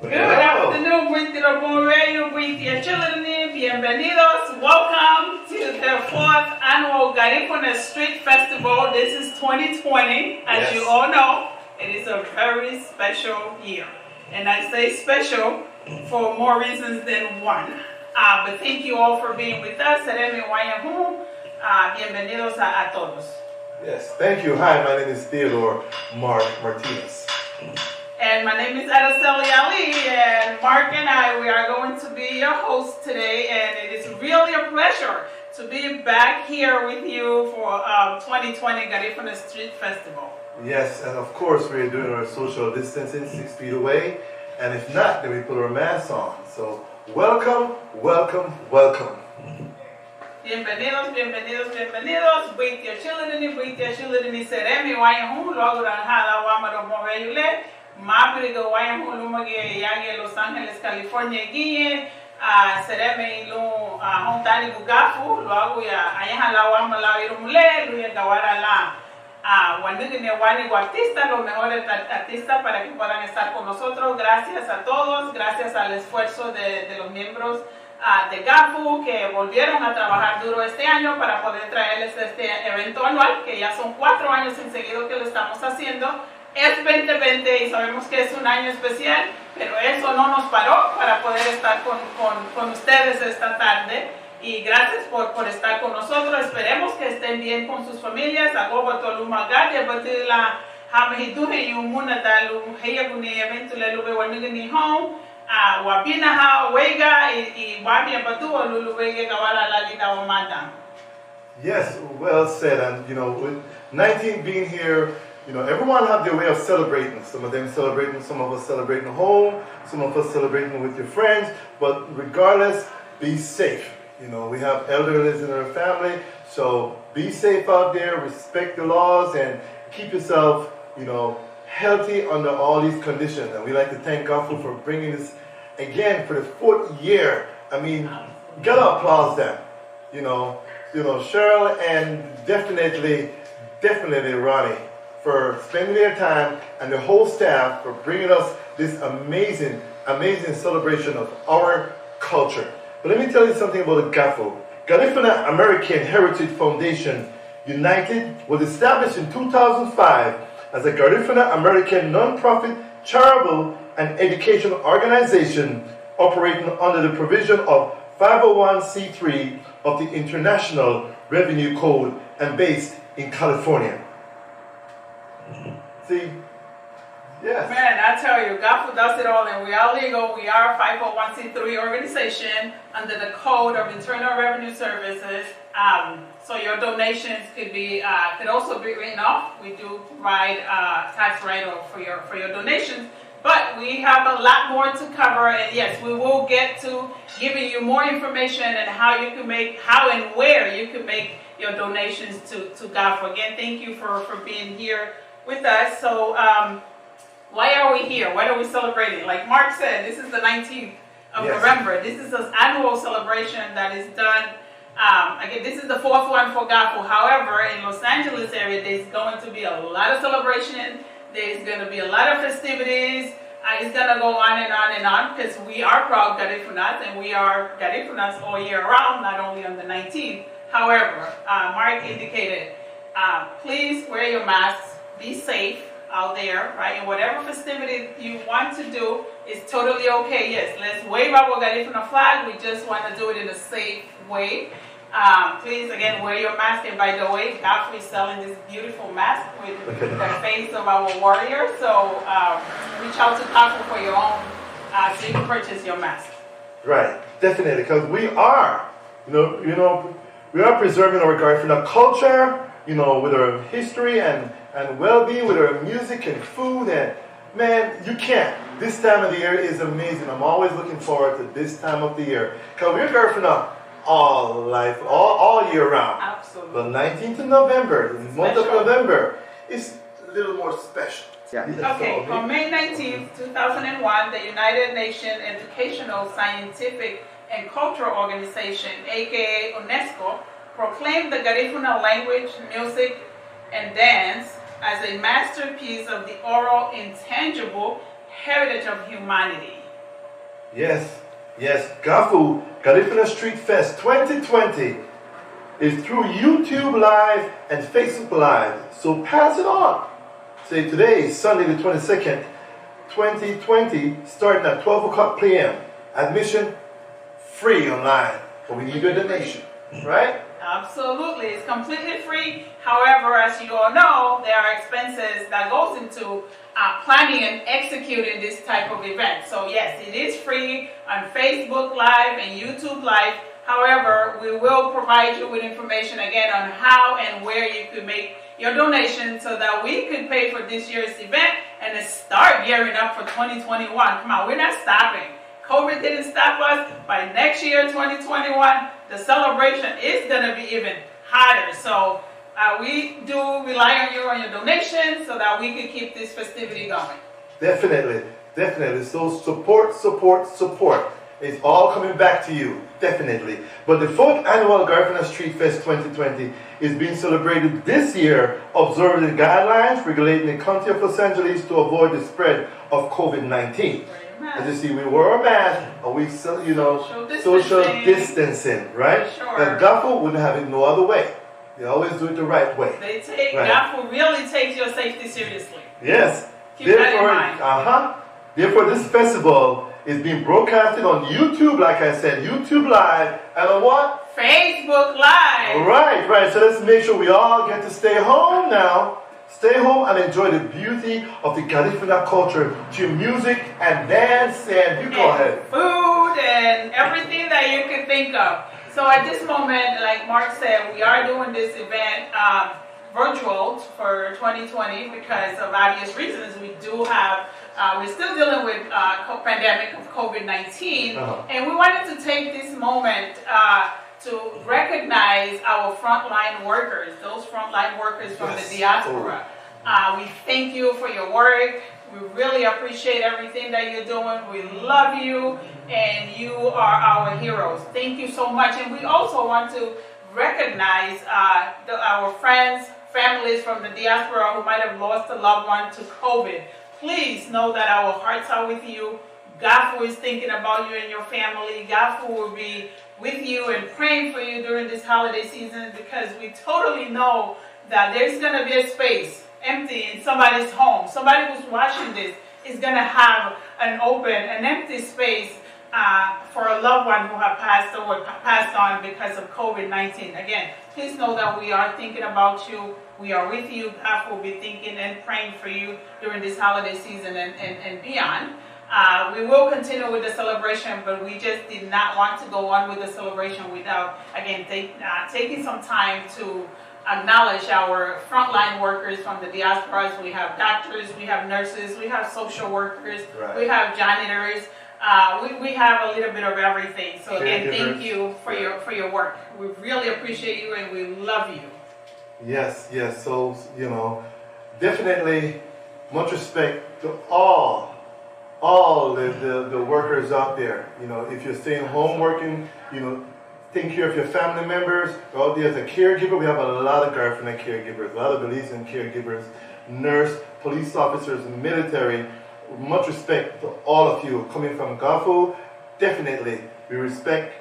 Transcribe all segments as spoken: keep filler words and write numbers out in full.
Good afternoon, buiti labu weyu, buiti achülürüni, bienvenidos. Welcome to the fourth annual Garifuna Street Festival. This is twenty twenty. As you all know, it is a very special year. And I say special for more reasons than one. Uh, but thank you all for being with us. Seremei wáña hun. Uh, bienvenidos a, a todos. Yes, thank you. Hi, my name is Theodore Mark Martinez. And my name is Araceli Ali, and Mark and I, we are going to be your hosts today, and it is really a pleasure to be back here with you for um, twenty twenty Garifuna Street Festival. Yes, and of course we are doing our social distancing, six feet away, and if not, then we put our masks on. So welcome, welcome, welcome. Bienvenidos, bienvenidos, bienvenidos. Buiti achülürüni, buiti achülürüni, seremei wáña hun, luagu ranha lan wama lau mosu weyu le, mábiriga wáña hun lúmagiñe yágiñe Los Angeles, California giñe. Ah, seremei lun, ah, houn tárigu Gafu, luagu ya, añaha lan wama lau irumu le, lunya gawara lan, ah, wanügüni wani artista, los mejores ar-, artistas para que puedan estar con nosotros. Gracias a todos, gracias al esfuerzo de, de los miembros, ah, de Gafu que volvieron a trabajar duro este año para poder traerles este evento anual, que ya son cuatro años en seguido que lo estamos haciendo. Es veinte veinte y sabemos que es un año especial, pero eso no nos paró para poder estar con, con, con ustedes esta tarde. Y gracias por, por estar con nosotros. Esperemos que estén bien con sus familias. Aguaguatu luma Gadia, Badila, Hama Hiduhe, Yumuna, Dalu, Heyaguni, Eventu, Lelube, Wanigani Home, ah, Wabinaha, Wega, y, y Wabia Badua, Lulu, Wega, Gawara, Lalida, Wamada. Yes, well said. And, you know, with nineteen being here, you know, everyone have their way of celebrating. Some of them celebrating, some of us celebrating home, some of us celebrating with your friends. But regardless, be safe. You know, we have elderlies in our family, so be safe out there, respect the laws, and keep yourself, you know, healthy under all these conditions. And we like to thank Gafu for bringing this again for the fourth year. I mean, gotta applaud them. You know, you know, Cheryl and definitely, definitely Ronnie for spending their time and the whole staff for bringing us this amazing, amazing celebration of our culture. But let me tell you something about the Gafu. Garifuna American Heritage Foundation United was established in two thousand five as a Garifuna American non-profit charitable and educational organization operating under the provision of five oh one c three of the International Revenue Code and based in California. See? Yes. Man, I tell you, Gafu does it all, and we are legal. We are a five oh one c three organization under the Code of Internal Revenue Services. Um, so your donations could be, uh, could also be written off. We do provide, uh, tax write-off for your, for your donations. But we have a lot more to cover, and yes, we will get to giving you more information and how you can make, how and where you can make your donations to, to Gafu. Again, thank you for, for being here with us. So, um, why are we here? What are we celebrating? Like Mark said, this is the nineteenth of November. This is an annual celebration that is done Um, again, this is the fourth one for Gafu. However, in Los Angeles area, there's going to be a lot of celebration. There's going to be a lot of festivities. Uh, it's going to go on and on and on because we are proud Garifunas and we are Garifunas all year round, not only on the nineteenth. However, uh, Mark indicated, uh, please wear your masks, be safe out there, right? And whatever festivity you want to do is totally okay. Yes, let's wave our Garifuna flag. We just want to do it in a safe way. Um, please, again, wear your mask. And by the way, Gafu is selling this beautiful mask with the face of our warrior. So um, reach out to Gafu for your own, uh, so you can purchase your mask. Right, definitely, because we are, you know, you know, we are preserving our Garifuna culture, you know, with our history and, and well-being, with our music and food, and man, you can't. This time of the year is amazing. I'm always looking forward to this time of the year. Because we're Garifuna all life, all, all year round. Absolutely. But nineteenth of November, the month of November, is a little more special. Yeah. Okay, on May nineteenth, two thousand and one, the United Nations Educational, Scientific, and Cultural Organization, A K A UNESCO, proclaimed the Garifuna language, music, and dance as a masterpiece of the oral, intangible heritage of humanity. Yes, yes, Gafu, Garifuna Street Fest twenty twenty is through YouTube Live and Facebook Live, so pass it on. Say today is Sunday the twenty-second, twenty twenty, starting at twelve o'clock p m. Admission free online, but we need your donation, right? Absolutely, it's completely free. However, as you all know, there are expenses that goes into uh, planning and executing this type of event. So yes, it is free on Facebook Live and YouTube Live. However, we will provide you with information again on how and where you could make your donation so that we could pay for this year's event and start gearing up for twenty twenty-one. Come on, we're not stopping. COVID didn't stop us. By next year, twenty twenty-one, the celebration is going to be even hotter. So uh, we do rely on you, on your donations, so that we can keep this festivity going. Definitely, definitely. So support, support, support. It's all coming back to you, definitely. But the fourth annual Garifuna Street Fest twenty twenty is being celebrated this year, observing the guidelines regulating the County of Los Angeles to avoid the spread of COVID nineteen. As you see, we wear a mask, and we, so- you know, social distancing, right? But Gafu wouldn't have it no other way. They always do it the right way. They take, Gafu really takes your safety seriously. Yes. Keep that in mind. Uh-huh. Therefore, this festival is being broadcasted on YouTube, like I said, YouTube Live, and on what? Facebook Live. All right, right. So let's make sure we all get to stay home now. Stay home and enjoy the beauty of the Garifuna culture through music and dance, and you go ahead. Food and everything that you can think of. So at this moment, like Mark said, we are doing this event um, virtual for twenty twenty because of obvious reasons. We do have, uh, we're still dealing with uh, co- pandemic of COVID nineteen, Uh-huh. and we wanted to take this moment uh, to recognize our frontline workers, those frontline workers from the Yes. diaspora. Uh, we thank you for your work. We really appreciate everything that you're doing. We love you, and you are our heroes. Thank you so much. And we also want to recognize uh, the, our friends, families from the diaspora who might have lost a loved one to COVID. Please know that our hearts are with you. Gafu is thinking about you and your family. Gafu will be with you and praying for you during this holiday season because we totally know that there's going to be a space empty in somebody's home. Somebody who's watching this is going to have an open, an empty space uh, for a loved one who have passed away, pa- passed on because of COVID nineteen. Again, please know that we are thinking about you. We are with you. Gafu will be thinking and praying for you during this holiday season and, and, and beyond. Uh, we will continue with the celebration, but we just did not want to go on with the celebration without, again, take, uh, taking some time to acknowledge our frontline workers from the diasporas. We have doctors, we have nurses, we have social workers, Right. we have janitors. Uh, we, we have a little bit of everything. So again, thank Caregivers. you for Yeah. your for your work. We really appreciate you and we love you. Yes, yes. So, you know, definitely much respect to all, all the, the, the workers out there. You know, if you're staying home working, you know, Taking care of your family members. You're out there as a caregiver. We have a lot of Garifuna caregivers, a lot of Belizean caregivers, nurse, police officers, military. Much respect to all of you coming from Gafu. Definitely, we respect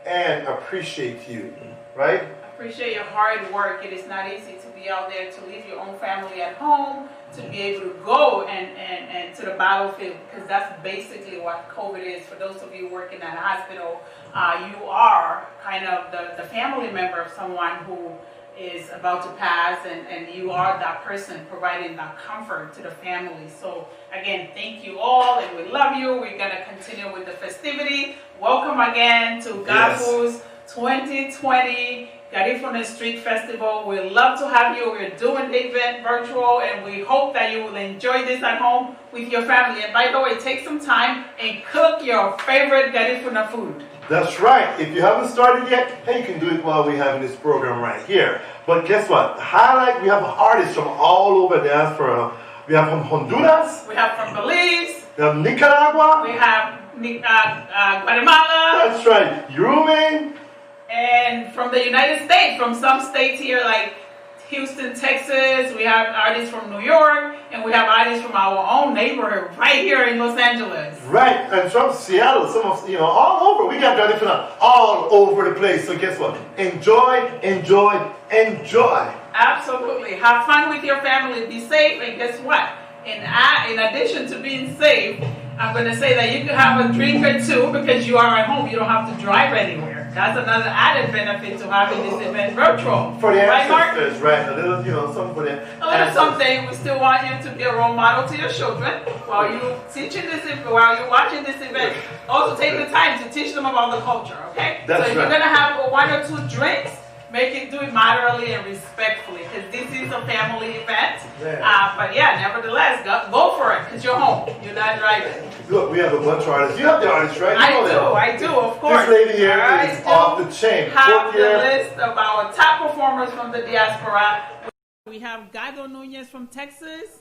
and appreciate you, right? Appreciate your hard work. It is not easy to be out there, to leave your own family at home, to be able to go and, and, and to the battlefield, because that's basically what COVID is. For those of you working at a hospital, uh, you are kind of the, the family member of someone who is about to pass, and, and you are that person providing that comfort to the family. So again, thank you all, and we love you. We're gonna continue with the festivity. Welcome again to Gafu's twenty twenty Garifuna Street Festival. We love to have you. We're doing the event virtual, and we hope that you will enjoy this at home with your family. And by the way, take some time and cook your favorite Garifuna food. That's right. If you haven't started yet, hey, you can do it while we're having this program right here. But guess what? The highlight, we have artists from all over the diaspora. We have from Honduras. We have from Belize. We have Nicaragua. We have Ni- uh, uh, Guatemala. That's right. Yurumein. And from the United States, from some states here, like Houston, Texas. We have artists from New York, and we have artists from our own neighborhood right here in Los Angeles. Right, and from Seattle, some of, you know, all over. We got Garifuna all over the place. So guess what? Enjoy, enjoy, enjoy. Absolutely. Have fun with your family. Be safe, and guess what? And I, in addition to being safe, I'm gonna say that you can have a drink or two because you are at home. You don't have to drive anywhere. That's another added benefit to having this event virtual. For the ancestors, right? A little, you know, something for the ancestors. A little something. We still want you to be a role model to your children while you teaching this, ev- while you're watching this event. Also, take the time to teach them about the culture, okay? That's right. So if you're gonna have one or two drinks, make it, do it moderately and respectfully, because this is a family event. Yeah. Uh, but yeah, nevertheless, go, go for it, because you're home. You're not driving. Look, we have a bunch of artists. You have the artists, right? You know them. I do, I do, of course. This lady here is off the chain. All right, so have the list of our top performers from the diaspora. We have Gado Nunez from Texas.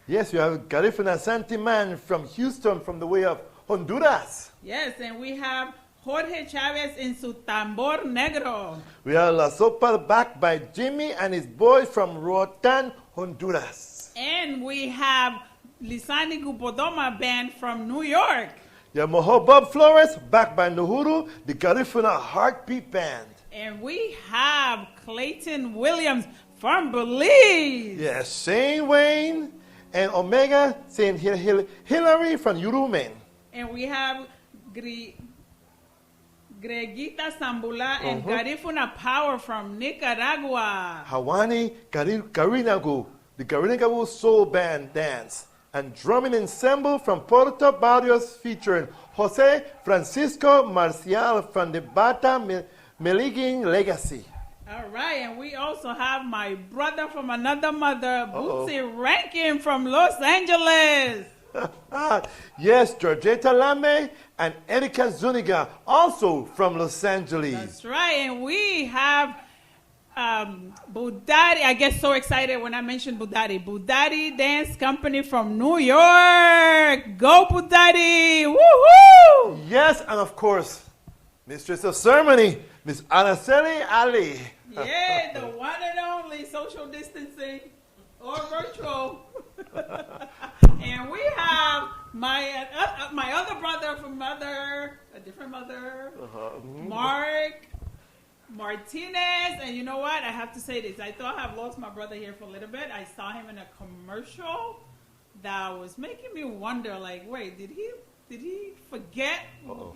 Yes, we have Garifuna Santiman from Houston, from the way of Honduras. Yes, and we have Jorge Chavez in su tambor negro. We have La Sopa backed by Jimmy and his boys from Roatán, Honduras. And we have Lisani Gubodoma Band from New York. We have Moho Bob Flores backed by Nuhuru, the Garifuna Heartbeat Band. And we have Clayton Williams from Belize. Yes, Shane Wayne and Omega Saint Hil- Hil- Hilary from Yurumein. And we have Gri- Gregita Sambula and Garifuna Power from Nicaragua. Hawani Gari- Garinagu, the Garinagu Soul Band Dance and Drumming Ensemble from Puerto Barrios featuring Jose Francisco Marcial from the Bata Mi- Meligin Legacy. All right, and we also have my brother from another mother, Bootsy Rankin from Los Angeles. Yes, Georgetta Lame and Erika Zuniga, also from Los Angeles. That's right, and we have um, Budari. I get so excited when I mention Budari. Budari Dance Company from New York. Go Budari! Woohoo! Yes, and of course, Mistress of Ceremony, Miss Araceli Ali. Yeah, the one and only social distancing or virtual. And we have my uh, uh, my other brother from mother, a different mother, Mark Martinez. And you know what? I have to say this. I thought I have lost my brother here for a little bit. I saw him in a commercial that was making me wonder, like, wait, did he did he forget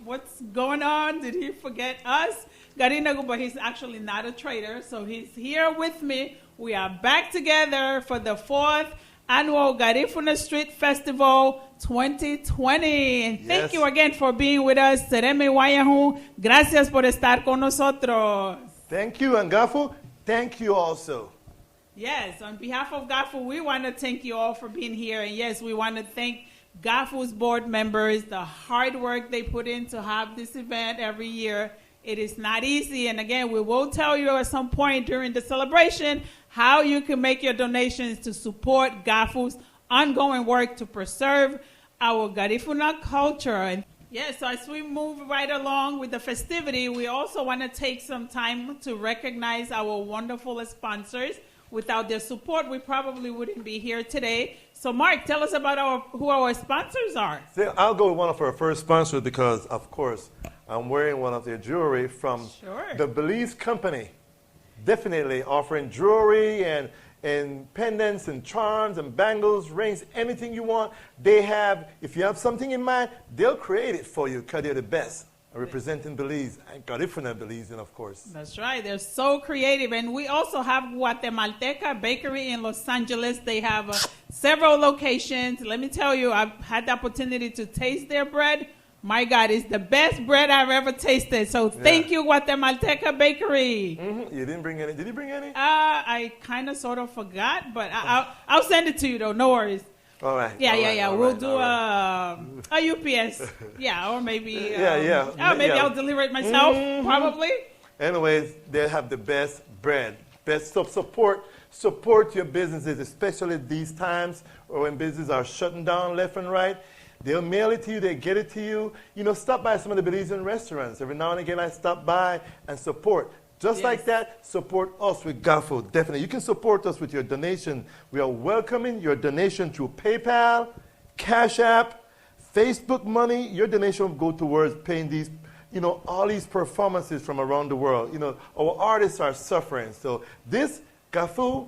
what's going on? Did he forget us? Garinagu, but he's actually not a traitor, so he's here with me. We are back together for the fourth annual Garifuna Street Festival twenty twenty. And thank you again for being with us. Seremei wayahun. Gracias por estar con nosotros. Thank you, and Gafu, thank you also. Yes, on behalf of Gafu, we want to thank you all for being here. And yes, we want to thank Gafu's board members, the hard work they put in to have this event every year. It is not easy. And again, we will tell you at some point during the celebration how you can make your donations to support Gafu's ongoing work to preserve our Garifuna culture. And Yes, so as we move right along with the festivity, we also want to take some time to recognize our wonderful sponsors. Without their support, we probably wouldn't be here today. So, Mark, tell us about our, who our sponsors are. So I'll go with one of our first sponsors because, of course, I'm wearing one of their jewelry from Sure. the Belize company. Definitely offering jewelry and, and pendants and charms and bangles, rings, anything you want. They have, if you have something in mind, they'll create it for you because they're the best. Representing Belize, and Garifuna Belize, and of course. That's right. They're so creative. And we also have Guatemalteca Bakery in Los Angeles. They have uh, several locations. Let me tell you, I've had the opportunity to taste their bread. My God, it's the best bread I've ever tasted. So thank Yeah. you, Guatemalteca Bakery. Mhm. You didn't bring any. Did you bring any? Uh, I kind of sort of forgot, but I, I'll, I'll send it to you, though. No worries. All right. Yeah, all yeah, right, yeah. all We'll right, do all right. a, a U P S. Yeah, or maybe, Yeah, um, yeah. oh, maybe Yeah. I'll deliver it myself, Mm-hmm. probably. Anyways, they have the best bread, best stuff. Support, support your businesses, especially these times or when businesses are shutting down left and right. They'll mail it to you, they get it to you. You know, stop by some of the Belizean restaurants. Every now and again, I stop by and support. Just like Yes. that, support us with Gafu. Definitely. You can support us with your donation. We are welcoming your donation through PayPal, Cash App, Facebook money. Your donation will go towards paying these, you know, all these performances from around the world. You know, our artists are suffering. So this, Gafu,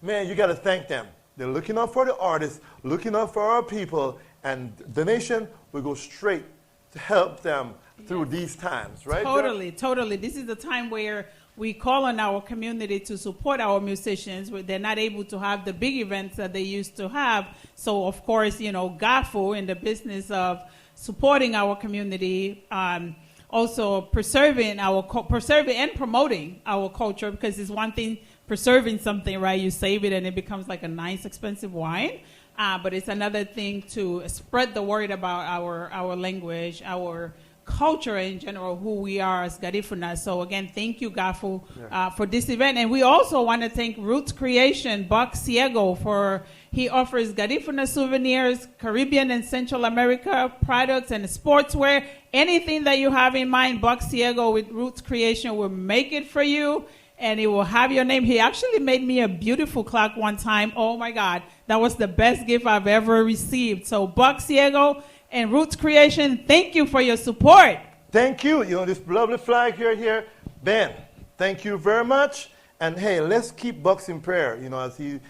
man, you gotta thank them. They're looking out for the artists, looking out for our people, and donation will go straight to help them through Yes. these times, right? Totally, totally. This is the time where we call on our community to support our musicians. We- They're not able to have the big events that they used to have. So, of course, you know, Gafu in the business of supporting our community, um, also preserving our, cu- preserving and promoting our culture, because it's one thing preserving something, right? You save it and it becomes like a nice, expensive wine. Uh, but it's another thing to spread the word about our, our language, our culture in general, who we are as Garifuna. So again, thank you, Gafu, Yeah. uh, for this event. And we also want to thank Roots Creation, Buck Ciego, for he offers Garifuna souvenirs, Caribbean and Central America products, and sportswear. Anything that you have in mind, Buck Ciego with Roots Creation will make it for you. And it will have your name. He actually made me a beautiful clock one time. Oh my God. That was the best gift I've ever received. So, Buck Ciego and Roots Creation, thank you for your support. Thank you. You know, this lovely flag here, here. Ben, thank you very much. And hey, let's keep Bucks in prayer, you know, as he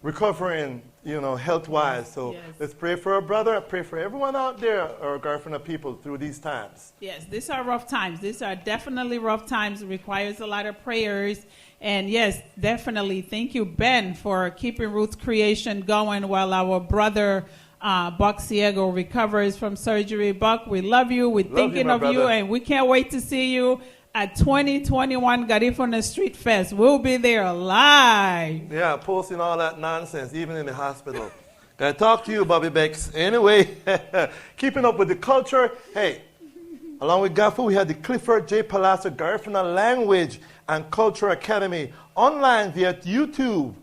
recovering, you know, health-wise. So Yes. let's pray for our brother. I pray for everyone out there, our Garifuna people, through these times. Yes, these are rough times. These are definitely rough times. It requires a lot of prayers. And yes, definitely. Thank you, Ben, for keeping Roots Creation going while our brother uh, Buck Ciego recovers from surgery. Buck, we love you. We're Love you, thinking my of you, brother. and we can't wait to see you at twenty twenty-one Garifuna Street Fest. We'll be there live. Yeah, posting all that nonsense, even in the hospital. Gotta talk to you, Bobby Bex. Anyway, keeping up with the culture. Hey, along with Gafu, we had the Clifford J. Palacio Garifuna Language and Culture Academy online via YouTube.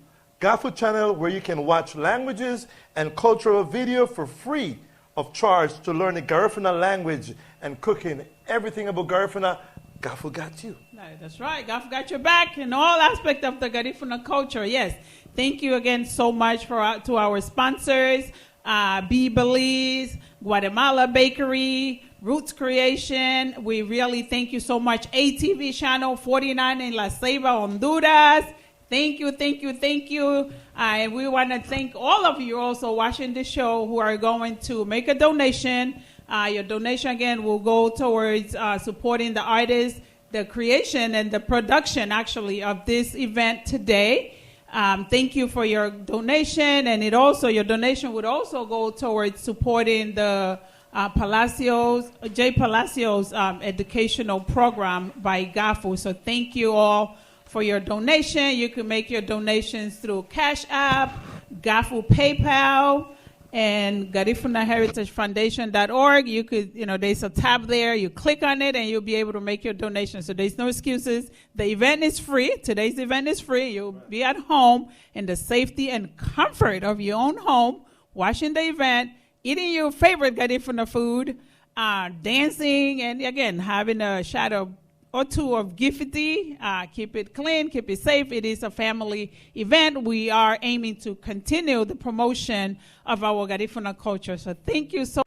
Gafu channel, where you can watch languages and cultural video for free of charge to learn the Garifuna language and cooking. Everything about Garifuna, Gafu got you. No, that's right. Gafu got your back in all aspects of the Garifuna culture. Yes. Thank you again so much for our, to our sponsors, uh, Be Belize, Guatemala Bakery, Roots Creation. We really thank you so much. A T V Channel forty-nine in La Ceiba, Honduras. Thank you, thank you, thank you. Uh, and we want to thank all of you also watching the show who are going to make a donation. Uh, your donation, again, will go towards uh, supporting the artists, the creation and the production, actually, of this event today. Um, thank you for your donation, and it also, your donation would also go towards supporting the uh, Palacios, J Palacios um, educational program by Gafu. So thank you all for your donation. You can make your donations through Cash App, Gafu PayPal, and Garifuna Heritage Foundation dot org. You could, you know, there's a tab there. You click on it and you'll be able to make your donation. So there's no excuses. The event is free. Today's event is free. You'll be at home in the safety and comfort of your own home, watching the event, eating your favorite Garifuna food, uh, dancing, and again, having a shot of, or two of Gifiti. Uh, keep it clean, keep it safe. It is a family event. We are aiming to continue the promotion of our Garifuna culture. So thank you so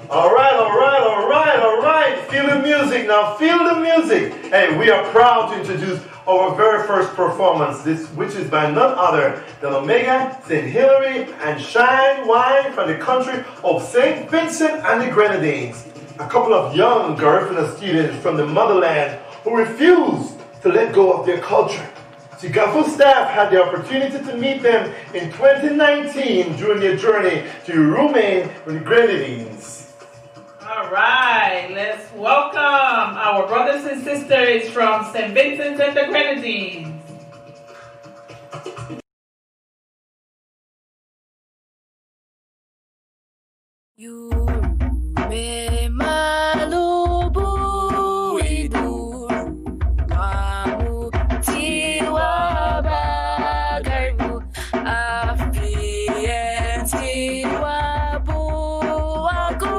All right, all right, all right, all right. Feel the music now. Feel the music. Hey, we are proud to introduce our very first performance, this, which is by none other than Omega, Saint Hilary, and Shine Wine from the country of Saint Vincent and the Grenadines. A couple of young Garifuna students from the motherland who refuse to let go of their culture. Sigafu staff had the opportunity to meet them in twenty nineteen during their journey to Urume with the Grenadines. All right, let's welcome our brothers and sisters from Saint Vincent and the Grenadines. Yurume malubuidu wamutiwa bagarbu afietiwa buagu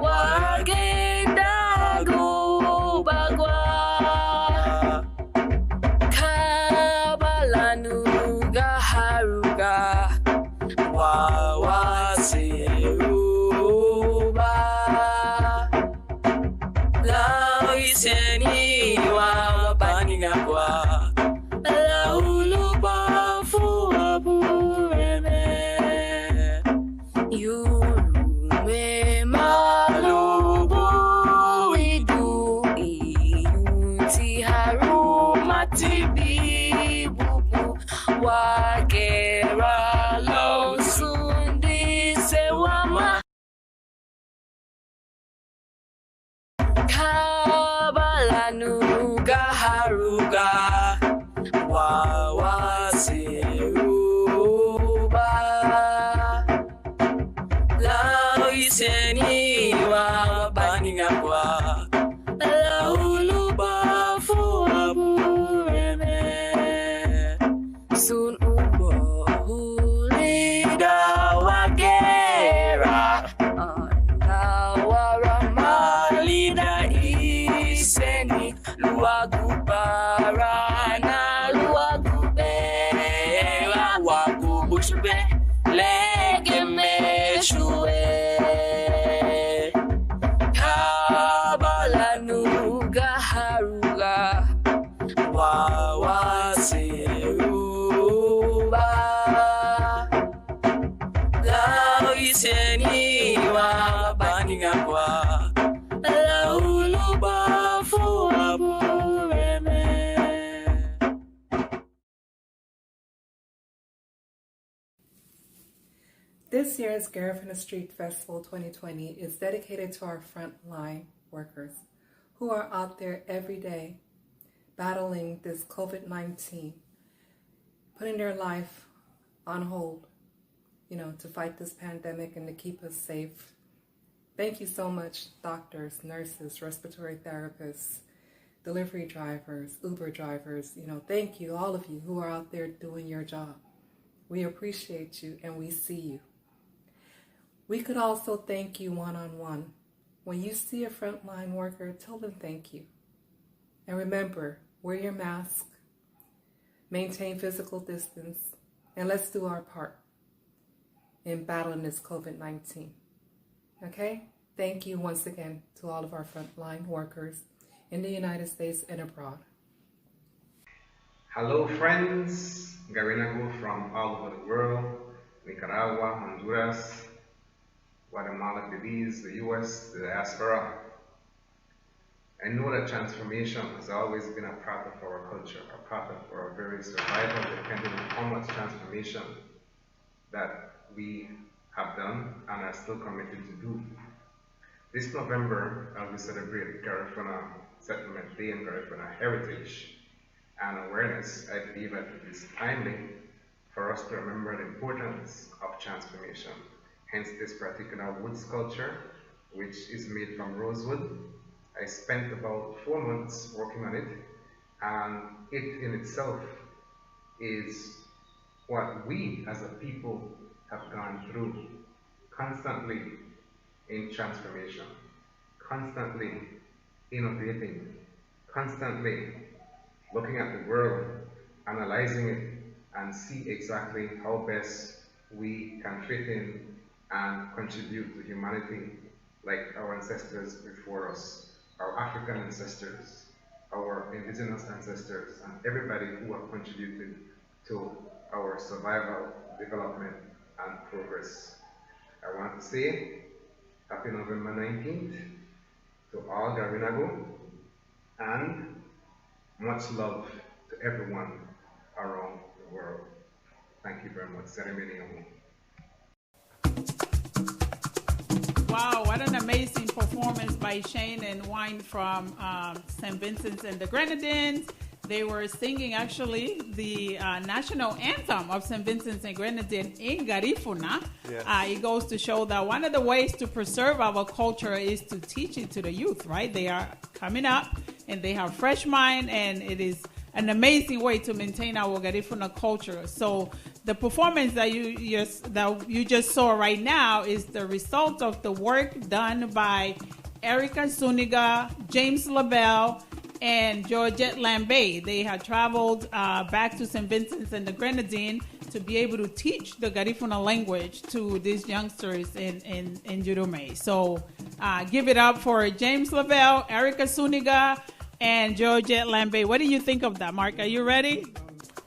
wagedagu bagua. Kabalanu gaharuga wawaseruba. Lau iseni wawabaninagua. Lau lubafu abureme. Yurume malubuidu iyunti harumati bibubu wagera lau sundi sewama. Kabalanu gaharuga wawaseruba. Lau iseni wawabaninagua. Lau lubafu abureme. Sun ubohulida wagera, anda waramalida iseni, luagu barana, luagu bera, luagu buchube, legemechuwe. Kabalanu gaharuga wawaseruba. Lau iseni wawabaninagua. Lau lubafu abureme. This year's Garifuna Street Festival twenty twenty is dedicated to our frontline workers who are out there every day battling this COVID nineteen, putting their life on hold, you know, to fight this pandemic and to keep us safe. Thank you so much, doctors, nurses, respiratory therapists, delivery drivers, Uber drivers. You know, thank you, all of you who are out there doing your job. We appreciate you and we see you. We could also thank you one-on-one. When you see a frontline worker, tell them thank you. And remember, wear your mask, maintain physical distance, and let's do our part in battling this COVID nineteen. Okay? Thank you once again to all of our frontline workers in the United States and abroad. Hello, friends. Garinagu from all over the world, Nicaragua, Honduras, Guatemala, Belize, the U S, the diaspora. I know that transformation has always been a part of our culture, a part of our very survival, depending on how much transformation that we have done and are still committed to do. This November, as we celebrate Garifuna Settlement Day and Garifuna heritage and awareness, I believe that it is timely for us to remember the importance of transformation. Hence this particular wood sculpture, which is made from rosewood. I spent about four months working on it, and it in itself is what we as a people have gone through constantly. in transformation, constantly innovating, constantly looking at the world, analyzing it, and see exactly how best we can fit in and contribute to humanity like our ancestors before us, our African ancestors, our indigenous ancestors, and everybody who have contributed to our survival, development, and progress. I want to say happy November nineteenth to all Garinagu, and much love to everyone around the world. Thank you very much. Seremoni. Wow, what an amazing performance by Shane and Wine from um, Saint Vincent and the Grenadines. They were singing actually the uh, national anthem of Saint Vincent and Grenadines in Garifuna. Yes. Uh, it goes to show that one of the ways to preserve our culture is to teach it to the youth, right? They are coming up and they have fresh mind, and it is an amazing way to maintain our Garifuna culture. So the performance that you just, that you just saw right now is the result of the work done by Erica Zuniga, James Lavelle, and Georgette Lambay. They had traveled uh, back to Saint Vincent and the Grenadines to be able to teach the Garifuna language to these youngsters in, in, in Yurumein. So uh, give it up for James Lavelle, Erica Zuniga, and Georgette Lambay. What do you think of that, Mark? Are you ready?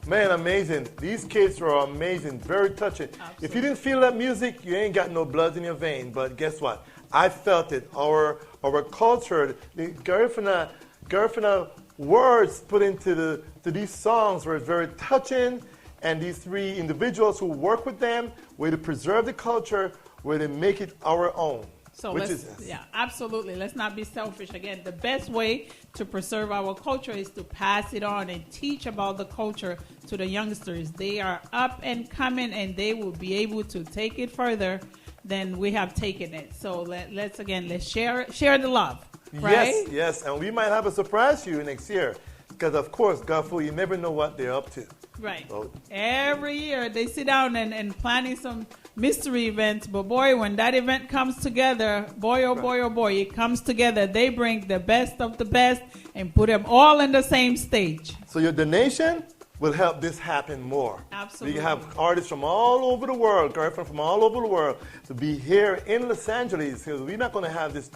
Man, amazing. These kids are amazing, very touching. Absolutely. If you didn't feel that music, you ain't got no blood in your vein. But guess what? I felt it. Our our culture, the Garifuna, Garifuna words put into the to these songs were very touching. And these three individuals who work with them, way to preserve the culture, way to make it our own. So which let's, is, yeah, absolutely. Let's not be selfish. Again, the best way to preserve our culture is to pass it on and teach about the culture to the youngsters. They are up and coming, and they will be able to take it further than we have taken it. So let, let's again, let's share share the love, right? Yes, yes, and we might have a surprise for you next year, because of course, Gafu, you never know what they're up to. Right. So every year they sit down and, and planning some mystery events, but boy, when that event comes together, boy, oh boy, oh boy, it comes together. They bring the best of the best and put them all in the same stage. So your donation will help this happen more. Absolutely. We have artists from all over the world, girlfriend from all over the world, to be here in Los Angeles, because we're not gonna have this.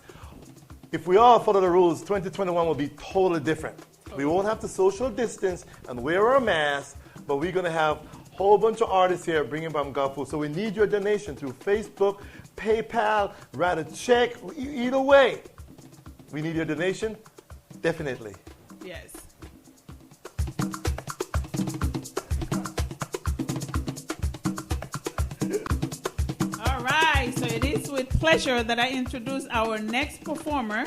If we all follow the rules, twenty twenty-one will be totally different. We won't have to social distance and wear our masks, but we're gonna have a whole bunch of artists here bringing Bam Gafu. So we need your donation through Facebook, PayPal, write a check. E-, either way, we need your donation, definitely. Yes. All right, so it is with pleasure that I introduce our next performer.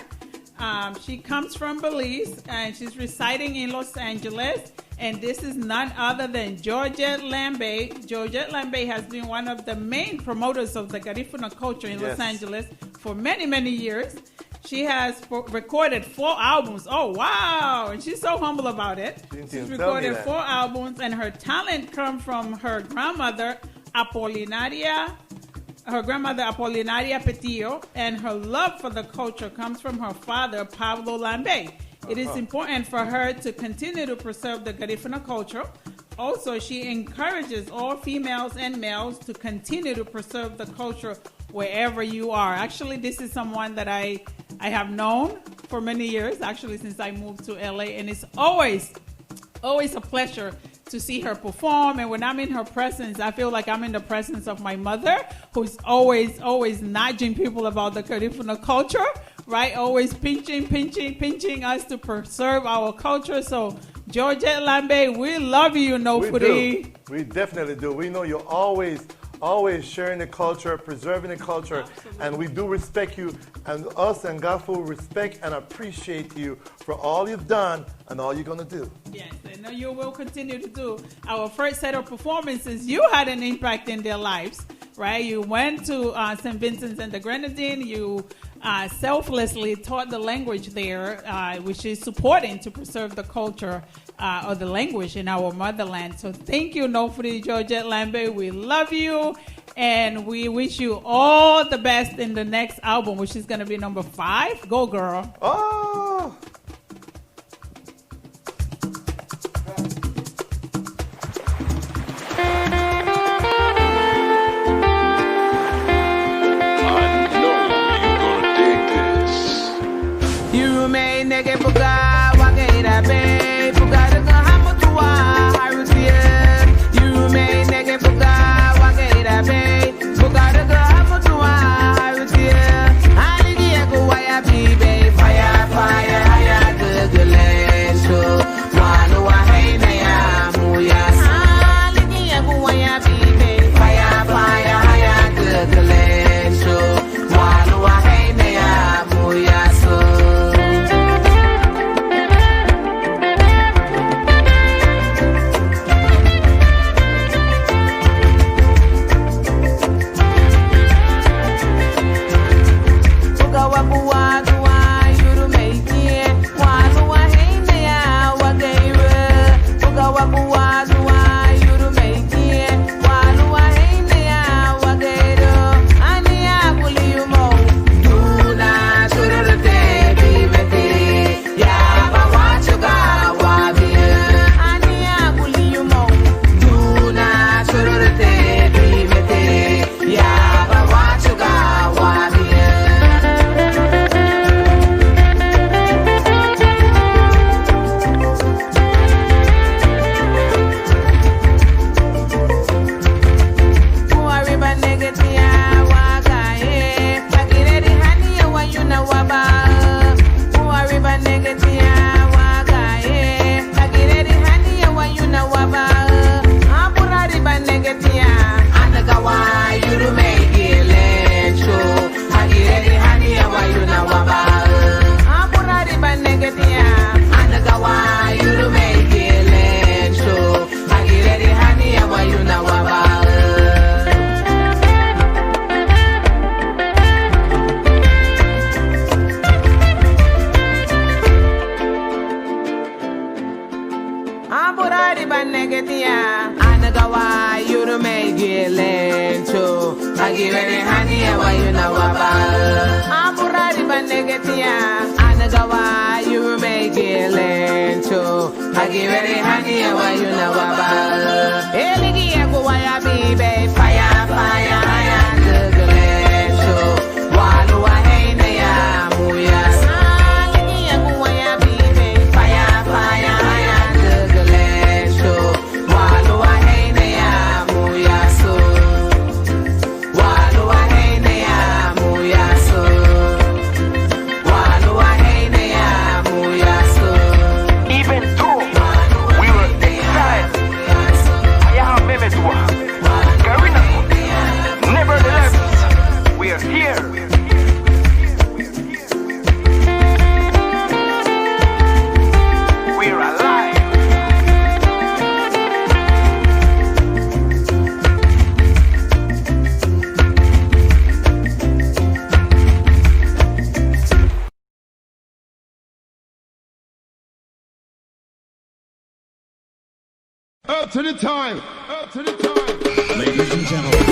Um, she comes from Belize, and she's residing in Los Angeles. And this is none other than Georgette Lambay. Georgette Lambay has been one of the main promoters of the Garifuna culture in Los Angeles for many, many years. She has fo- recorded four albums. Oh, wow. And she's so humble about it. She's recorded four albums, and her talent comes from her grandmother, Apolinaria, her grandmother, Apolinaria Petillo, and her love for the culture comes from her father, Pablo Lambay. It is important for her to continue to preserve the Garifuna culture. Also, she encourages all females and males to continue to preserve the culture wherever you are. Actually, this is someone that I, I have known for many years, actually, since I moved to L A, and it's always, always a pleasure to see her perform. And when I'm in her presence, I feel like I'm in the presence of my mother, who's always, always nudging people about the Garifuna culture, right? Always pinching, pinching, pinching us to preserve our culture. So, Georgette Lambay, we love you, no. We do. We definitely do. We know you're always, always sharing the culture, preserving the culture, and we do respect you. And us and Gafu respect and appreciate you for all you've done and all you're gonna do. Yes, I know you will continue to do. Our first set of performances, you had an impact in their lives. Right? You went to, uh, Saint Vincent and the Grenadines. You, uh, selflessly taught the language there, uh, which is supporting to preserve the culture, uh, of the language in our motherland. So thank you, Nofuri Georgette Lembe. We love you, and we wish you all the best in the next album, which is gonna be number five. Go, girl. Oh! Aburari banegetiña, anagawa yurumeigi lencho, agirerehani awayuna waba. Aburari banegetiña, anagawa yurumeigi lencho, agirerehani awayuna waba. Eligiñe guwaya bibe, faya, faya, haya, gugule, cho. Even though we were exiled, Garinagu, nevertheless, we are here. We're alive. Up to the time. Up to the time. Ladies and gentlemen.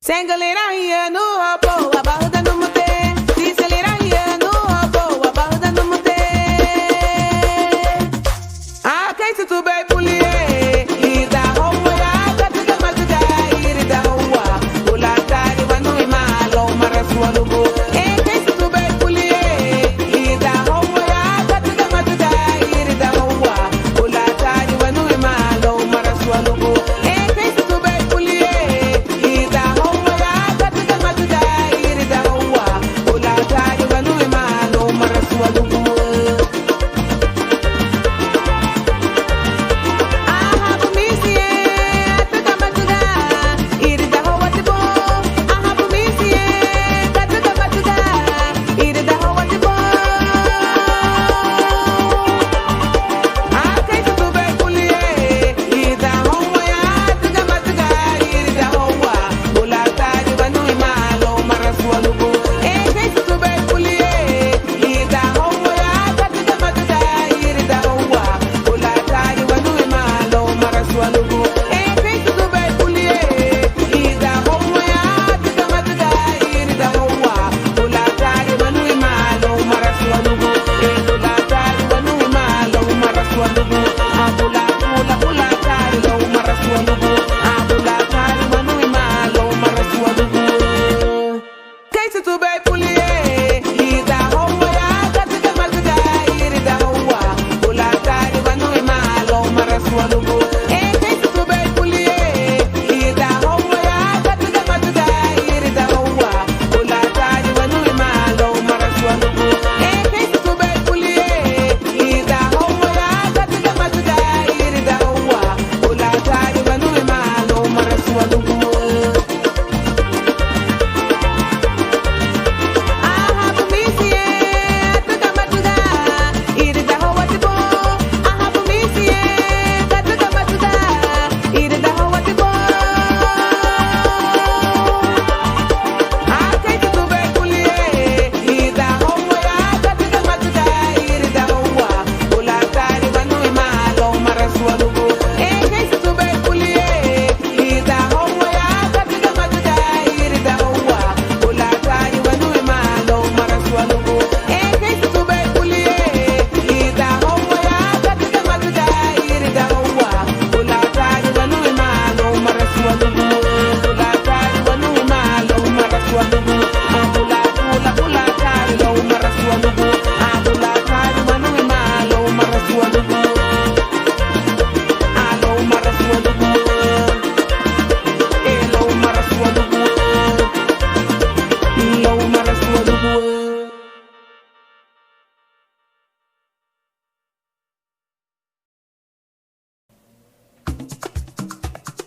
Tenga lirahüñü nu hobo, abahuda numuti. Dise lirahüñü nu hobo, abahuda numuti. Akeisi tubei buliye, ida howa ya, katuga matuga, irida howa. Bula tari wanu ima, lou marasu alugu. Akeisi tubei buliye, ida howa ya, katuga matuga, irida howa. Bula tari wanu ima, lou marasu alugu. Akeisi tubei buliye.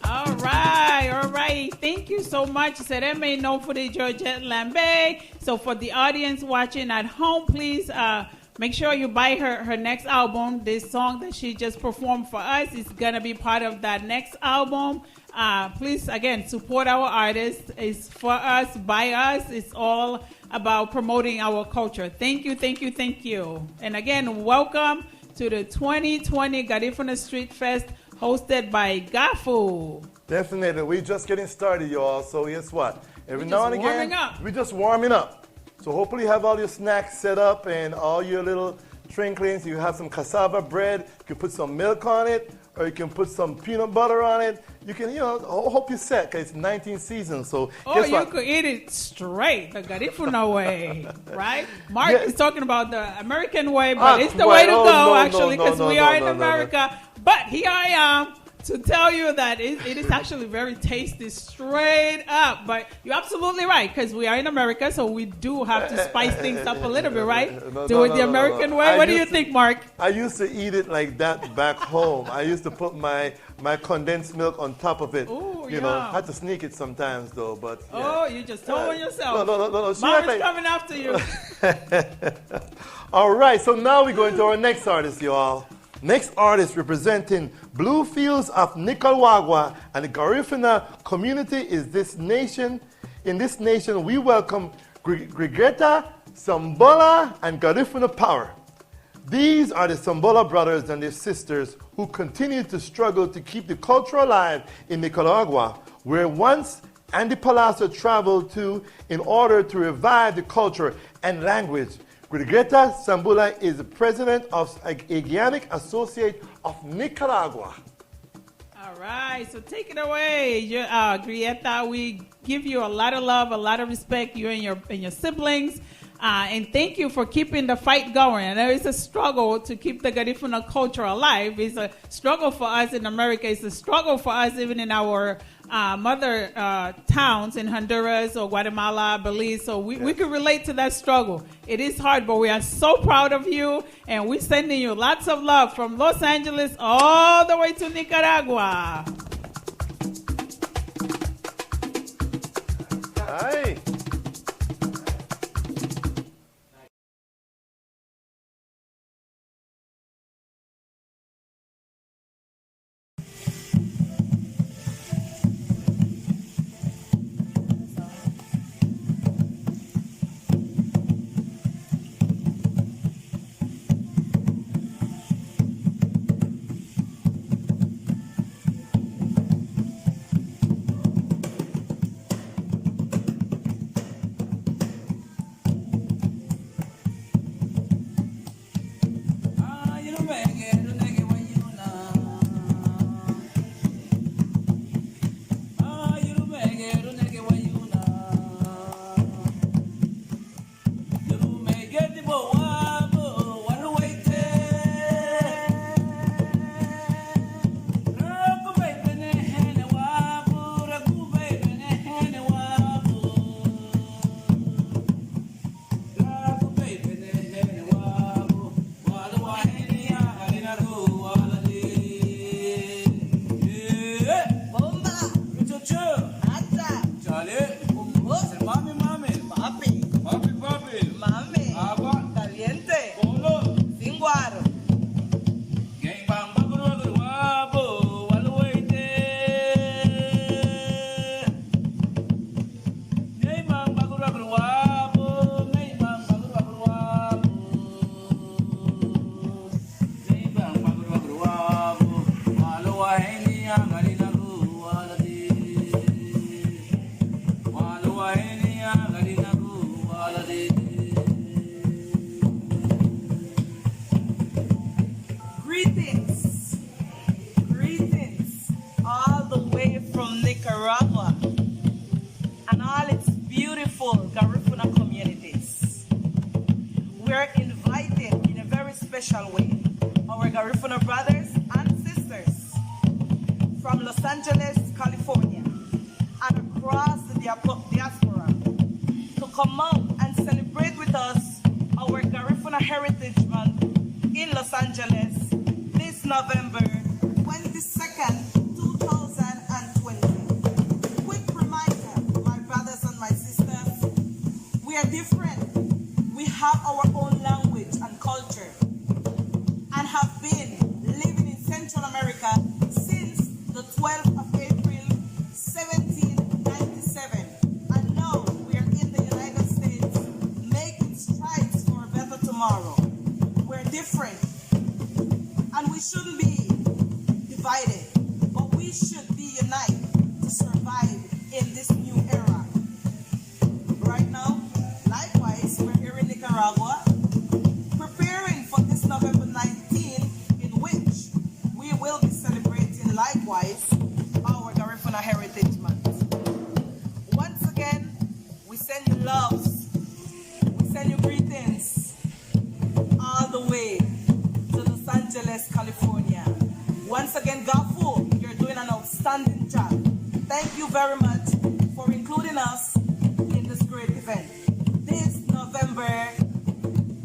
All right, all right. Thank you so much. Seremei nofuri Georgette Lambay. So for the audience watching at home, please, uh, make sure you buy her, her next album. This song that she just performed for us is gonna be part of that next album. Uh, please, again, support our artists. It's for us, by us. It's all about promoting our culture. Thank you, thank you, thank you. And again, welcome to the twenty twenty Garifuna Street Fest, hosted by Gafu. Definitely. We're just getting started, y'all. So guess what? Every now and again, we're just warming up. So hopefully you have all your snacks set up and all your little trinklings. You have some cassava bread. You can put some milk on it, or you can put some peanut butter on it. You can, you know, ho-, hope you're set, 'cause it's nineteen seasons. So guess what? Or you could eat it straight, the Garifuna way, right? Mark is talking about the American way, but it's the way to go, actually, 'cause we are in America. But here I am to tell you that it, it is actually very tasty, straight up. But you're absolutely right, 'cause we are in America, so we do have to spice things up a little bit, right? Do it the American way. What do you think, Mark? I used to eat it like that back home. I used to put my, my condensed milk on top of it. Ooh, yeah. You know, had to sneak it sometimes, though, but yeah. Oh, you just told on yourself. No, no, no, no, no. Mama's coming after you. All right, so now we go into our next artist, y'all. Next artist representing Bluefields of Nicaragua and the Garifuna community is this nation. In this nation, we welcome Gri-, Grigeta, Sambola, and Garifuna Power. These are the Sambola brothers and their sisters who continue to struggle to keep the culture alive in Nicaragua, where once Andy Palacio traveled to in order to revive the culture and language. Guerigueta Sambula is the president of Agianic Associate of Nicaragua. All right, so take it away, you, uh, Grieta. We give you a lot of love, a lot of respect, you and your and your siblings. Uh, and thank you for keeping the fight going. I know it's a struggle to keep the Garifuna culture alive. It's a struggle for us in America. It's a struggle for us even in our uh, mother uh, towns in Honduras or Guatemala, Belize. So we, we can relate to that struggle. It is hard, but we are so proud of you, and we're sending you lots of love from Los Angeles all the way to Nicaragua. Ay. Bomba. Ata. Chale. Bombo. Mami, mami. Papi. Papi, papi. Mami. Agua. Caliente. Polo. Singuaro. Greetings, greetings, all the way from Nicaragua and all its beautiful Garifuna communities. We are inviting in a very special way our Garifuna brothers and sisters from Los Angeles, California, and across the diapo-, diaspora to come out and celebrate with us our Garifuna Heritage Month in Los Angeles this November twenty-second, two thousand and twenty. Quick reminder, my brothers and my sisters, we are different. We have our own language and culture and have been living in Central America since the twelfth of April, seventeen ninety-seven. And now we are in the United States making strides for a better tomorrow. We're different, and we shouldn't be divided, but we should be united to survive in this new era. Right now, likewise, we're here in Nicaragua, preparing for this November nineteenth, in which we will be celebrating likewise our Garifuna Heritage Month. Once again, we send you loves, we send you greetings all the way to Los Angeles, California. Once again, Gafu, you're doing an outstanding job. Thank you very much for including us in this great event. This November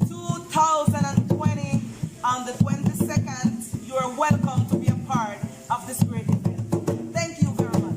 two thousand and twenty, on the twenty-second, you are welcome to be a part of this great event. Thank you very much.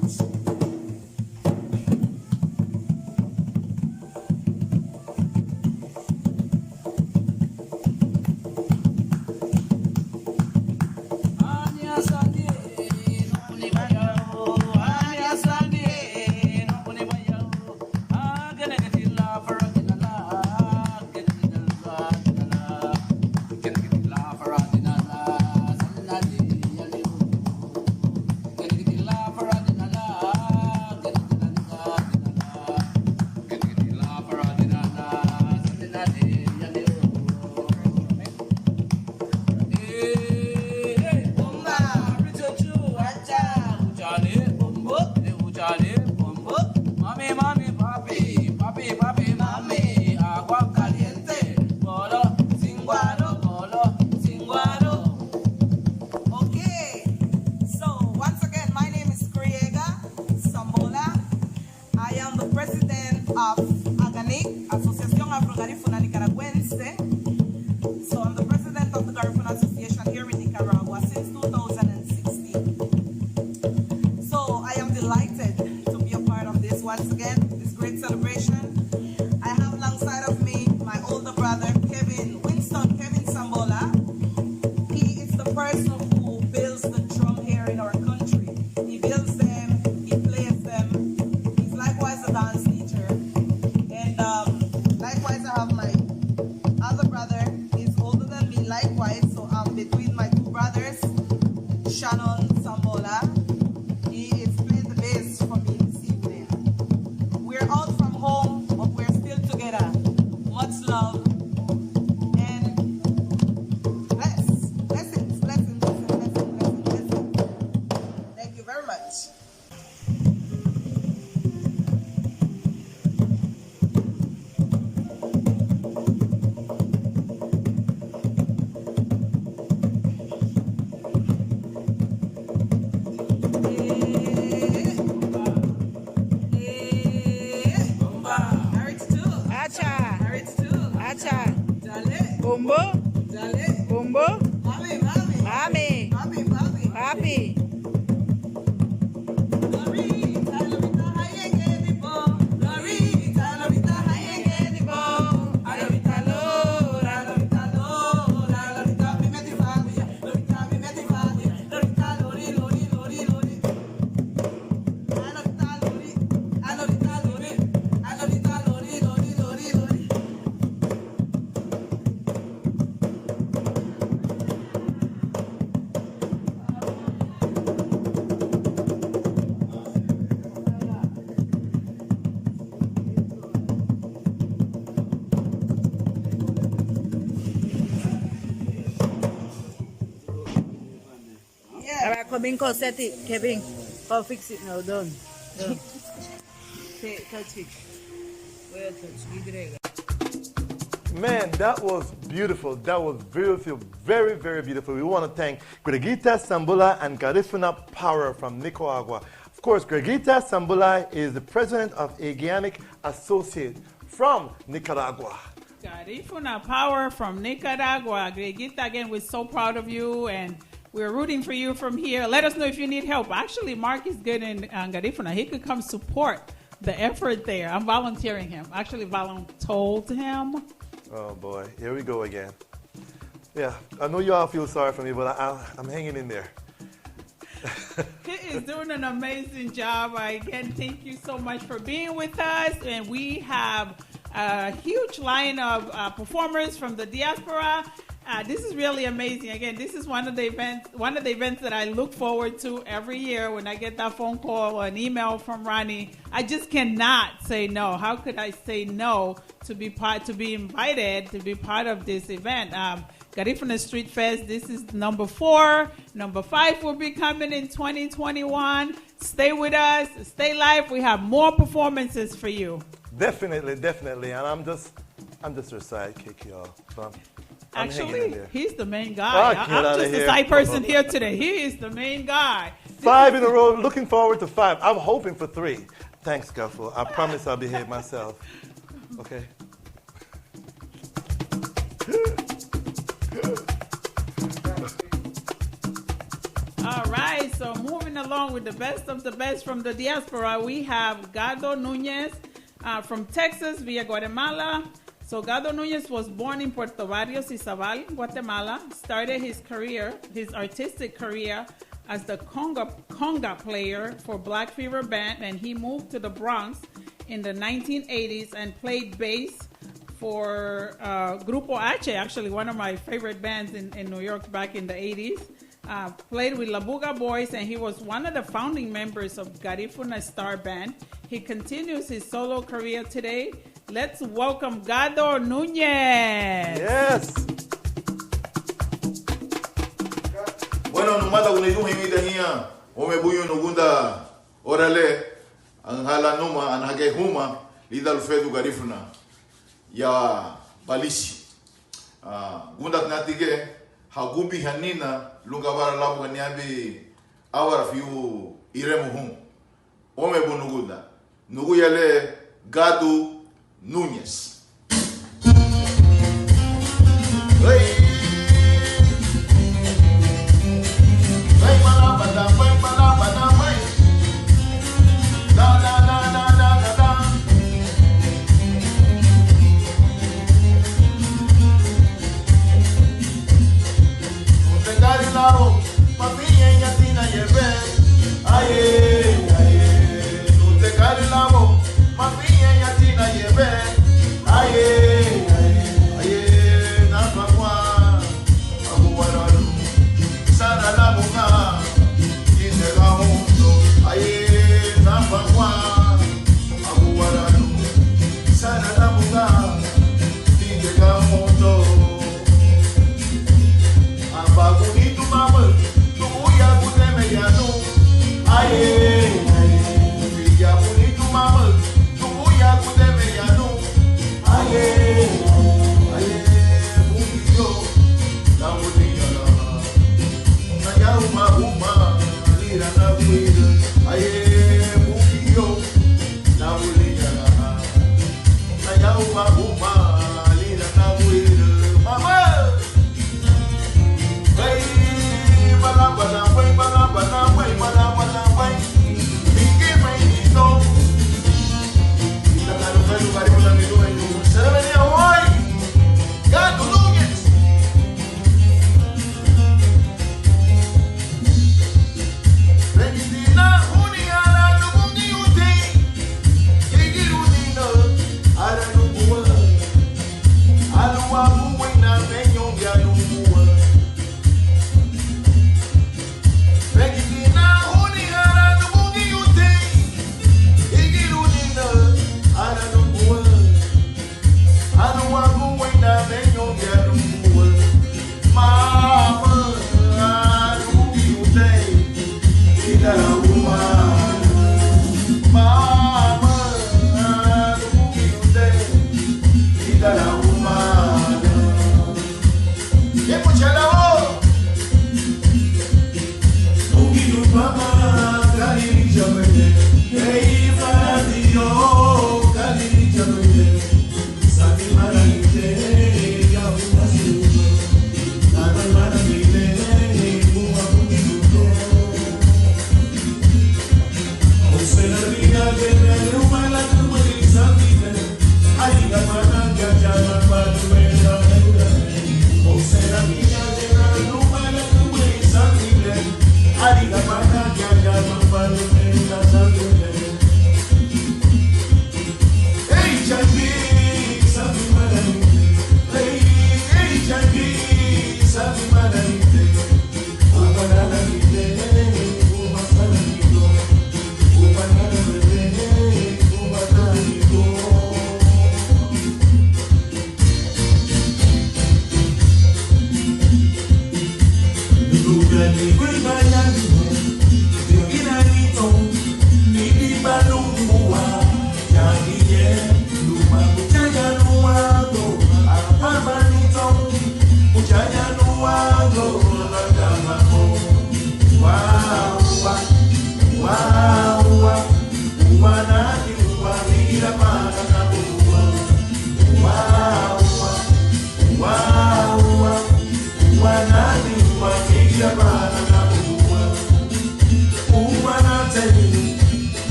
Nicaragüense. So I'm the president of the Garifuna Association here in Nicaragua since two thousand sixteen. So I am delighted to be a part of this once again, this great celebration. I have alongside of me my older brother, Kevin, Winston Kevin Sambola. He is the person who builds the drum here in our country. He builds them, he plays them. He's likewise a dance teacher. And um, likewise, I have my other brother. He's older than me, likewise. So I'm between my two brothers, Shannon Sambola. He is playing the bass for me this evening. We're out from home, but we're still together. Much love. And bless. Blessings, blessings, blessings, blessings, blessings, blessings. Thank you very much. Acha. Acha. Kombo. Kombo. Papi. Papi. All right, come in, come set it, Kevin. Come fix it now, done. Done. Okay, touch it. Well, touch. Give it a Man, that was beautiful. That was beautiful. Very, very beautiful. We want to thank Gregita Sambula and Garifuna Power from Nicaragua. Of course, Gregita Sambula is the president of Agiamic Associate from Nicaragua. Garifuna Power from Nicaragua. Gregita, again, we're so proud of you, and we're rooting for you from here. Let us know if you need help. Actually, Mark is good in, uh, Garifuna. He could come support the effort there. I'm volunteering him. Actually, voluntold him. Oh boy, here we go again. Yeah, I know you all feel sorry for me, but I, I, I'm hanging in there. He is doing an amazing job. I, again, thank you so much for being with us. And we have a huge line of, uh, performers from the diaspora. Uh, this is really amazing. Again, this is one of the events, one of the events that I look forward to every year when I get that phone call or an email from Ronnie. I just cannot say no. How could I say no to be part, to be invited to be part of this event? Um, Garifuna Street Fest, this is number four. Number five will be coming in twenty twenty-one. Stay with us. Stay live. We have more performances for you. Definitely, definitely. And I'm just, I'm just your sidekick, y'all. So I'm, I'm hanging in Actually, there. He's the main guy. Ah, I, get I'm outta just a here. Side person here today. He is the main guy. This Five is in a row. Looking forward to five. I'm hoping for three. Thanks, Gafu. I promise I'll behave myself. Okay. All right, so moving along with the best of the best from the diaspora, we have Gado Nunez, uh, from Texas via Guatemala. So Gado Nunez was born in Puerto Barrios, Izabal, Guatemala, started his career, his artistic career, as the conga, conga player for Black Fever Band, and he moved to the Bronx in the nineteen eighties and played bass for, uh, Grupo H, actually one of my favorite bands in, in New York back in the eighties. Uh, played with La Buga Boys, and he was one of the founding members of Garifuna Star Band. He continues his solo career today. Let's welcome Gado Nunez. Yes. Bueno, numada, gunei duheñu ida hiña, óunwenbu ñunu gunda, ora le, anha lan numa, anha lan huma lidan lufedu Garifuna ya Balisi. Ah, gúndatina tige, hagubihanina lun gayara lan buga niabin áwara fiu iremu hun. Óunwenbu nugunda. Nuguya le Gadu Núñez.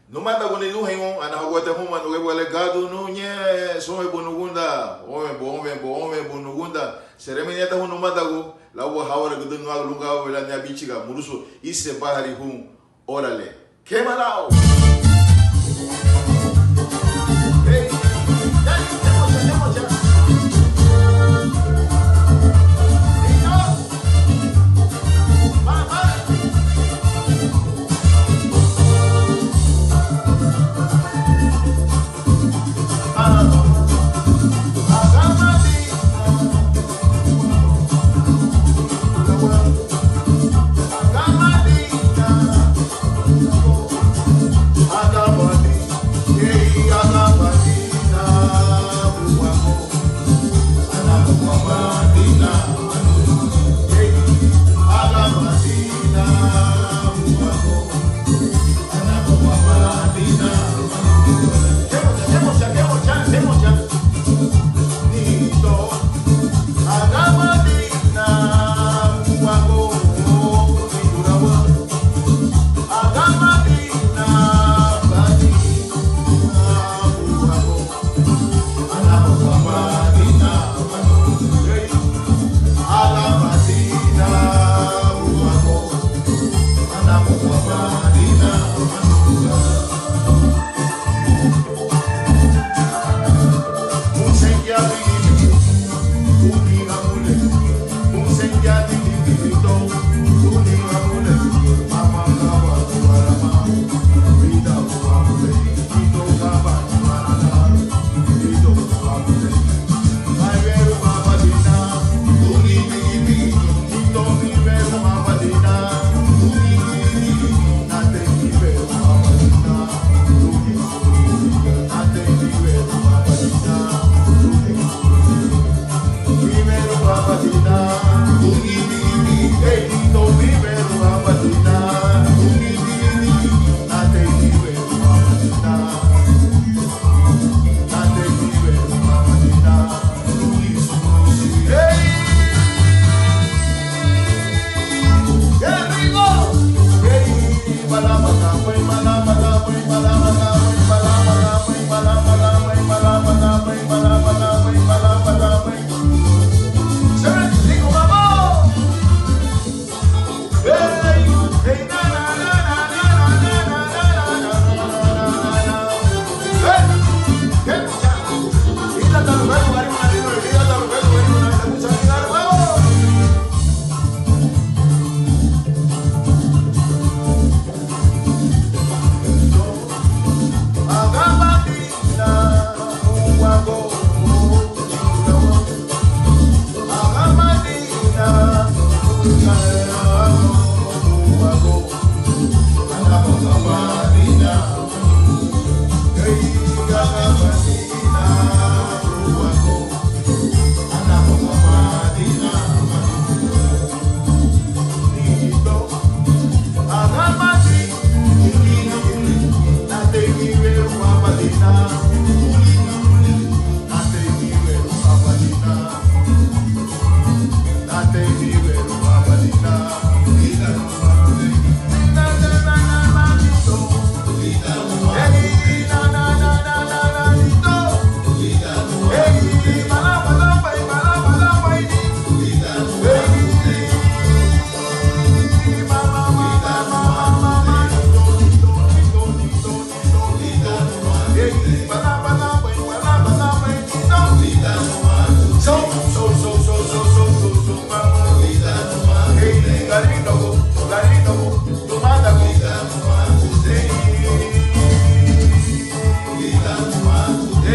Numadagu, niduheñu, anaha guetehuma nuguya buga le Gadu Núñez. Óunwenbu nugunda, óunwenbu, óunwenbu, óunwenbu nugunda. Seremein niña tun, numadagu, lau buga hawaragüdün nuagu lun gawara lan niña bíchiga murusun isebahari hun. Órale. Kema lau. Hey, dale, dale, dale, dale.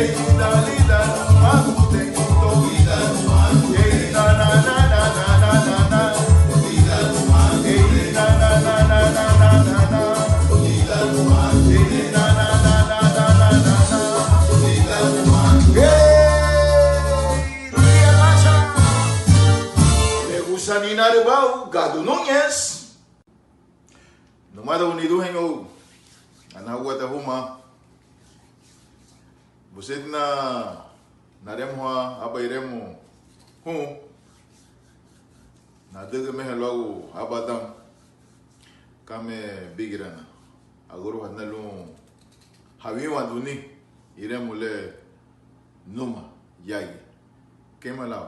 Le gusan inarübau, Gadu Núñez. Numadagu, niduheñu, anahagua ta huma, busentina naremuha aban iremu hun, nadügü meha luagu aban dan, kame bigirana, agüruhadina lun hawinwanduni iremu le numa yagiñe. Kema lau.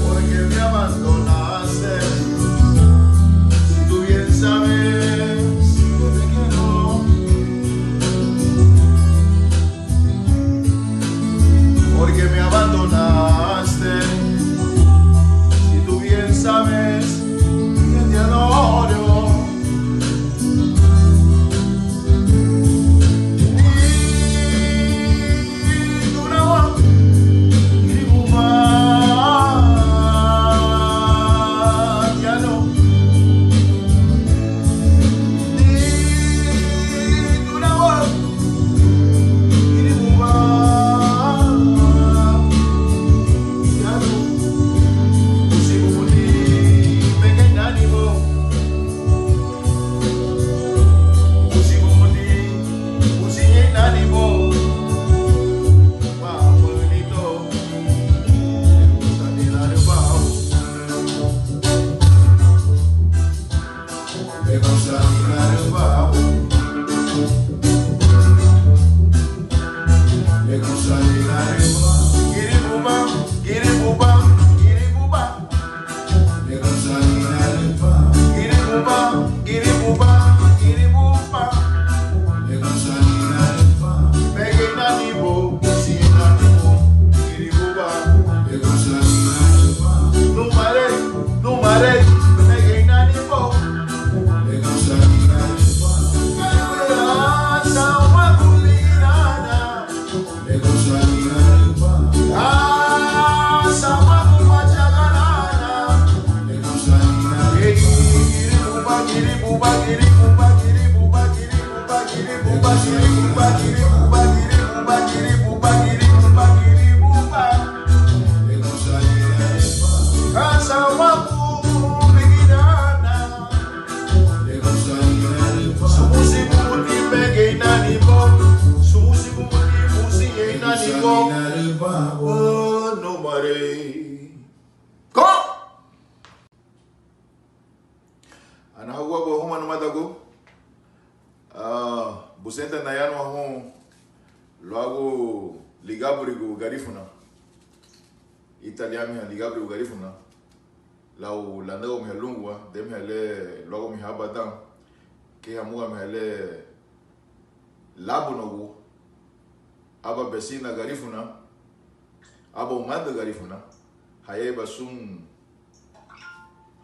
Porque me abandonaste, si tú bien sabes que te quiero. Porque me abandonaste, si tú bien sabes que te adoro. Ko Anahaguaba huma, numadagu. Ah, busentina nayanuha hun luagu ligaburigu Garifuna. Ítara liña meha ligaburigu Garifuna lau lanügümiha lungua, dé meha le luagumiha aban dan, kei hamuga meha le lábunagu, aban besina garífuna, aban umada garífuna, hayabei sun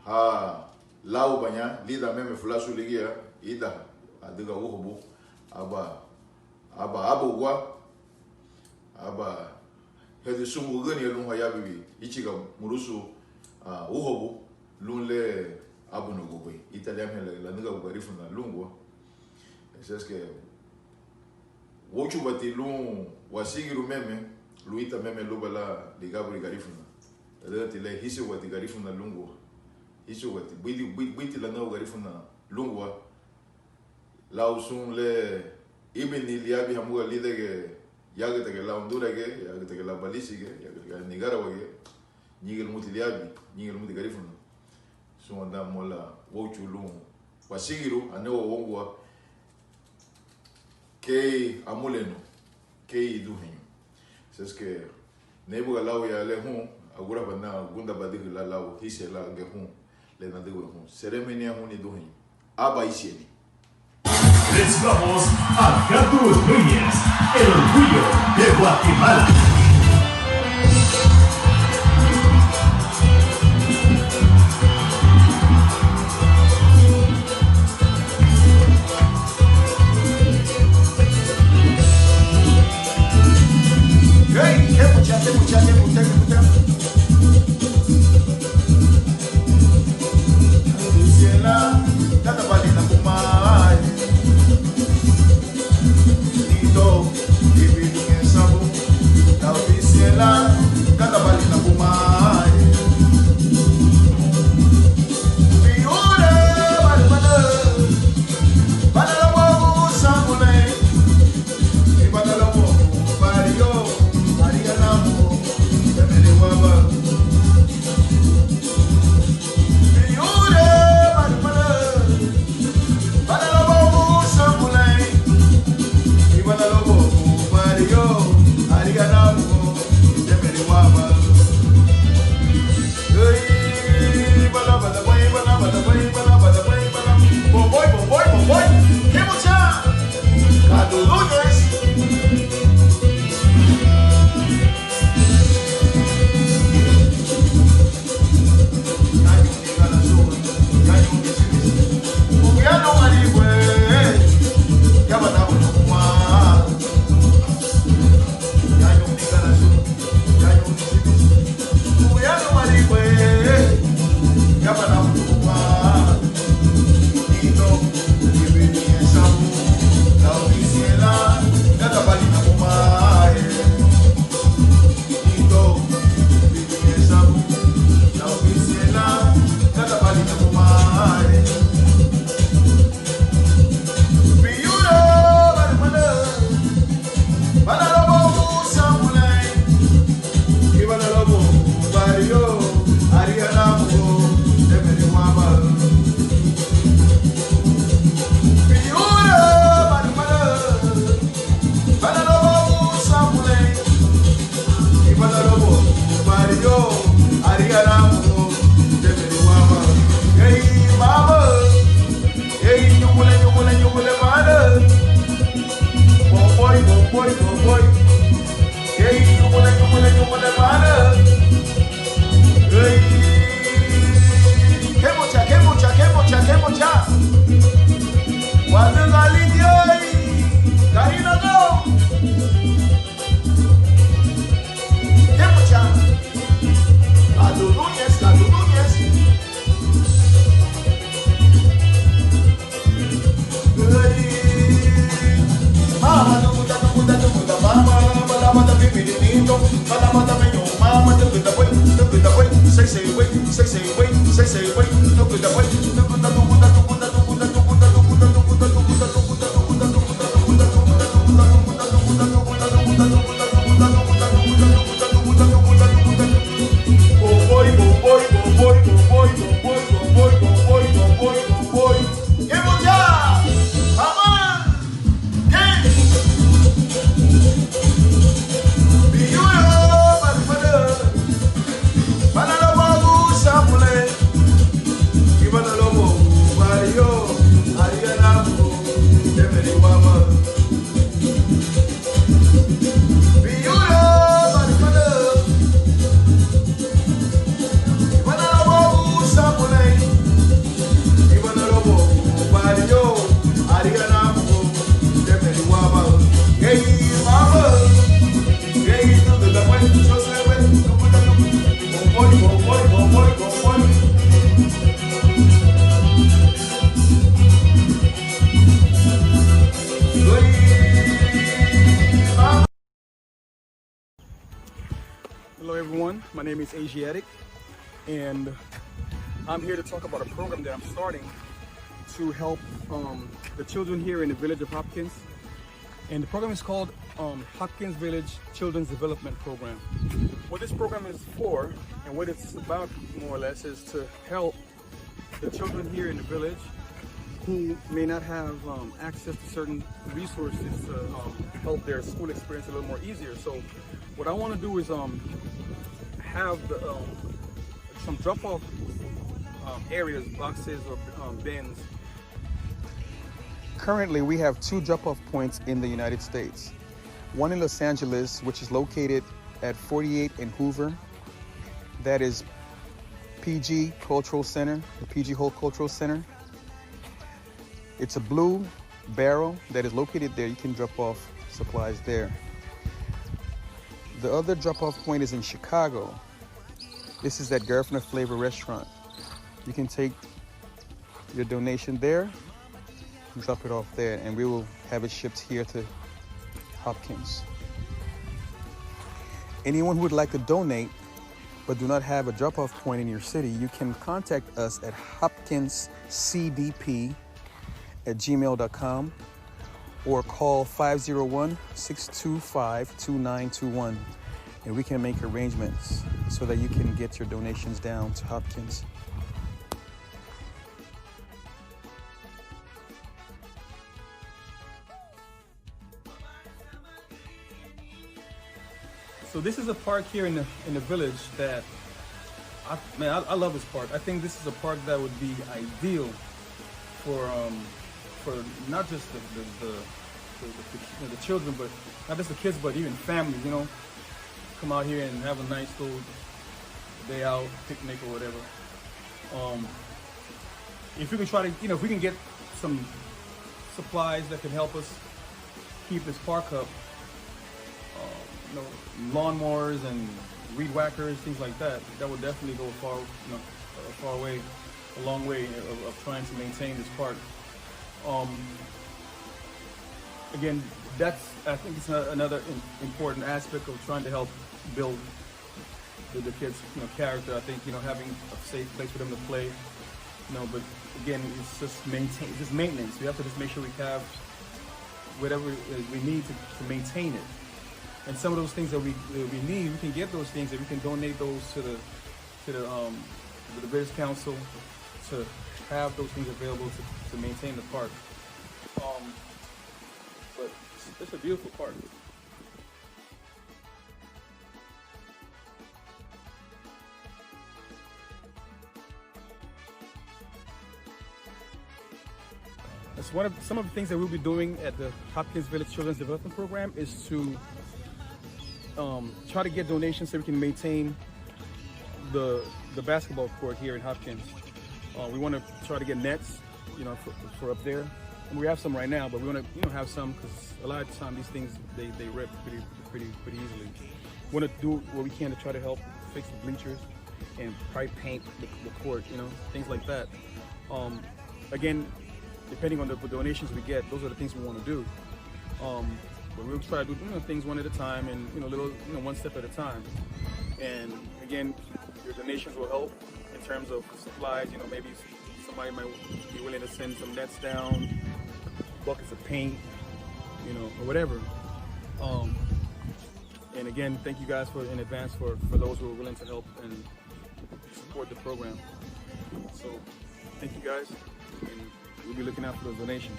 ha láubaña lidan meme fulasu ligía, ida adüga úhabu, aba, aba ábugua, aba hadi sun wügüriña lun hayabin íchiga murusun, ah, úhabu lun le ábunagubei. Ítara liña meha lanügabu garífuna lungua. Así es que wóuchubati lun wasigirun meme, lun ítara meme lubá lan ligaburi garífuna. Ladügati le hínsiñeguati garífuna lungua. Hínsiñeguati, buiti, bui-, buiti lanügabu garífuna lungua. Lau sun le íbini liabin hamuga lídangiñe yágütagiñe lan Unduragüe, yágütagiñe lan Balísigiñe, yágütagiñe lan Nigarawagiñe, ñéingiñe lumuti liabin, ñéingiñe lumuti garífuna. Súnwandan mosu lan wóuchun lun wasigirun, anúa woungua kei amulenu, kei iduheñu. Así es que néibuga lau ya le hun, agurabana gunda badügü lan lau hínsiñe lan giñe hun, le nadügübei hun. Seremein niña hun, niduheñu. Aban ínsiñeni. Recibamos a Gadu Núñez, el orgullo de Guatemala. Hello, everyone. My name is Asiatic, and I'm here to talk about a program that I'm starting to help um, the children here in the village of Hopkins. And the program is called um, Hopkins Village Children's Development Program. What this program is for, and what it's about more or less, is to help the children here in the village who may not have um, access to certain resources to um, help their school experience a little more easier. So what I want to do is um, have the, um, some drop-off um, areas, boxes or um, bins. Currently, we have two drop-off points in the United States. One in Los Angeles, which is located at forty-eight and Hoover. That is P G Cultural Center, the P G Hall Cultural Center. It's a blue barrel that is located there. You can drop off supplies there. The other drop-off point is in Chicago. This is at Garifuna Flavor Restaurant. You can take your donation there, drop it off there, and we will have it shipped here to Hopkins. Anyone who would like to donate but do not have a drop-off point in your city, you can contact us at hopkinscdp at gmail dot com or call five zero one, six two five, two nine two one, and we can make arrangements so that you can get your donations down to Hopkins. So this is a park here in the in the village that I, man, I, I love this park. I think this is a park that would be ideal for um for not just the the, the, the, the, you know, the children, but not just the kids, but even families. You know, come out here and have a nice little day out picnic or whatever. Um, if we can try to, you know, if we can get some supplies that can help us keep this park up, uh, you know, lawnmowers and weed whackers, things like that, that would definitely go a far, you know, a far way, a long way of, of trying to maintain this park. Um, again, that's, I think it's a, another im- important aspect of trying to help build the, the kids, you know, character. I think, you know, having a safe place for them to play, you know, but again, it's just maintain, it's just maintenance. We have to just make sure we have whatever uh, we need to, to maintain it. And some of those things that we that we need, we can get those things and we can donate those to the to the um to the British Council to have those things available to, to maintain the park. Um, but it's, it's a beautiful park. That's one of some of the things that we'll be doing at the Hopkins Village Children's Development Program is to um, try to get donations so we can maintain the the basketball court here in Hopkins. Uh, we want to try to get nets, you know, for, for up there. And we have some right now, but we want to, you know, have some because a lot of the time these things they, they rip pretty pretty pretty easily. We want to do what we can to try to help fix the bleachers and probably paint the, the court, you know, things like that. Um, again, depending on the donations we get, those are the things we want to do. Um, but we'll try to do you know, things one at a time and you know, little you know, one step at a time. And again, your donations will help in terms of supplies. You know, maybe somebody might be willing to send some nets down, buckets of paint, you know, or whatever. Um, and again, thank you guys for in advance for for those who are willing to help and support the program. So, thank you guys, and we'll be looking out for those donations.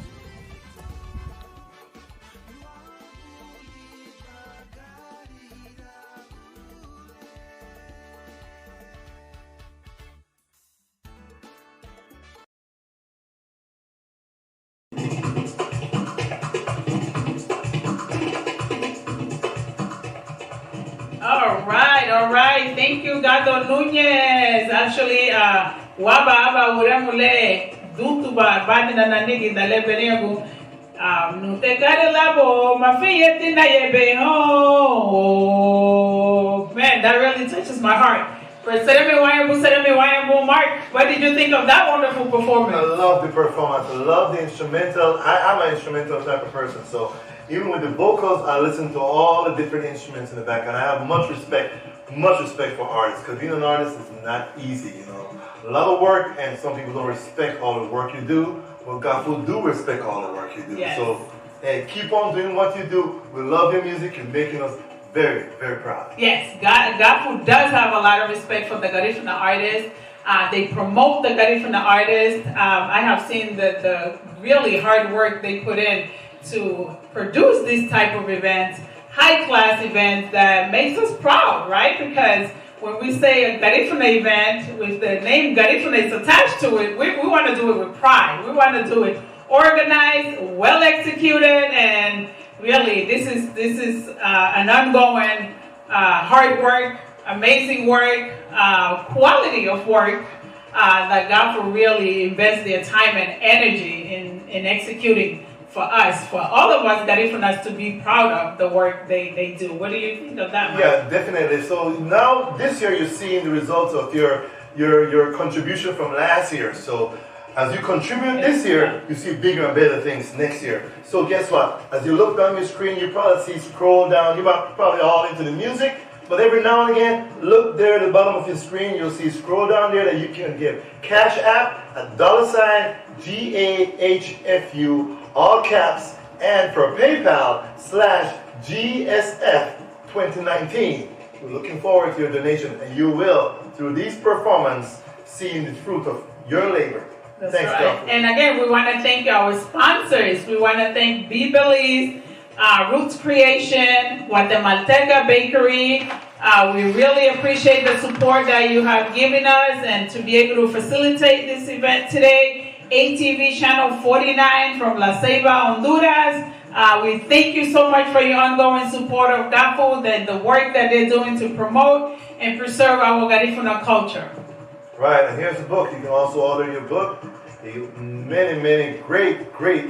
All right, all right. Thank you, Gado Núñez. Actually, uh, waba aba uremu le dutuba bani nananigi dale beriagu. Um, no te care labo mafieti na yebe. Oh, man, that really touches my heart. Pues, seremei waña bun, seremei waña bun, Mark. What did you think of that wonderful performance? I love the performance. I love the instrumental. I am an instrumental type of person. So even with the vocals, I listen to all the different instruments in the back, and I have much respect, much respect for artists, because being an artist is not easy, you know. A lot of work, and some people don't respect all the work you do. But Gafu do respect all the work you do. Yes. So, hey, keep on doing what you do. We love your music. You're making us very, very proud. Yes, Ga-, Gafu does have a lot of respect for the Garifuna artists. Uh, they promote the Garifuna artists. Um, I have seen the, the really hard work they put in to produce this type of event, high-class event that makes us proud, right? Because when we say a Garifuna event, with the name Garifuna is attached to it, we, we wanna do it with pride. We wanna do it organized, well executed, and really, this is, this is, uh, an ongoing, uh, hard work, amazing work, uh, quality of work, uh, that Gafu really invests their time and energy in, in executing for us, for all of us Garifunas to be proud of the work they, they do. What do you think of that, Mark? Yeah, definitely. So now, this year, you're seeing the results of your, your, your contribution from last year. So as you contribute this year, you see bigger and better things next year. So guess what? As you look down your screen, you probably see, scroll down, you might probably all into the music, but every now and again, look there at the bottom of your screen, you'll see, scroll down there that you can give. Cash App at dollar sign G A H F U, all caps, and for PayPal slash G S F twenty nineteen. We're looking forward to your donation, and you will, through these performance, seeing the fruit of your labor. That's right. Thanks, Gafu. And again, we wanna thank our sponsors. We wanna thank Be Belize, uh, Roots Creation, Guatemalteca Bakery. Uh, we really appreciate the support that you have given us and to be able to facilitate this event today. A T V Channel forty-nine from La Ceiba, Honduras. Uh, we thank you so much for your ongoing support of Gafu, the, the work that they're doing to promote and preserve our Garifuna culture. Right, and here's the book. You can also order your book. You, many, many great, great,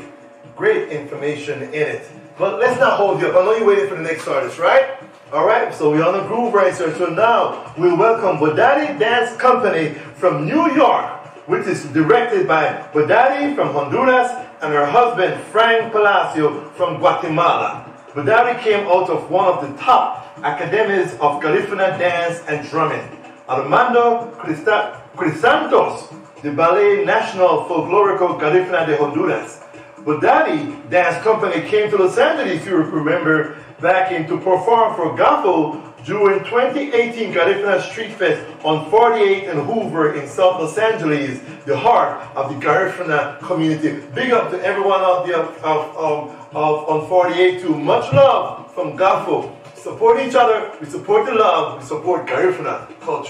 great information in it. But let's not hold you up. I know you're waiting for the next artist, right? All right, so we're on a groove right here. So now we welcome Bodari Dance Company from New York, which is directed by Bodari from Honduras and her husband Frank Palacio from Guatemala. Bodari came out of one of the top academies of Garifuna dance and drumming, Armando Crista-, Crisantos, the Ballet Nacional Folklórico Garifuna de Honduras. Bodari Dance Company came to Los Angeles, if you remember, back in to perform for Gafu during twenty eighteen Garifuna Street Fest on forty-eighth and Hoover in South Los Angeles, the heart of the Garifuna community. Big up to everyone out there of, of, um, of, on forty-eighth too. Much love from Gafu. Support each other, we support the love, we support Garifuna culture.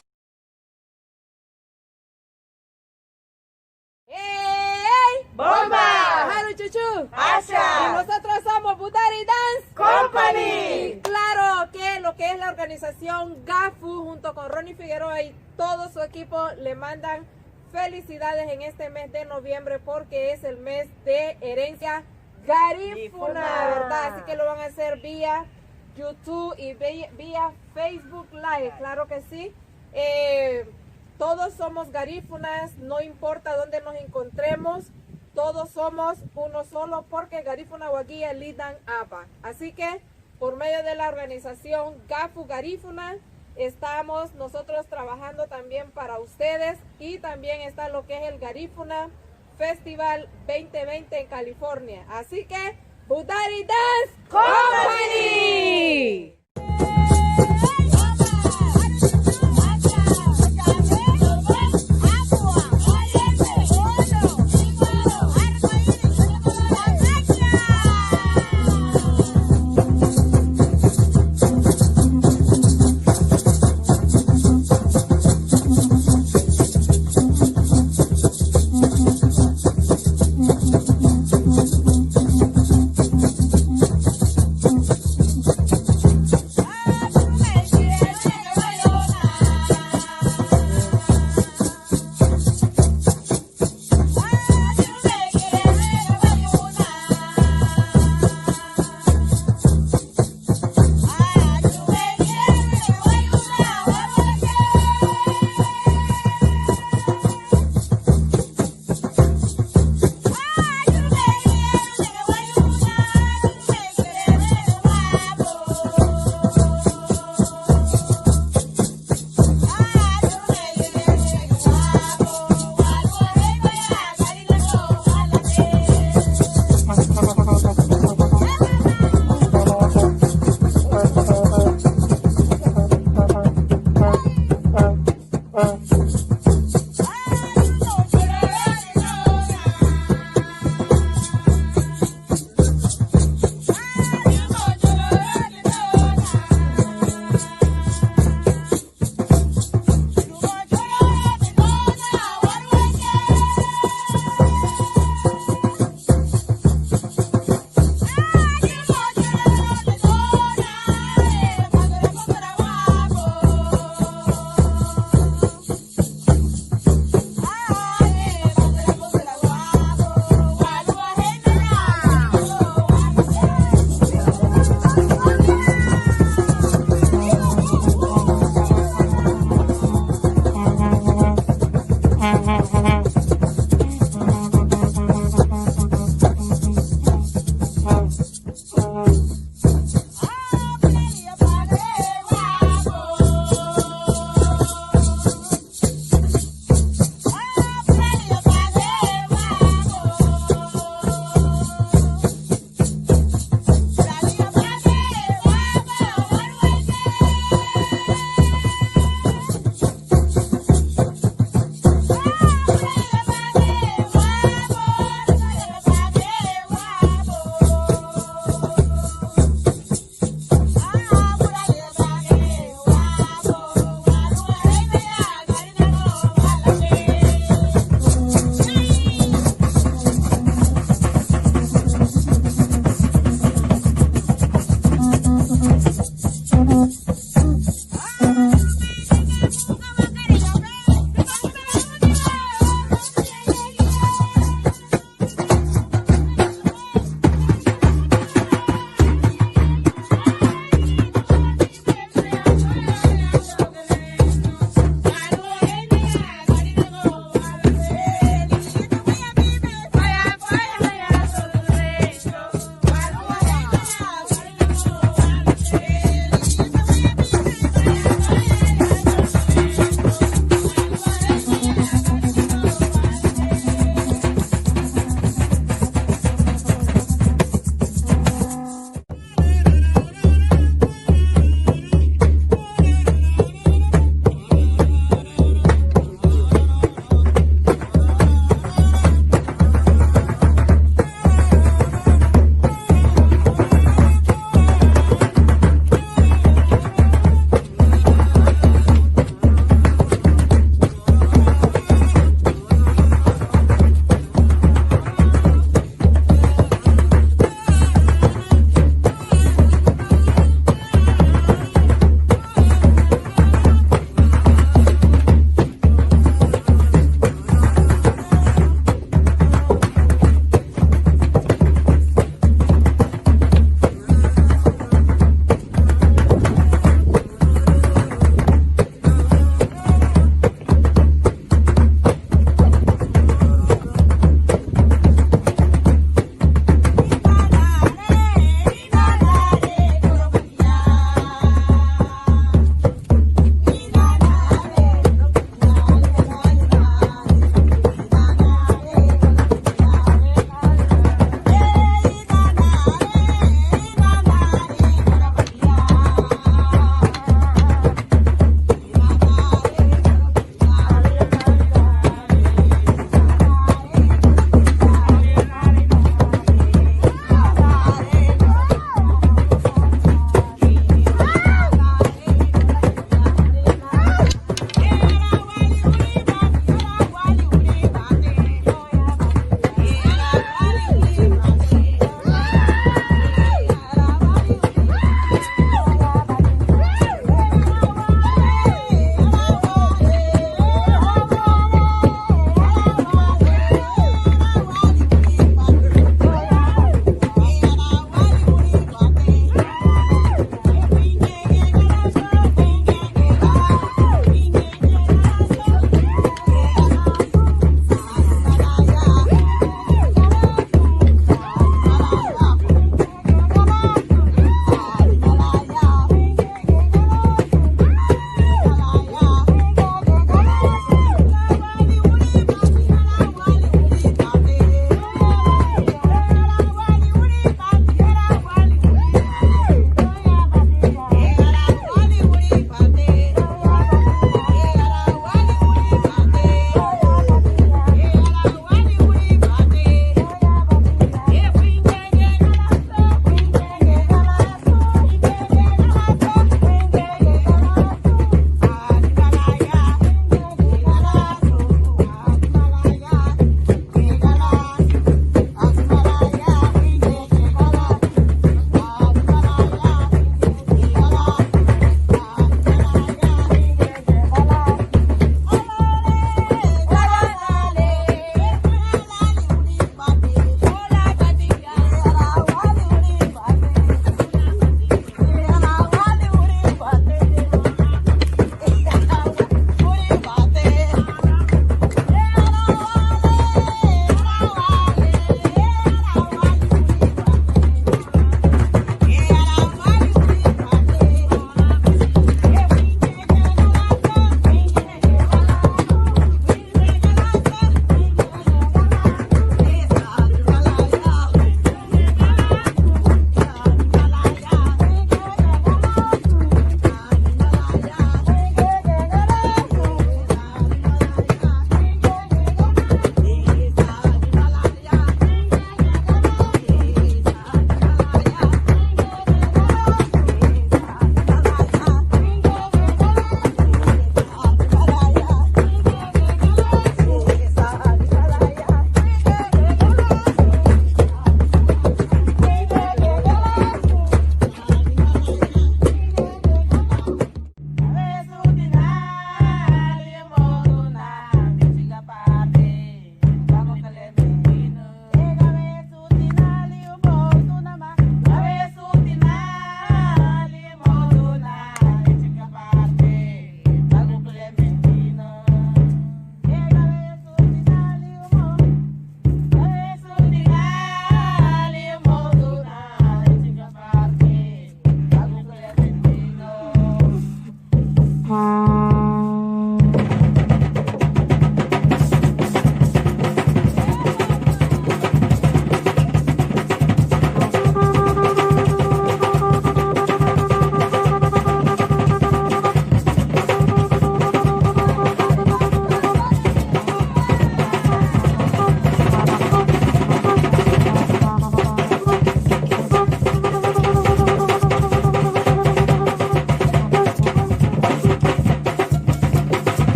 ¡Ey! ¡Bomba! Haru chuchu. Asha. Y nosotros somos Budari Dance Company. Y claro que lo que es la organización Gafu junto con Ronnie Figueroa y todo su equipo le mandan felicidades en este mes de noviembre porque es el mes de herencia garífuna, ¿verdad? Así que lo van a hacer vía YouTube y vía, vía Facebook Live, claro que sí. Eh, todos somos garífunas, no importa dónde nos encontremos, todos somos uno solo porque Garífuna Wagía Lidan Aba. Así que por medio de la organización Gafu Garífuna estamos nosotros trabajando también para ustedes y también está lo que es el Garífuna Festival veinte veinte en California. Así que, Budari Dance Company.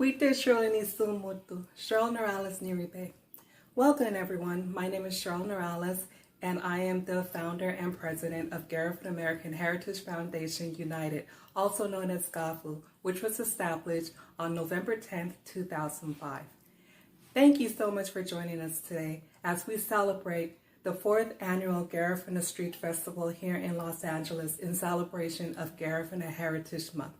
Ítara súnwandan, sun mútu. Cheryl Norales níribei. Welcome, everyone. My name is Cheryl Norales, and I am the founder and president of Garifuna American Heritage Foundation United, also known as GAFU, which was established on November tenth, two thousand five. Thank you so much for joining us today as we celebrate the fourth annual Garifuna Street Festival here in Los Angeles in celebration of Garifuna Heritage Month.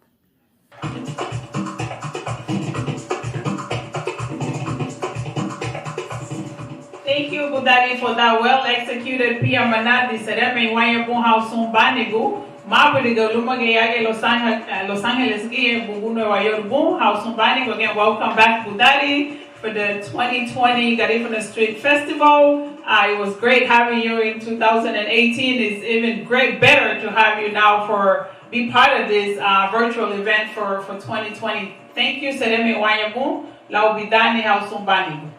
Thank you, Budari, for that well-executed piamanadi. Seremei waña bun hau sun bánigu. Mábuiga lúmagiñe Los Ange-, eh, Los Angeles giñe, bugú Nueva York bun hau sun bánigu. Again, welcome back, Budari, for the twenty twenty Garifuna Street Festival. Uh, it was great having you in two thousand eighteen. It's even great, better to have you now for be part of this uh, virtual event for, for twenty twenty. Thank you, seremei waña bun lau bidaani hau sun bánigu.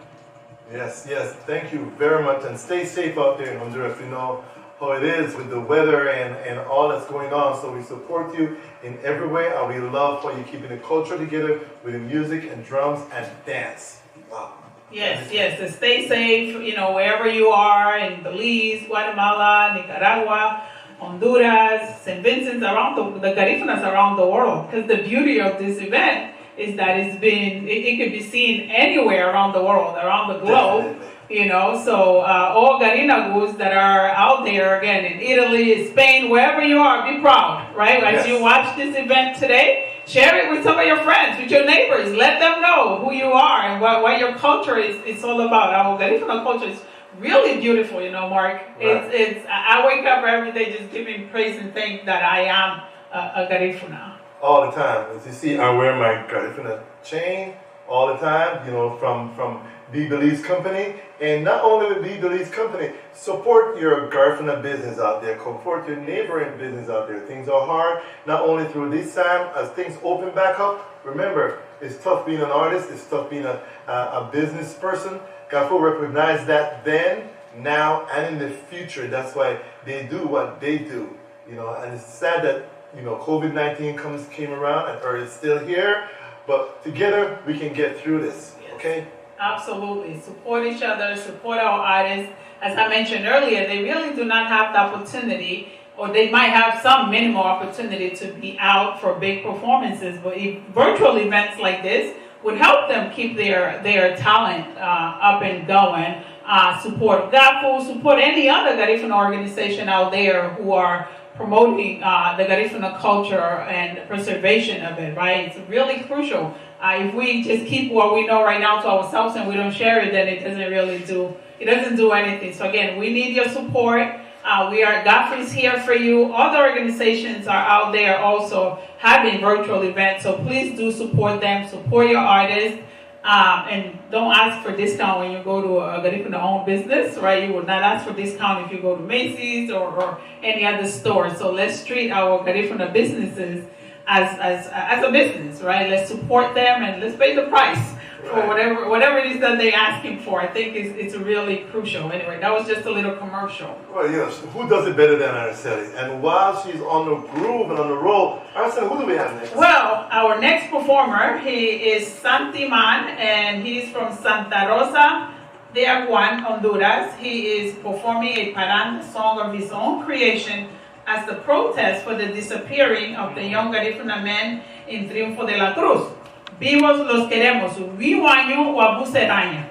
Yes, yes. Thank you very much, and stay safe out there in Honduras. We know how it is with the weather and, and all that's going on, so we support you in every way, and we love how you're keeping the culture together with the music and drums and dance. Wow. Yes, yes. So stay safe, you know, wherever you are in Belize, Guatemala, Nicaragua, Honduras, Saint Vincent, around the, the Garifunas around the world. Because the beauty of this event is that it's been, it, it could be seen anywhere around the world, around the globe. Definitely. You know, so uh, all Garinagus that are out there, again, in Italy, Spain, wherever you are, be proud, right? As you, yes, watch this event today, share it with some of your friends, with your neighbors. Let them know who you are and what, what your culture is, is all about. Our Garifuna culture is really beautiful, you know, Mark. Right. It's, it's, I I wake up every day just giving praise and thank that I am a, a Garifuna. All the time. As you see, I wear my Garifuna chain all the time, you know, from, from Be Belize Company. And not only with Be Belize Company, support your Garifuna business out there, support your neighboring business out there. Things are hard, not only through this time, as things open back up. Remember, it's tough being an artist, it's tough being a, a, a business person. GAFU recognized that then, now, and in the future. That's why they do what they do. You know, and it's sad that, you know, COVID nineteen comes, came around and, or it's still here, but together we can get through this, yes, okay? Absolutely. Support each other, support our artists. As I mentioned earlier, they really do not have the opportunity, or they might have some minimal opportunity to be out for big performances, but if virtual events like this would help them keep their, their talent uh, up and going. Uh, support GAFU, support any other Garifuna organization out there who are promoting uh, the Garifuna culture and the preservation of it, right? It's really crucial. Uh, if we just keep what we know right now to ourselves and we don't share it, then it doesn't really do, it doesn't do anything. So again, we need your support. Uh, we are, GAFU is here for you. Other organizations are out there also having virtual events, so please do support them, support your artists. Um, and don't ask for discount when you go to a Garifuna owned business, right? You will not ask for discount if you go to Macy's or, or any other store. So let's treat our Garifuna businesses as, as, as a business, right? Let's support them and let's pay the price for, right, whatever, whatever it is that they're asking for. I think it's, it's really crucial. Anyway, that was just a little commercial. Well, yes, who does it better than Araceli? And while she's on the groove and on the roll, Araceli, who do we have next? Well, our next performer, he is Santi Man, and he's from Santa Rosa de Aguán, Honduras. He is performing a parranda song of his own creation as the protest for the disappearing of the young Garifuna men in Triunfo de la Cruz. Vivos los queremos. Wíwañu wabúseeraña.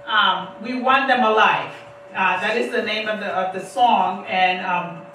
Um, we want them alive. Uh, that is the name of the, of the song. And um,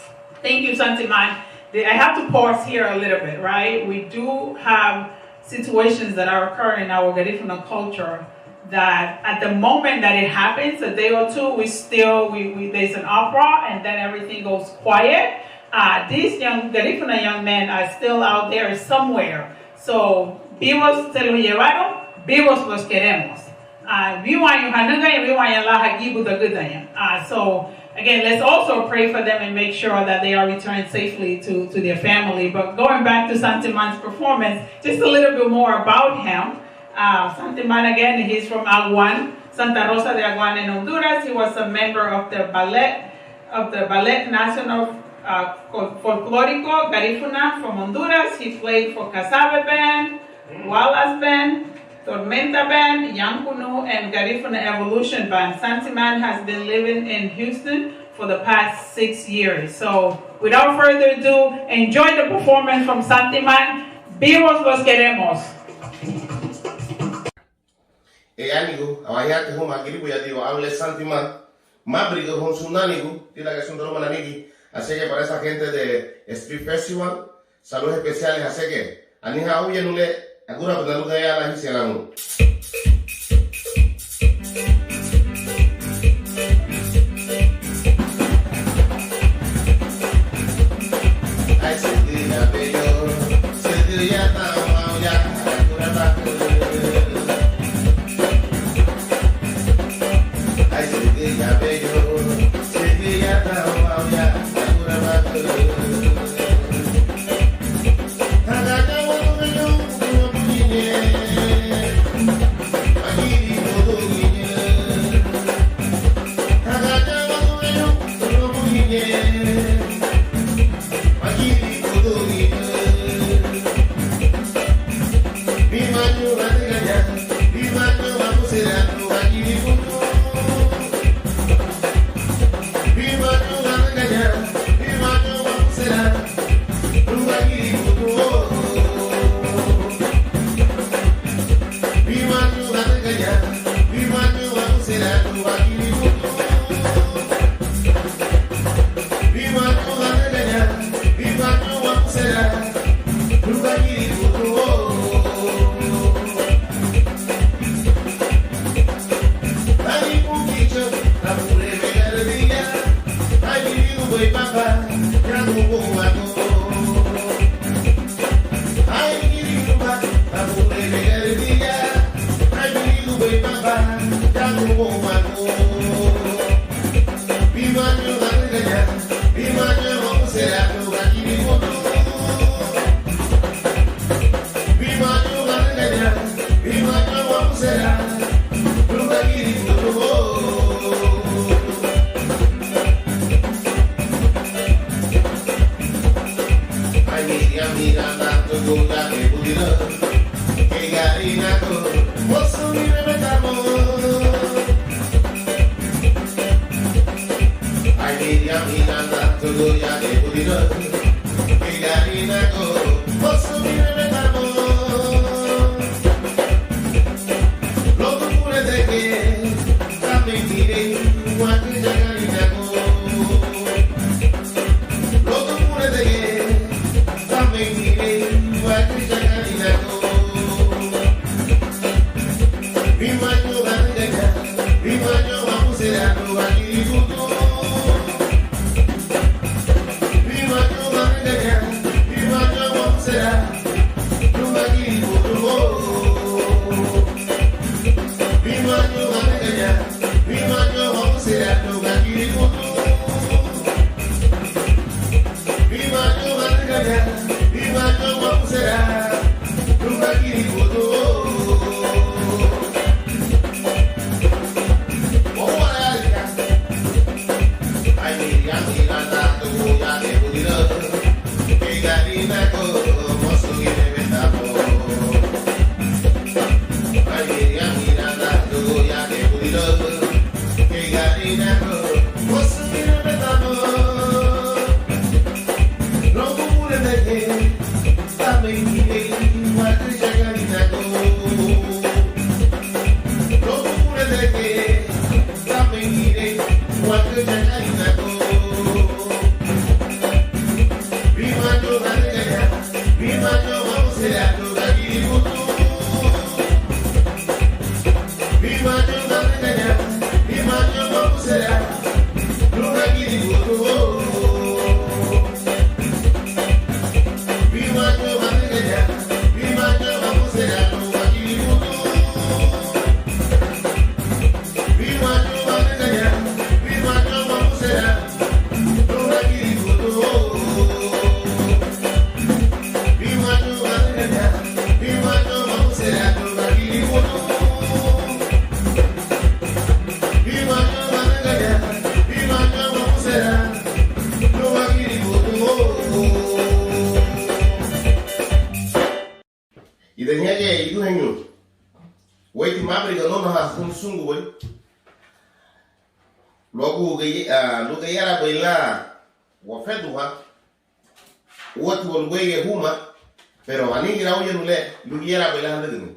thank you, Santi Man. The- I have to pause here a little bit, right? We do have situations that are occurring in our Garifuna culture that at the moment that it happens, a day or two, we still, we, we there's an uproar, and then everything goes quiet. Uh, these young Garifuna young men are still out there somewhere. So, vivos se lo llevaron, vivos los queremos. Uh, wíwañu hanügaña, wíwañu lan hagíbudagüdaña. Uh, so, again, let's also pray for them and make sure that they are returned safely to, to their family. But going back to Santi Man's performance, just a little bit more about him. Uh, Santi Man, again, he's from Aguán, Santa Rosa de Aguán in Honduras. He was a member of the ballet, of the Ballet Nacional uh, Fol- Folclórico Garifuna from Honduras. He played for Casabe Band, Wallace Band, Tormenta Band, Yankunu, and Garifuna Evolution Band. Santiman has been living in Houston for the past six years. So, without further ado, enjoy the performance from Santiman. Vivos los queremos. E ánigu, awayaati huma giribuya diwa au le Santiman, mábüriga houn sun nánigu tídangiñe sun daruma nanigi. Así que para esa gente de Street Festival, saludos especiales, así que anihán óunwenun le agurabana lun gayara lan hínsiñe lan houn. súngubei luagu, ah, lun gayaraabei lan wafeduha, úatiwa lubéi huma, pero anigi lan óuyanu le lun gayaraabei lan halügüni.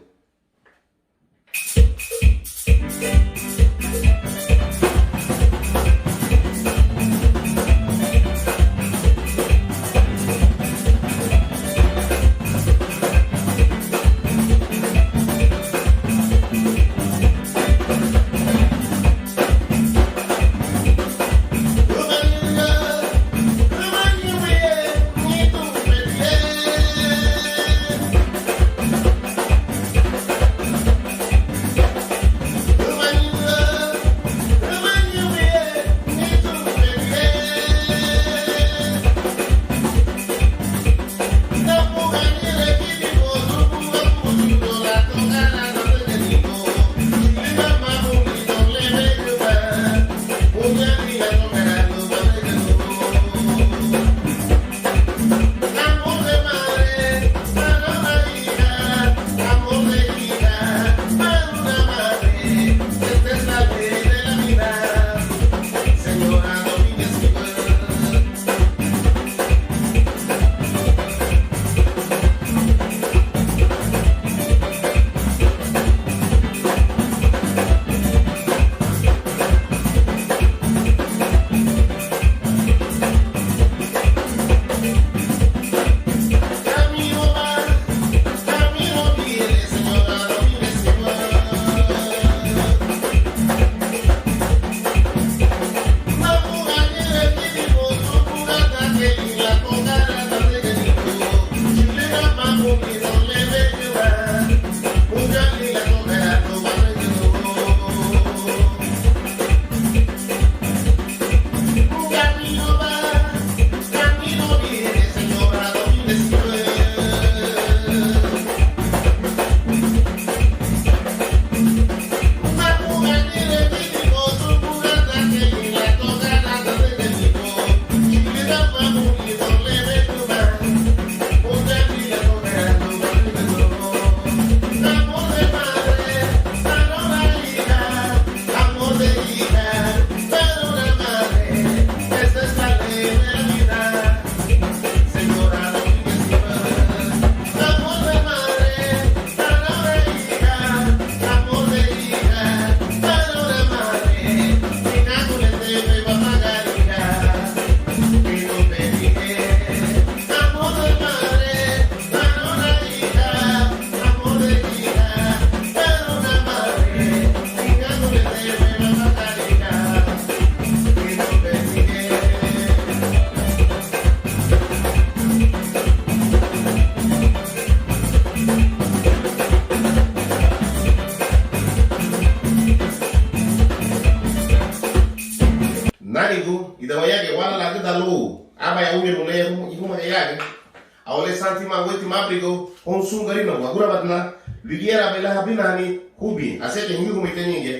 Nárigu, ida wayagüdalubei, ábaya óuyanu le, ihuma gayagi. Au le santima wéitima ábirigu houn sun Garinagu, agurabatina lun gayaraabei lan habinahani hubi, asete hingirumei teñige.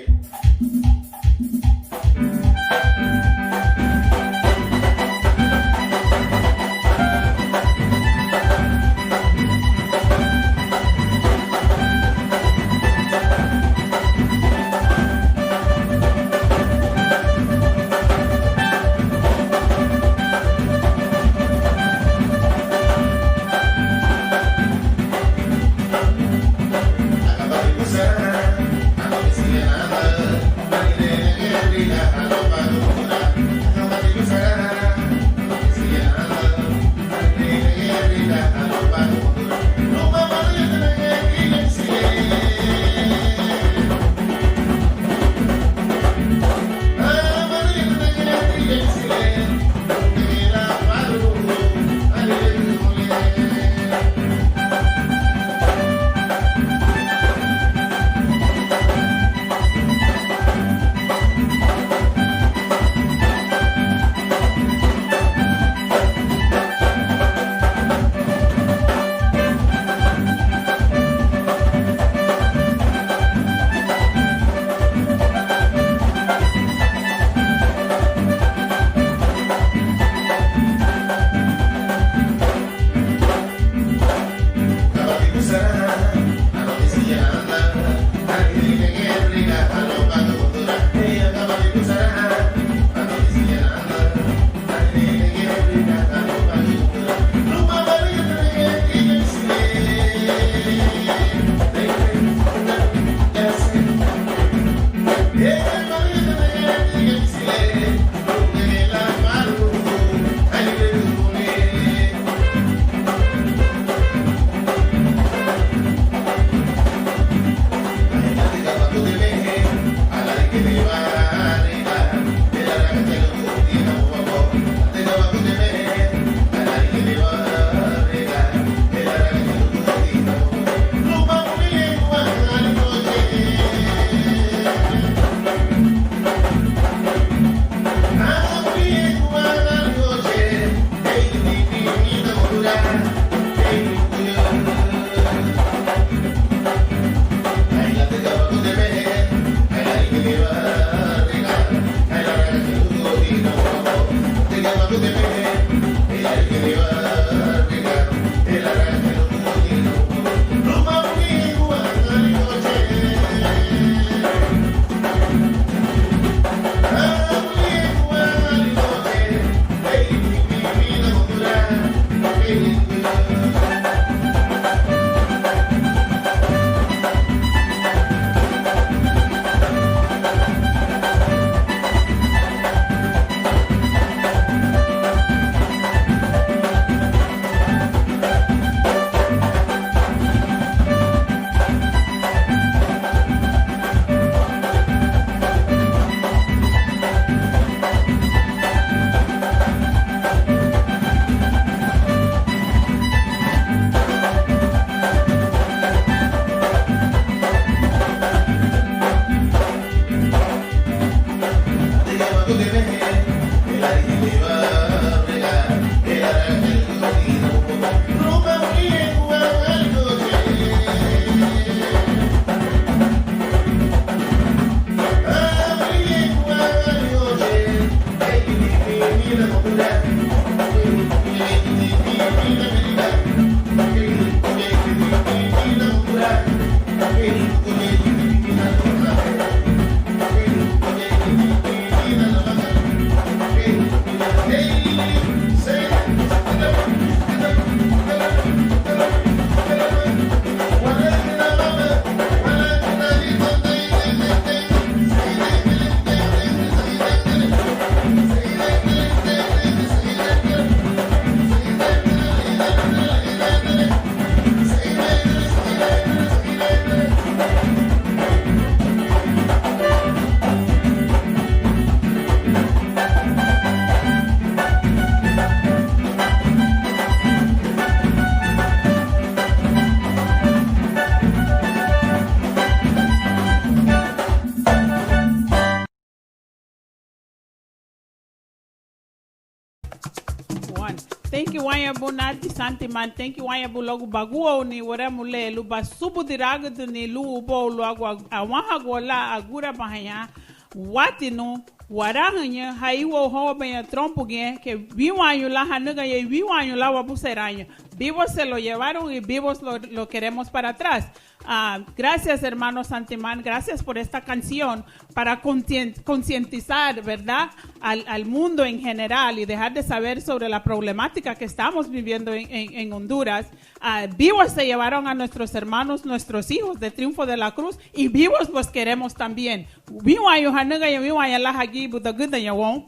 One. Thank you wañabu nati Santiman, thank you wañabu luagu bagúaruni weremu le lun basubudiragüdüni lun ubóu luagu a- awanhagua lan agurabahaña watinu warahüñü ha iwoun hóubaña trompugiñe, que wínwañu lan hanügaña, wínwañu lan wabusenraña. Vivos se lo llevaron y vivos lo, lo queremos para atrás. Ah, gracias, hermano Santimán, gracias por esta canción para conscien- concientizar, ¿verdad? Al, al mundo en general y dejar de saber sobre la problemática que estamos viviendo en, en- en Honduras. Ah, vivos se llevaron a nuestros hermanos, nuestros hijos de Triunfo de la Cruz, y vivos los queremos también. Wínwañu hanügaña, wínwañu lan hagibudagüdaña woun.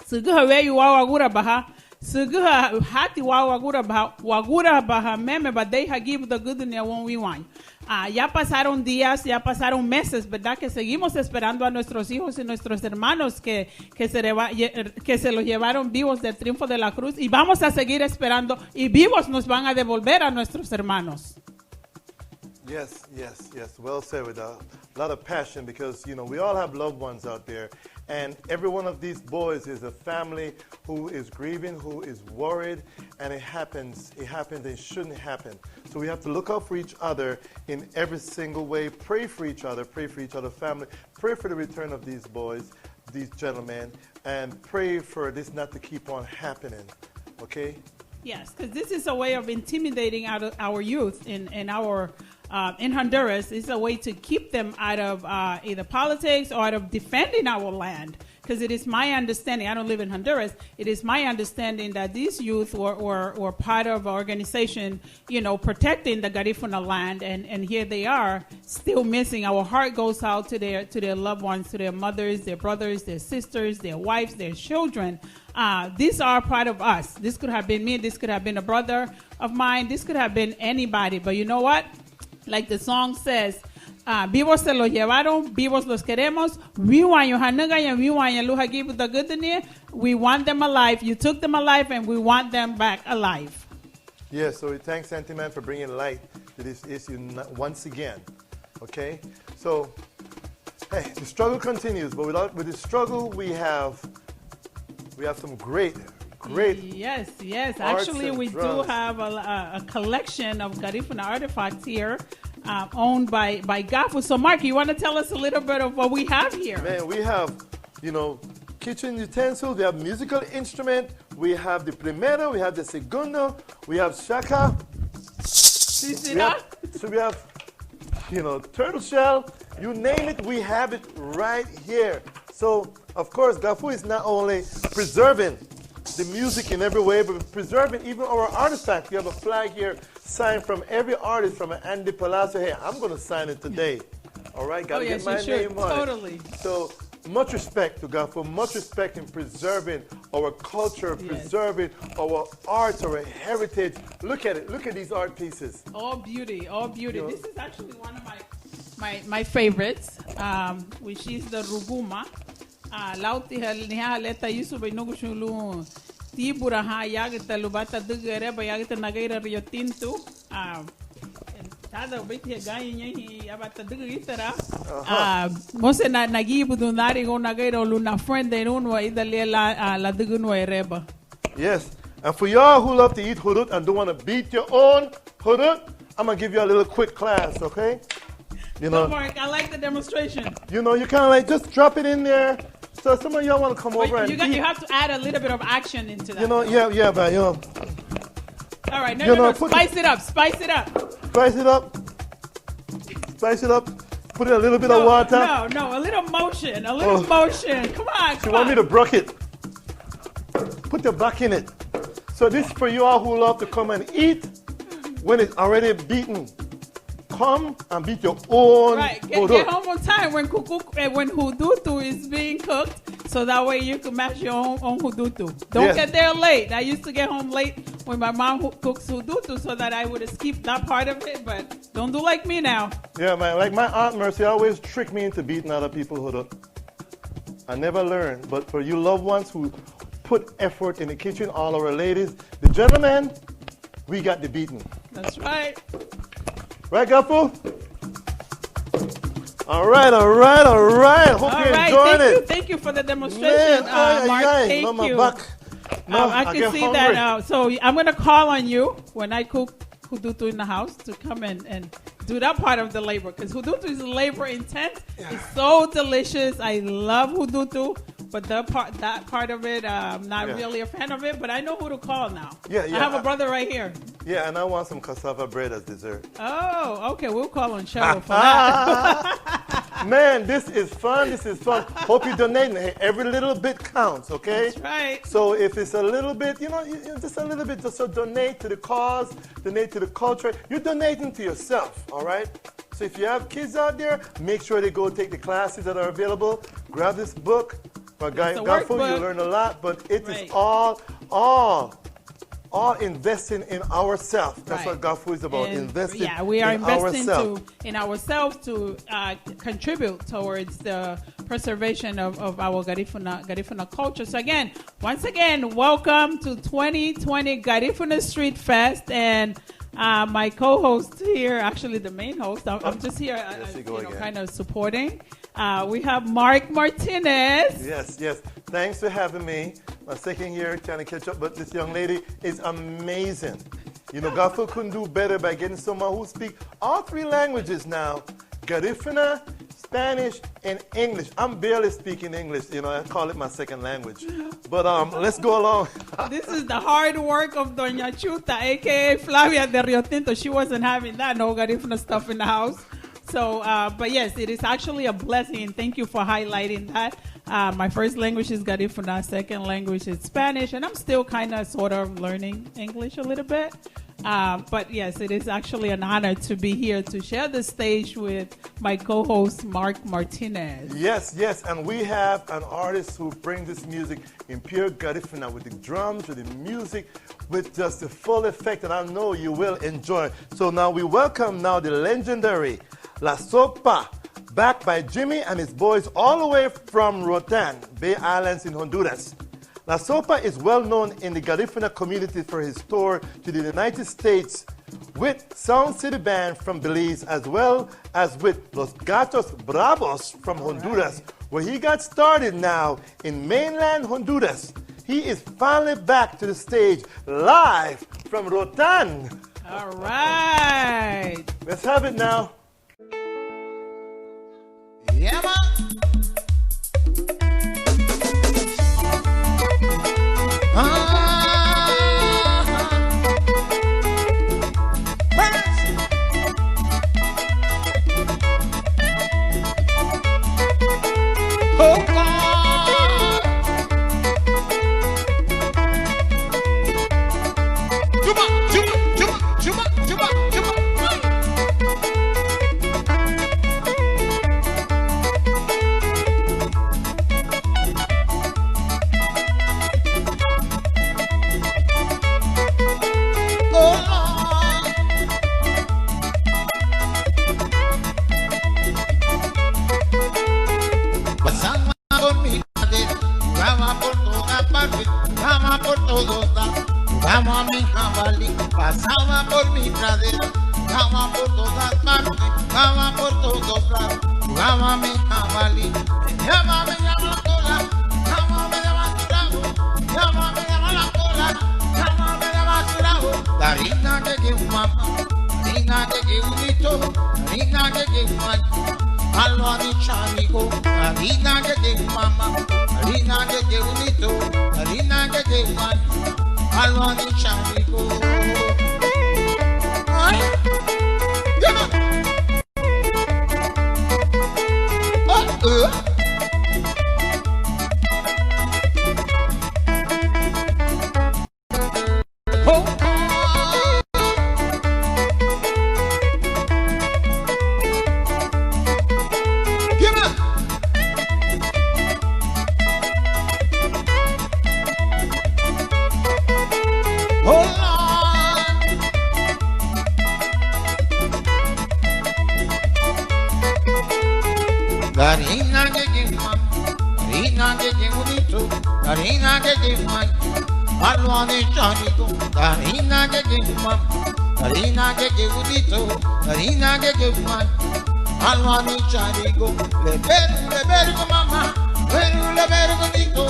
Sügüha weyu wau agurabaha, sügüha hati wau agurabaha, wagurabahameme badei hagibudagüdüniña woun wínwañu. Ah, ya pasaron días, ya pasaron meses, ¿verdad? Que seguimos esperando a nuestros hijos y nuestros hermanos que, que se reva- ye- que se los llevaron vivos del Triunfo de la Cruz, y vamos a seguir esperando, y vivos nos van a devolver a nuestros hermanos. Yes, yes, yes. Well said, with a lot of passion, because, you know, we all have loved ones out there, and every one of these boys is a family who is grieving, who is worried, and it happens. It happens and it shouldn't happen. So we have to look out for each other in every single way. Pray for each other. Pray for each other's family. Pray for the return of these boys, these gentlemen, and pray for this not to keep on happening. Okay? Yes, because this is a way of intimidating out of our youth in, in our uh, in Honduras. It's a way to keep them out of uh, either politics or out of defending our land. Because it is my understanding, I don't live in Honduras, it is my understanding that these youth were, were, were part of an organization, you know, protecting the Garifuna land, and, and here they are still missing. Our heart goes out to their, to their loved ones, to their mothers, their brothers, their sisters, their wives, their children. Uh, these are part of us. This could have been me, this could have been a brother of mine, this could have been anybody, but you know what? Like the song says, uh, vivos se lo llevaron, vivos los queremos. Wínwañu hanügaña, wínwañu lun hagibudagüdüniña. We want them alive. You took them alive, and we want them back alive. Yes, so we thank Santiman for bringing light to this issue n- once again. Okay? So, hey, the struggle continues, but without, with the struggle, we have, we have some great, great Yes, yes. Arts Actually, and we do drums. have a, a, a collection of Garifuna artifacts here, uh, owned by, by Gafu. So, Mark, you want to tell us a little bit of what we have here? Man, we have, you know, kitchen utensils, we have musical instrument, we have the primero, we have the segundo, we have shaka. Sí, sí, We have, ¿no? so we have, you know, turtle shell, you name it, we have it right here. So, of course, Gafu is not only preserving the music in every way, but preserving even our artifacts. We have a flag here, signed from every artist, from Andy Palacio. Hey, I'm gonna sign it today. All right, Oh, gotta get yes, you my should. name on it. Totally. So, much respect to Gafu, much respect in preserving our culture, Yes. preserving our arts, our heritage. Look at it. Look at these art pieces. All beauty, all beauty. You know? This is actually one of my, my, my favorites, um, which is the Ruguma. Ah, lau ti ha, ni ha le ta yusu bai nugu shulu tibura ha yagita lubata dugu ereba yagita nageira Rio Tinto. Ah, tada bai ti ha gañi ñehi abata dugu itara. Aha. Ah, mose na, na gibu du nari go nageira lu na friend de nunua ida le la, ah, la dugu nua ereba. Yes. And for y'all who love to eat hurut and don't want to beat your own hurut, I'm gonna give you a little quick class, okay? You know, Go, Mark. I like the demonstration. You know, you kind of like just drop it in there, So some of y'all want to come over and eat. But you got, you have to add a little bit of action into that, though. You know, yeah, yeah, but, you know. All right, no, no, no, spice it up, spice it up. Spice it up. Spice it up. Put in a little bit of water. No, no, no, a little motion, a little motion. Come on, come on. She want me to brook it. Put your back in it. So this is for you all who love to come and eat when it's already beaten. Come and beat your own hudutu. Right, get, get home on time when kuku, eh, when hudutu is being cooked, so that way you can mash your own, own hudutu. Don't get there late. I used to get home late when my mom hu-, cooks hudutu, so that I would skip that part of it, but don't do like me now. Yeah, man, like my Aunt Mercy always trick me into beating other people hudutu. I never learned, but for you loved ones who put effort in the kitchen, all our ladies, the gentlemen, we got the beating. That's right. Right, Gafu? All right, all right, all right. Hope you enjoyed it. All right, thank you, thank you for the demonstration, uh, Mark. Man, ay, ay, ay, no, my back. No, I can see that, uh, so I'm gonna call on you when I cook hudutu in the house to come and, and do that part of the labor, 'cause hudutu is labor intense. Yeah. It's so delicious. I love hudutu, but the part, that part of it, uh, I'm not really a fan of it, but I know who to call now. Yeah, yeah. I have a brother right here. Yeah, and I want some cassava bread as dessert. Oh, okay. We'll call on Cheryl for that. Man, this is fun. This is fun. Hope you donate. Hey, every little bit counts, okay? That's right. So if it's a little bit, you know, you, you, just a little bit, just so donate to the cause, donate to the culture. You're donating to yourself, all right? So if you have kids out there, make sure they go take the classes that are available. Grab this book. It's a workbook. Gafu, you learn a lot, but it is all, all all investing in ourselves. That's what Gafu is about, investing in ourselves. Right. And, yeah, we are investing to, in ourselves to, uh, contribute towards the preservation of, of our Garifuna, Garifuna culture. So again, once again, welcome to twenty twenty Garifuna Street Fest. And, uh, my co-host here, actually the main host, I'm, I'm just here, uh, you know, kind of supporting. Uh, we have Mark Martinez. Yes, yes. Thanks for having me. My second year trying to catch up, but this young lady is amazing. You know, Gafu couldn't do better by getting someone who speak all three languages now, Garifuna, Spanish, and English. I'm barely speaking English. You know, I call it my second language. But, um, let's go along. This is the hard work of Doña Chuta, A K A Flavia de Rio Tinto. She wasn't having that, no Garifuna stuff in the house. So, uh, but yes, it is actually a blessing, and thank you for highlighting that. Uh, my first language is Garifuna, second language is Spanish, and I'm still kinda sort of learning English a little bit. Uh, but yes, it is actually an honor to be here to share the stage with my co-host, Mark Martinez. Yes, yes, and we have an artist who brings this music in pure Garifuna with the drums, with the music, with just the full effect, and I know you will enjoy. So now we welcome now the legendary La Sopa, backed by Jimmy and his boys all the way from Roatán, Bay Islands in Honduras. La Sopa is well known in the Garifuna community for his tour to the United States with Sound City Band from Belize, as well as with Los Gatos Bravos from Honduras, where he got started now in mainland Honduras. He is finally back to the stage, live from Roatán. All right. Let's have it now. Yeah, man. Ah. Mercy. Oh, God. Chupa, chupa, chupa, chupa, chupa, chupa. Pasaba por mi pradera, jugaba por todas partes, jugaba por todos lados, jugaba mi jabalí. Pasaba por mi pradera, jugaba por todas partes, jugaba por todos lados, jugaba mi jabalí. Me llama, me llama la cola, llama, me llama su rabo, llama, me llama la cola, llama, me llama su rabo. Darina que que un mamá, darina que que un hito, darina que que un mal. Alwani chanigo, alina gege mama, alina gege unito, alina gege wani, alwani chanigo. Ay, ya. Oh, uh. Garina gege mama, garina gege unito, garina gege wani, alwani chanigo, garina gege mama, garina gege unito, garina gege wani, alwani chanigo. Leberu, leberu mama, leberu, leberu unito,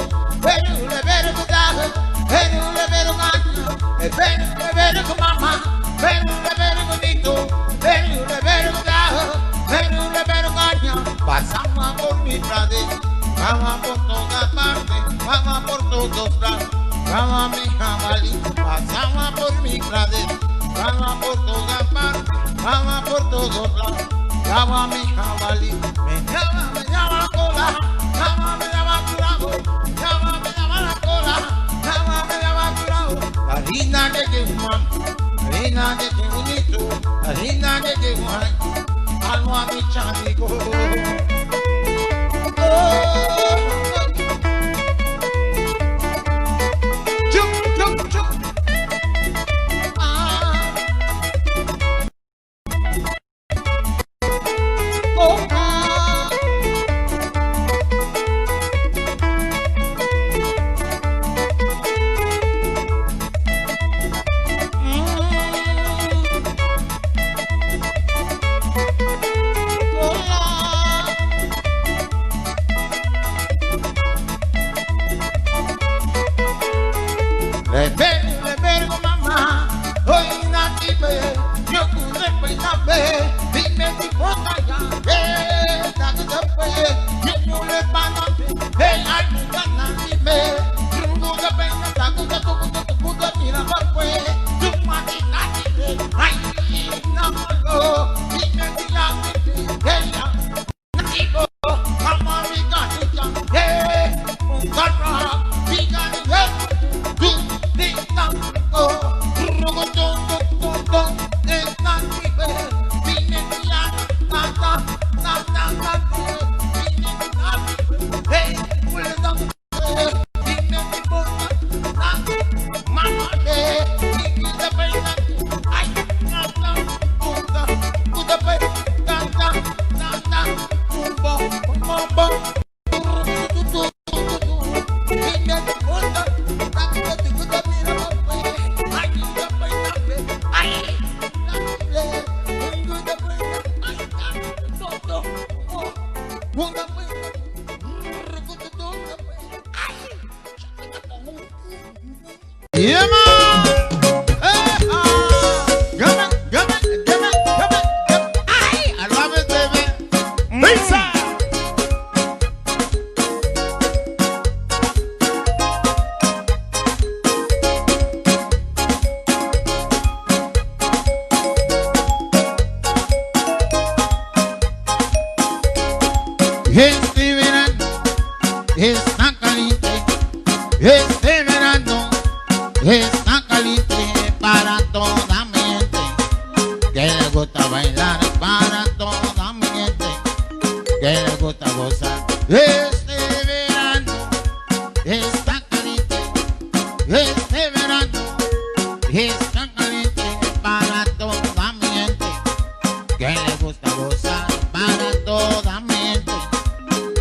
leberu, leberu dahu, leberu, leberu gaña, leberu, leberu mama, leberu, leberu unito, leberu, leberu dahu, leberu, leberu gaña. Pasaba por mi pradera, pasaba por toda parte, pasaba por todos lados. Pasaba mi jabalí, pasaba por mi pradera, pasaba por toda parte, pasaba por todos lados. Pasaba mi jabalí, meneaba, meneaba la cola, pasaba, meneaba tu rabo, pasaba, meneaba la cola, pasaba, meneaba tu rabo. Garina gege mama, garina gege unito, garina gege wani, alwani chanigo. Leberu, leberu mama, oi natibe, yo kule pe nabe, dime di bota ya, eh, da da pe, yo kule pa nabe, eh, ay, mu gana dime, rugu da pe na, da da da da da da da mira ba pe, tu mati nati, ay, na mo, dime di ya, eh, ya. Yeah, man. Eh, ah. Gama, gama, gama, gama, gama. Ay, I love it, baby. Pizza. Este verano está caliente, este verano está caliente para toda mi gente, que le gusta bailar, para toda mi gente, que le gusta gozar. Este verano está caliente, este verano está caliente para toda mi gente, que le gusta gozar, para toda mi gente,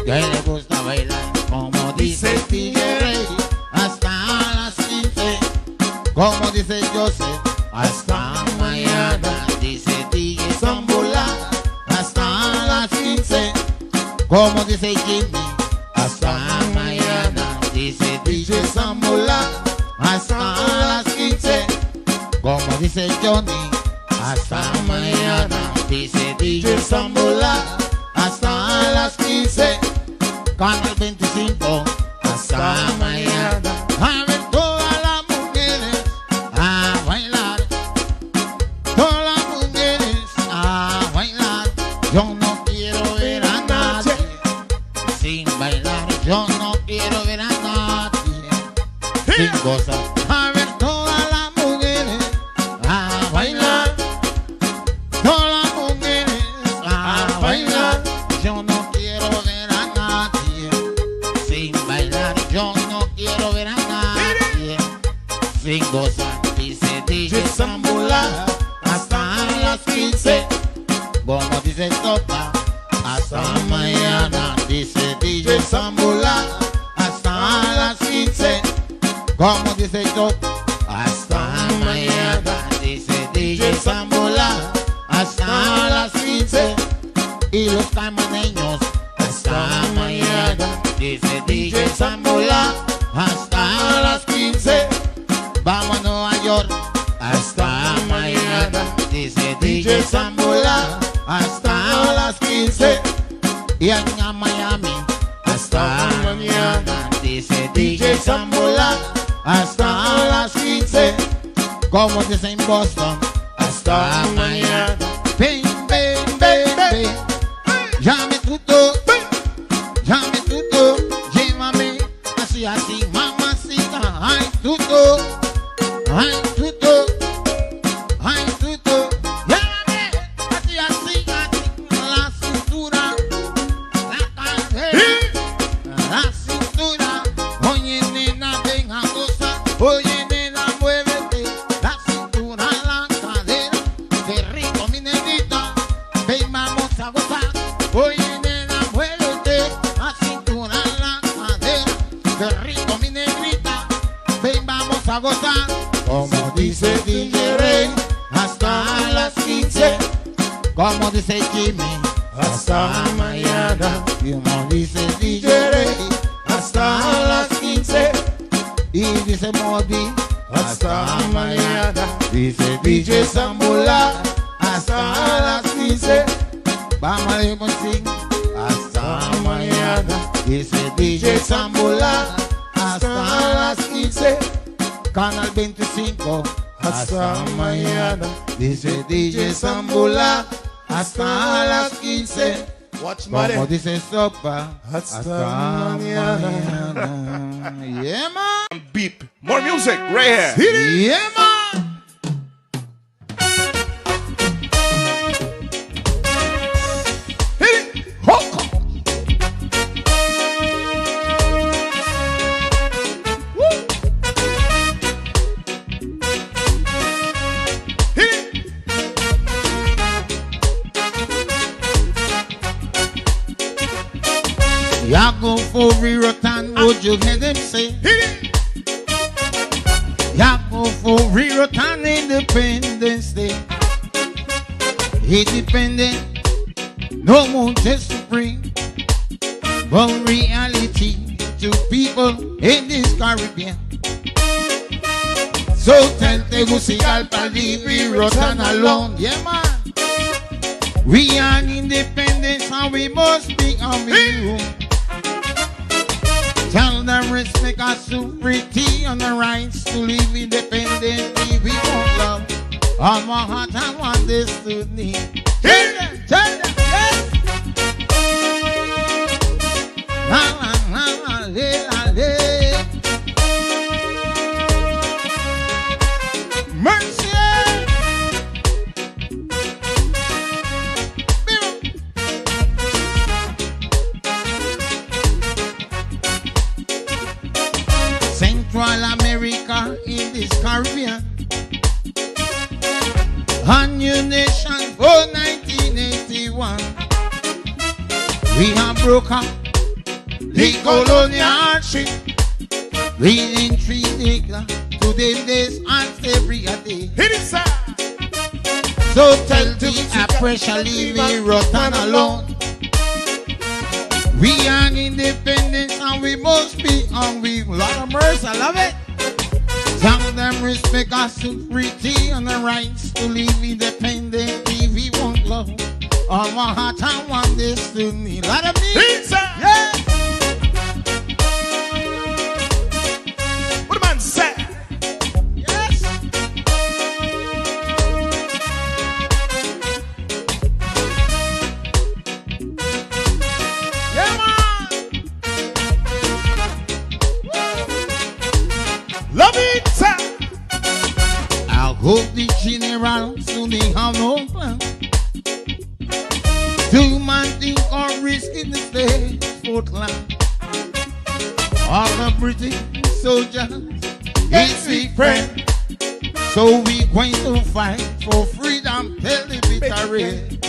que le gusta bailar. Como dice el D J Rey, hasta las quince. Como dice Joseph, hasta mañana. Dice D J Zambulá, hasta las quince. Como dice Jimmy, hasta mañana. Dice D J Zambulá, hasta las quince. Como dice Johnny, hasta mañana. Dice D J Zambulá, hasta Canal veinticinco. Hasta mañana. A ver todas las mujeres a bailar. Todas las mujeres a bailar. Yo no quiero ver a nadie sin bailar. Yo no quiero ver a nadie sin gozar. A ver todas las mujeres a bailar. Todas las mujeres a bailar. Yo no quiero ver a nadie sin bailar. Yo no quiero ver a nadie sin gozar. Dice D J Zambula, hasta las quince. Como dice Topa, hasta mañana. Dice D J Zambula, hasta las quince. Como dice Topa, hasta mañana. Dice D J Zambula, hasta las quince. Y los caimaneños, hasta mañana. Dice D J Zambula, hasta las quince. Vamos a Nueva York, hasta mañana. Dice D J Zambula, hasta las quince. Y en Miami, hasta mañana. Dice D J Zambula, hasta las quince. Como dice en Boston, hasta mañana. Ven, ven, ven, ven. Llame tuto, llame tuto, llévame. Así, así, mamacita. Ay, tuto, ay, tuto, ay, tuto. Llévame. Así, así, así. La cintura, la cadera, la cintura. Oye, nena, ven a gozar. Oye, nena, muévete. La cintura, la cadera. Qué rico, mi negrita. Ven, vamos a gozar. Oye, nena, muévete. La cintura, la cadera. Qué rico, mi negrita. Ven, vamos a gozar. Como dice D J Rey, hasta las quince. Como dice Jimmy, hasta mañana. Y como dice D J Rey, hasta las quince. Y dice Modi, hasta mañana. Dice D J Zambula, hasta las quince. Vamos a Limosín, hasta mañana. Dice D J Zambula, hasta las quince. Canal veinticinco, hasta mañana. Dice D J Zambula, hasta las quince. Watch, mare. Como dice Sopa, hasta mañana. Yeah, man. Beep. More music right here. Hit it. Yeah, man. Hit it. Hook. Woo. Hit it. Ya go for real, Rotan, would you hear them say? Hit it! Ya go for real, Rotan, Independence Day. Independent, no more just supreme. But reality to people in this Caribbean. So tell Tegucigalpa, leave Rotan alone. Yeah, man. We are independent and we must be on we own. Tell them respect our sovereignty and the rights to live independently. We won't love our heart and one destiny. Tell them, tell them, yes. La, la, la, la, le, la, le. Mercy. Central America in this Caribbean. A new nation for nineteen eighty-one. We have broken the colonial ship. We didn't treat it to them days and every day. Hit it, sir. So tell the oppression, leave Rotan alone. We are independent and we must be, and we, Lord of mercy, I love it. Tell them respect our sovereignty and the rights to live independently. We won't love our heart and one destiny. Lord of mercy. Yes. Go the general, soon they have no plan. Too many things are risky in the state Portland. All the British soldiers is we friend. So we going to fight for freedom till the bitter end.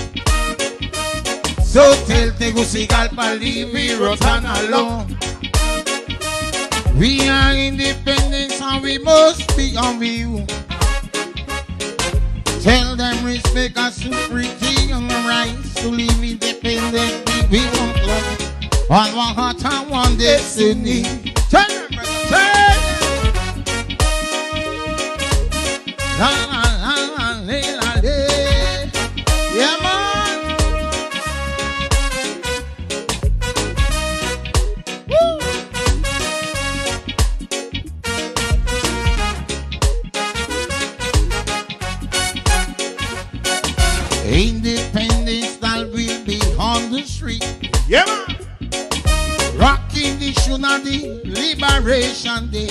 So tell Tegucigalpa, leave we rotten alone. We are independent and we must be on we own. Tell them respect our sovereignty and the rights to live independently. We won't love on one heart and one destiny. Tell them, brother, tell them. La, la, la, la, le, la, le. Yeah, man. Woo! Independence that will be on the street. Yeah, man. Rocking the Shunadi Liberation Day.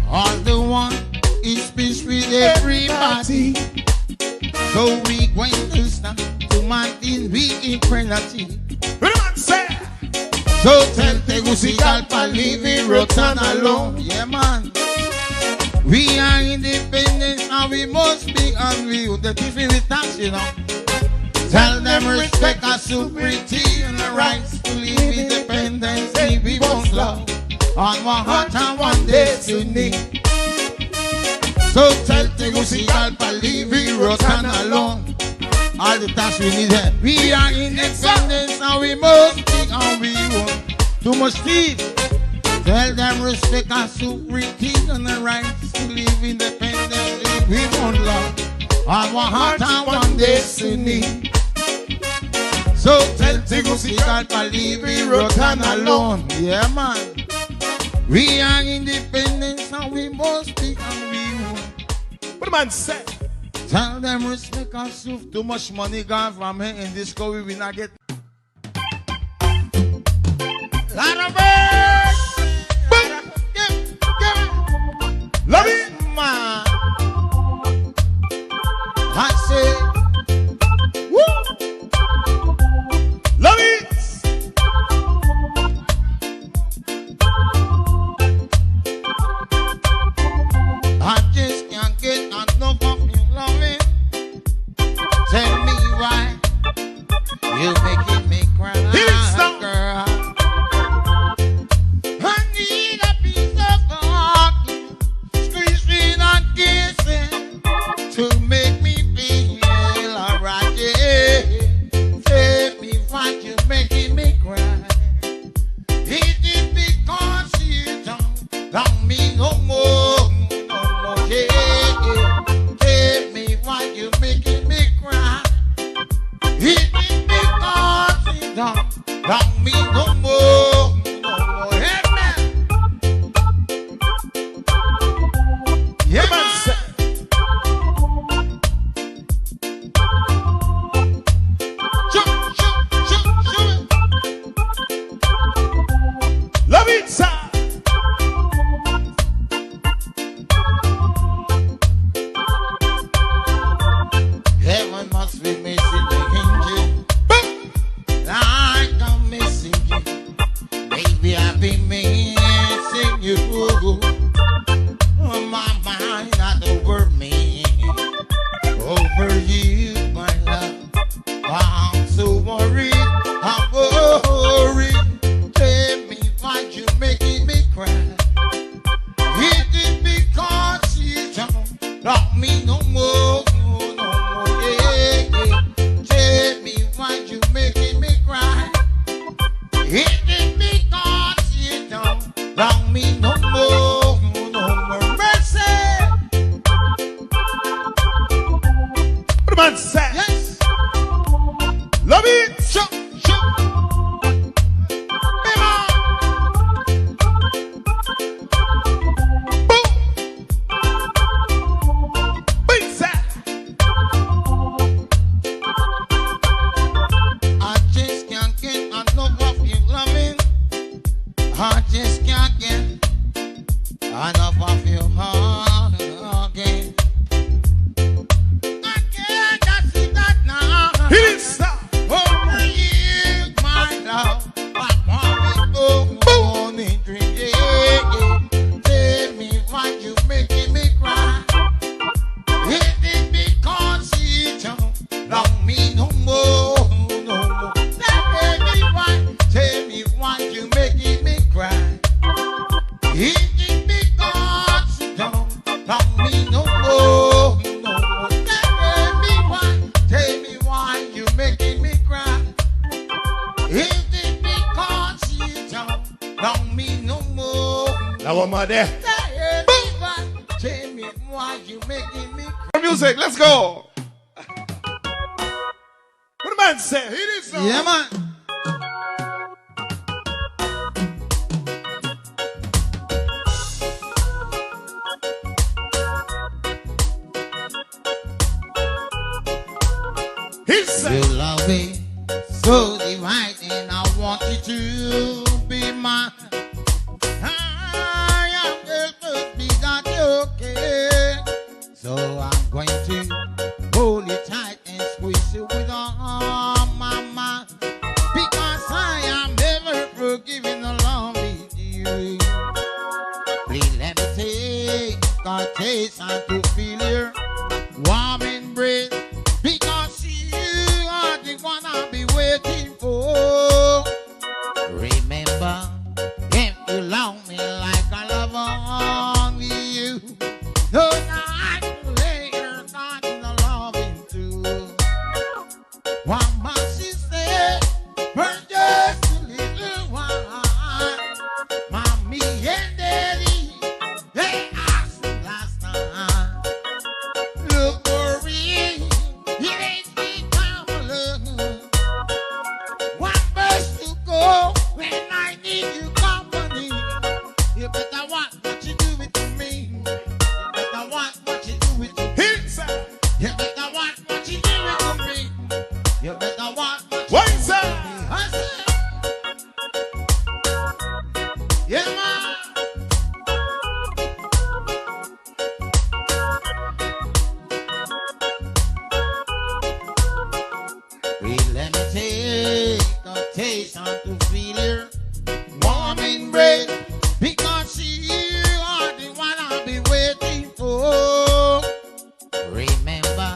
All the want is peace with everybody. So we going to stand to maintain we equality. What am I say? So tell Tegucigalpa, leave we rotten alone. Yeah, man. We are independent and we must be, and we the different tax, you know. Tell them respect our sovereignty and the rights to live independently. We won't love on one heart and one destiny. So tell Tegucigalpa, leave we rotten alone. All the tax we need them. We are independent and we must be, and we won't. Too much thief. Tell them respect our sovereignty and the rights to live independently. We won't love on one heart and one destiny. So tell Tegucigalpa, leave we rotten alone. Yeah, man. We are independent and we must be, and we won't. What am I say? Tell them respect our sovereignty. Too much money gone from here in this country, we not get. Love it, man. I say, woo. Love it. I just can't get enough of your loving. Tell me why you making me cry, girl. I need a piece of hugging, squeezing and kissing to make me feel alright, yeah. Tell me why you making me cry. Is it because you don't love me no more, no more, yeah, yeah. Tell me why you making me cry. Is it because you don't love me no more, no more, yeah, man. Yeah, man, sir. Shoot, shoot, shoot, shoot. Love it, sir. Heaven must be missing the angel. Boom! Like I'm missing you. Baby, I've been missing you. My mind not over me. Over you, my love. I'm so worried, I'm worried. Tell me why you making me cry. Is it because you don't love me no more, no more, yeah, yeah. Tell me why you making me cry. Is it because you don't love me no more, no more? Mercy. What the man say? Yes. Love it. Show, show. Hey, man. Boom. Pizza. I just can't get enough of your loving. I just can't get enough of your hugging. Music, let's go. What the man say? Hit it, son. Yeah, man. He said, "You love me so divine, and I want you to be mine. I am helpless without your care. So I'm going to hold you tight and squeeze you with all my mind. Because I am never forgiving the love with you. Please let me take a taste and to feel your warm embrace. Because you are the one I've been waiting for. Remember, if you love me like I love only you, no night will ever cut the loving too." Wamá, she said, "But just a little while. Mommy and Daddy, they asked me last night. Look for me, it ain't the time of love. Why must you go when I need you company? You better watch what you do it to me. You better watch what you do it to me. Hit, sir. You better watch what you do it to me. You better watch what you do it to me." What, sir? I said, yeah, man. Please let me take a taste and to feel your warm embrace, because you are the one I've been waiting for. Remember,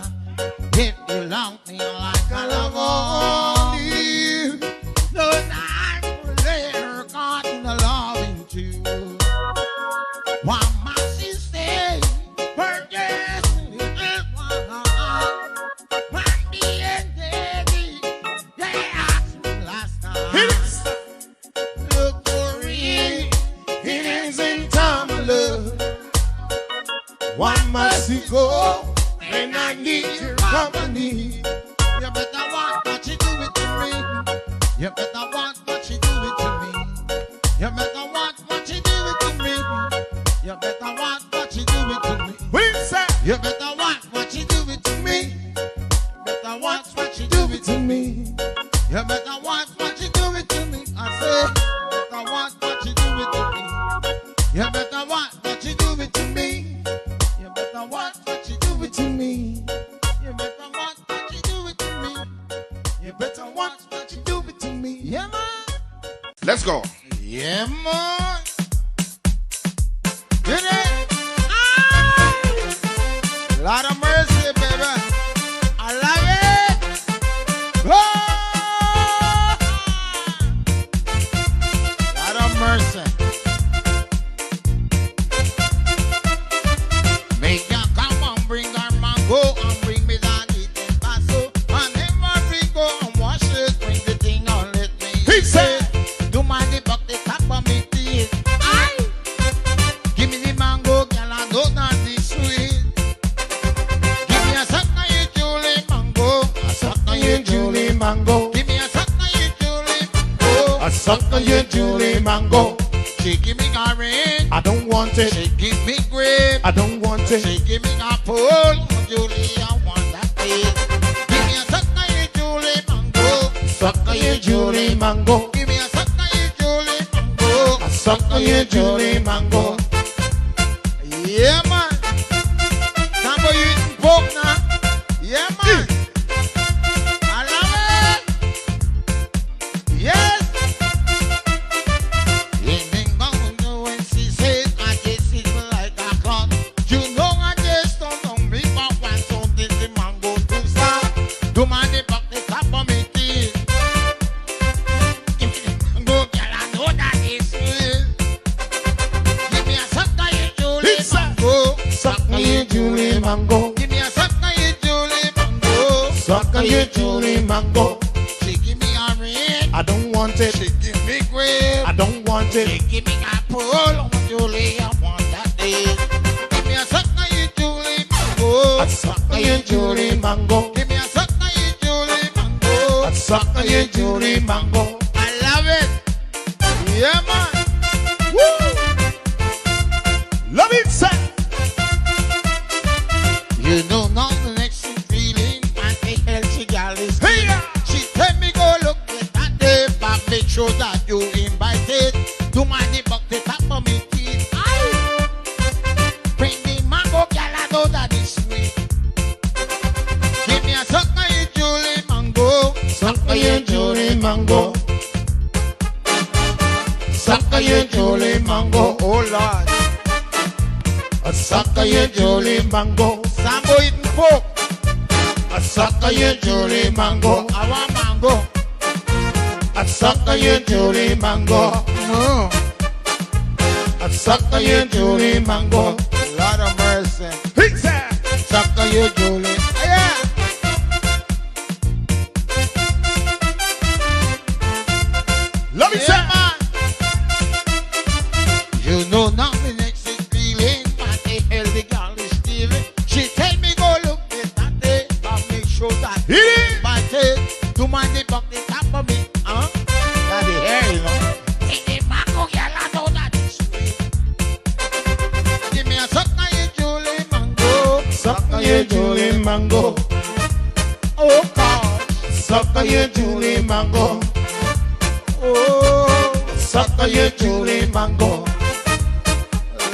if you love me like I love only you, no night will ever cut the loving too. Wamá, she said, "But just a little while. Mommy and Daddy, they asked me last night. Look for me, it isn't time of love. Why must you go when I need your company? You better watch what you do it to me. You better watch what you do it to me. You better watch what you do it to me. You better watch what you do it to me. We say, you better watch what you do it to me. Better watch what you do it to me. You better watch what you do it to me. I say, better watch what you do it to me. You better watch what you do it to me. You better watch what you do it to me. You better watch what you do it to me. You better watch what you do it to me. Yeah, man. Let's go. Yeah, man. Get it? Ay! Lord of mercy, baby. I love it. Oh! Lord of mercy. Make ya come and bring her mango and bring me that little basso. And every go and wash it, bring the thing and let me. He said, do my the back the top of me teeth. Aye. Give me the mango, girl, I know that is sweet. Give me a suck on your Julie mango. A suck on your Julie mango. Give me a suck on your Julie mango. A suck on your Julie mango. She give me orange. I don't want it. She give me grape. I don't want it. She give me apple. Julie, I want that taste. Give me a suck on your Julie mango. Suck on your Julie mango. Give me a suck on your Julie mango. A suck on your Julie mango. Yeah, man. Sambo, you eating pork now? Yeah, man. I love it. Yes. Even though you know when she says I just sit like a clown. You know I just don't know me, but one something the mango too sour. Do my the back the top of me teeth. Give me the mango, girl, I know that is sweet. Give me a suck on your Julie mango. Suck on your Julie mango. Give me a suck on your Julie mango. Suck on your Julie mango. She give me orange. I don't want it. She give me grape. I don't want it. She give me apple. Oh, Julie, I Julie Mango. Give me a suck on you, Julie Mango. A suck on you, Julie Mango. I love it. Yeah, man. Woo! Love it, sir. You know now the next feeling, and a healthy girl is. Hey, yeah. She tell me go look at that day, but make sure that you invited. Do money buck the top of me teeth. Aye. Bring the mango, girl, I know that is sweet. Give me a suck on you, Julie Mango. Suck on you, Julie Mango. Suck on you, Julie Mango. Oh, Lord. A suck on you, Julie Mango. Sambo eating pork. A suck on you, Julie Mango. I want mango. A suck on you, Julie Mango. Mm. A suck on you, Julie Mango. Lord of mercy. He said, suck on you, Julie. Yeah. Love it, sir. Yeah, man. You know now the next is feeling, but the hell the girl is stealing. She tell me go look this, that day, but make sure that. Hit it. Invited to money buck the top of me, huh? That the hair, you know. Hey, the mango, girl, I know that is sweet. Give me a suck on you, Julie Mango. Suck on you, Julie Mango. Oh, God. Suck on you, Julie Mango. Oh. Suck on you, Julie Mango.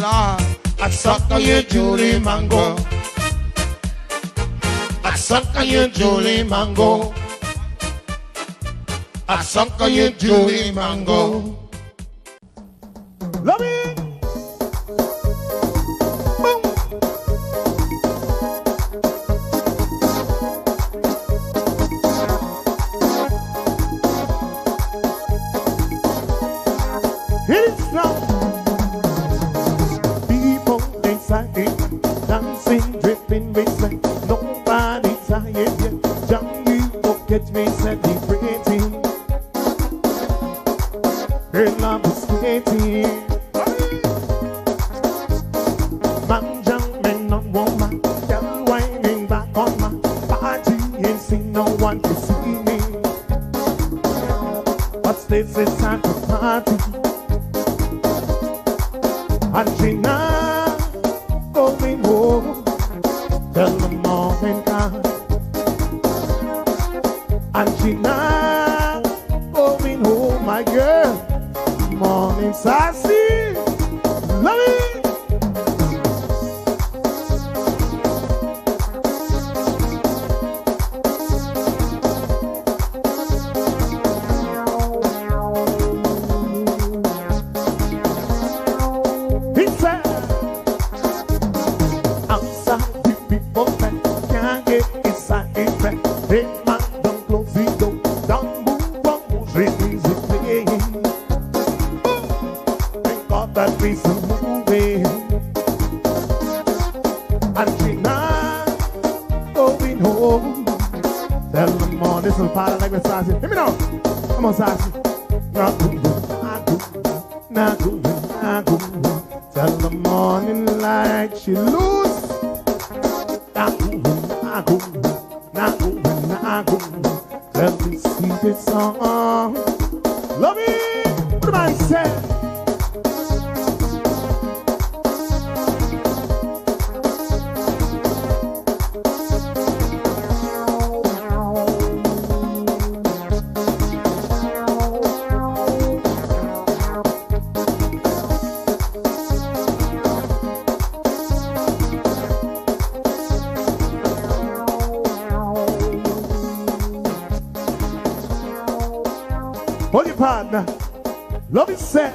Lord. A suck on you, Julie Mango. A suck on you, Julie Mango. A suck on you, Julie Mango. Love it. Boom. Hit it now. People excited, dancing, dripping, we say, nobody tired yet. Young people get me celebrating. Girl, I'm skating. Man, young men, no woman, girl whining back on my body, ain't seen no one to see me. But this is time to party. And she not going home till the morning come. And she not going home, my girl. Morning sassy. Love it. He said, outside the people that can't get inside in back. Hey, man, don't close the door. Don't move, don't move, it is a playing. Thank God that we still moving. And she not going home. Tell them all, this is part I like with Sassy. Hear me now. Come on, Sassy. Not going, not going, not going, not going. Till the morning light she lose. Not going, not going, not going, not going. Let me sing this song. Love it. What am I saying? Hold your partner. Love is sad.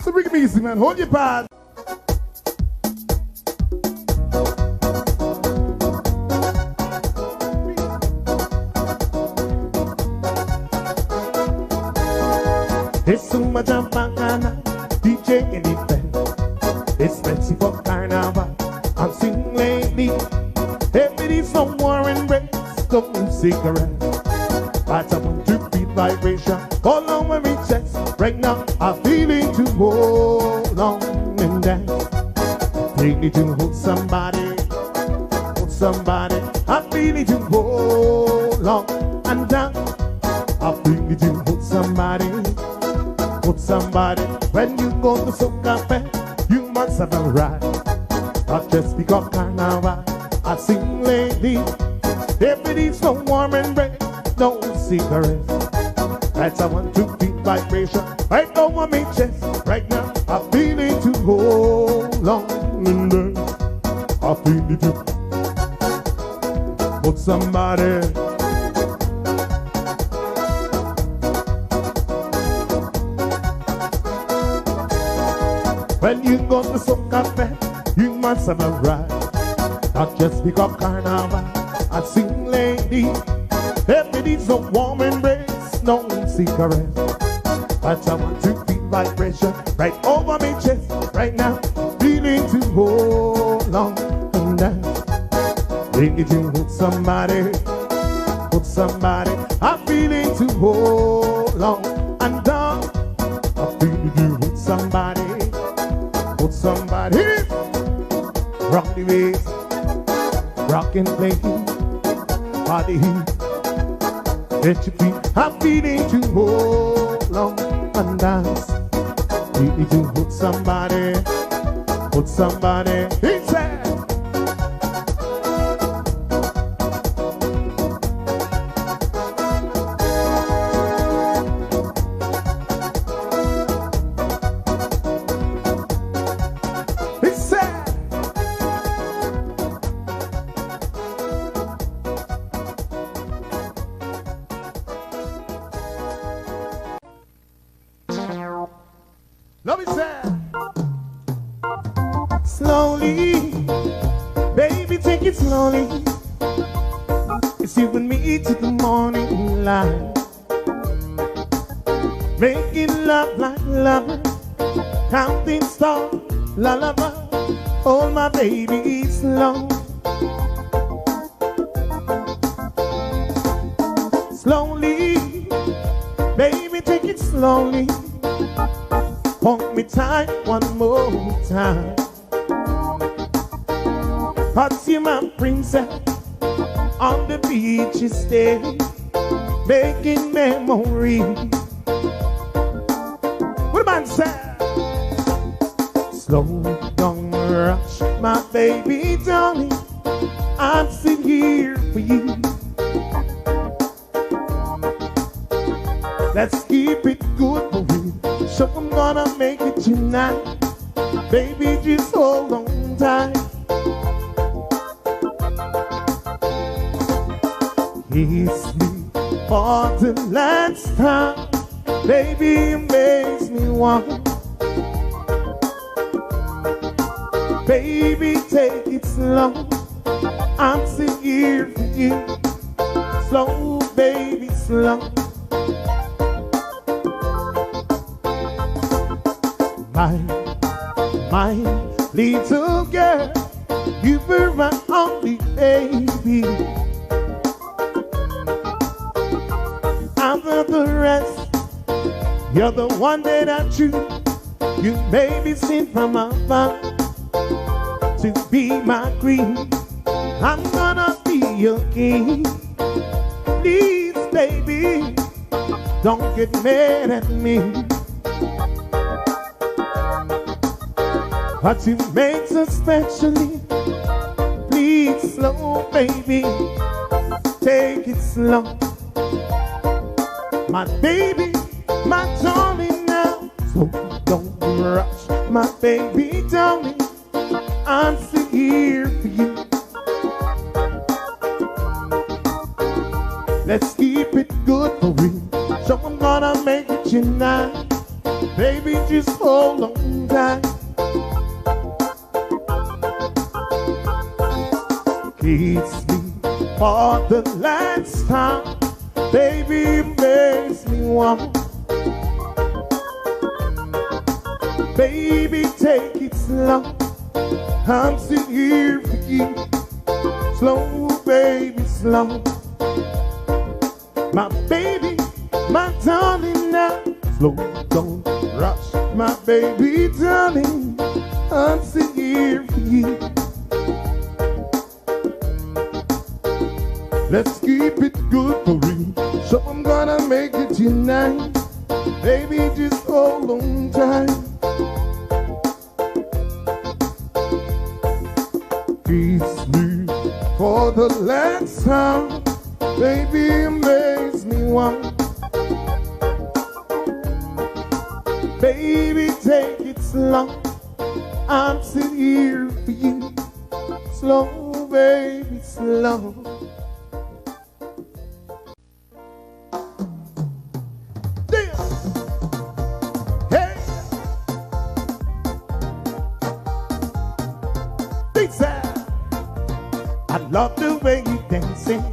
So bring it easy, man. Hold your partner. Es un machambana, D J in effect. Expensive for carnival. I'm seeing lately. If it is no war and race, don't cigarette. But I want to feel vibration all over my chest. Right now, I'm feeling to hold on and dance. Take me to hold somebody. Somebody, I feel it to hold on and down. I feel it to hold somebody, hold somebody. When you go to Soca Fest, you must have a right. Not just because carnival, I sing lady. If it is no warm embrace, no cigarette. That's I want to feel vibration right over my chest. Right now, I feel it to hold on in there. I feel it to hold somebody. When you go to Soca Fest, you must have a right. Not just because carnival, I sing lady. If it is a warm embrace, no cigarette. But I want to feel vibration right over my chest right now. Feeling to hold on and dance. Feeling to hold somebody, hold somebody. I'm feeling to hold on and down. I'm feeling to hold somebody, hold somebody. Rock the waist, rock and play, body heat. Let your feet, I'm feeling to hold on and dance. Feeling to hold somebody, hold somebody. He said, he said, Love it, sir. Slowly, baby, take it slowly. It's you and me to the morning light. Making love like lovers, counting stars, lullaby. Oh, my baby, slow. Slowly, baby, take it slowly. Hold me tight one more time. 'Cause you're my princess, on the beach you stay, making memories. What the man say? Slow, don't rush, my baby darling. I'm still here for you. Let's keep it good for real. So I'm gonna make it tonight. Baby, just hold on tight. Kiss me for the last time. Baby, it makes me want. Baby, take it slow. I'm still here for you. Slow, baby, slow. My, my little girl, you were my only baby. After the rest, you're the one that I choose. You made me sing from my heart to be my queen. I'm gonna be your king. Please, baby, don't get mad at me. But you made so specially. Please, slow, baby, take it slow. My baby, my darling now. Slow, don't rush, my baby darling. I'm still here for you. Let's keep it good for real. So I'm gonna make it tonight. Baby, just hold on tight. Kiss me for the last time. Baby, makes me want. Baby, take it slow. I'm still here for you. Slow, baby, slow. My baby, my darling now. Slow, don't rush, my baby darling. I'm still here for you. Tonight, baby, just hold on tight. Kiss me for the last time, baby, amaze me one. Baby, take it slow. I'm sitting here for you. Slow, baby, slow. Yeah. Hey. This, uh, I love the way you dancing.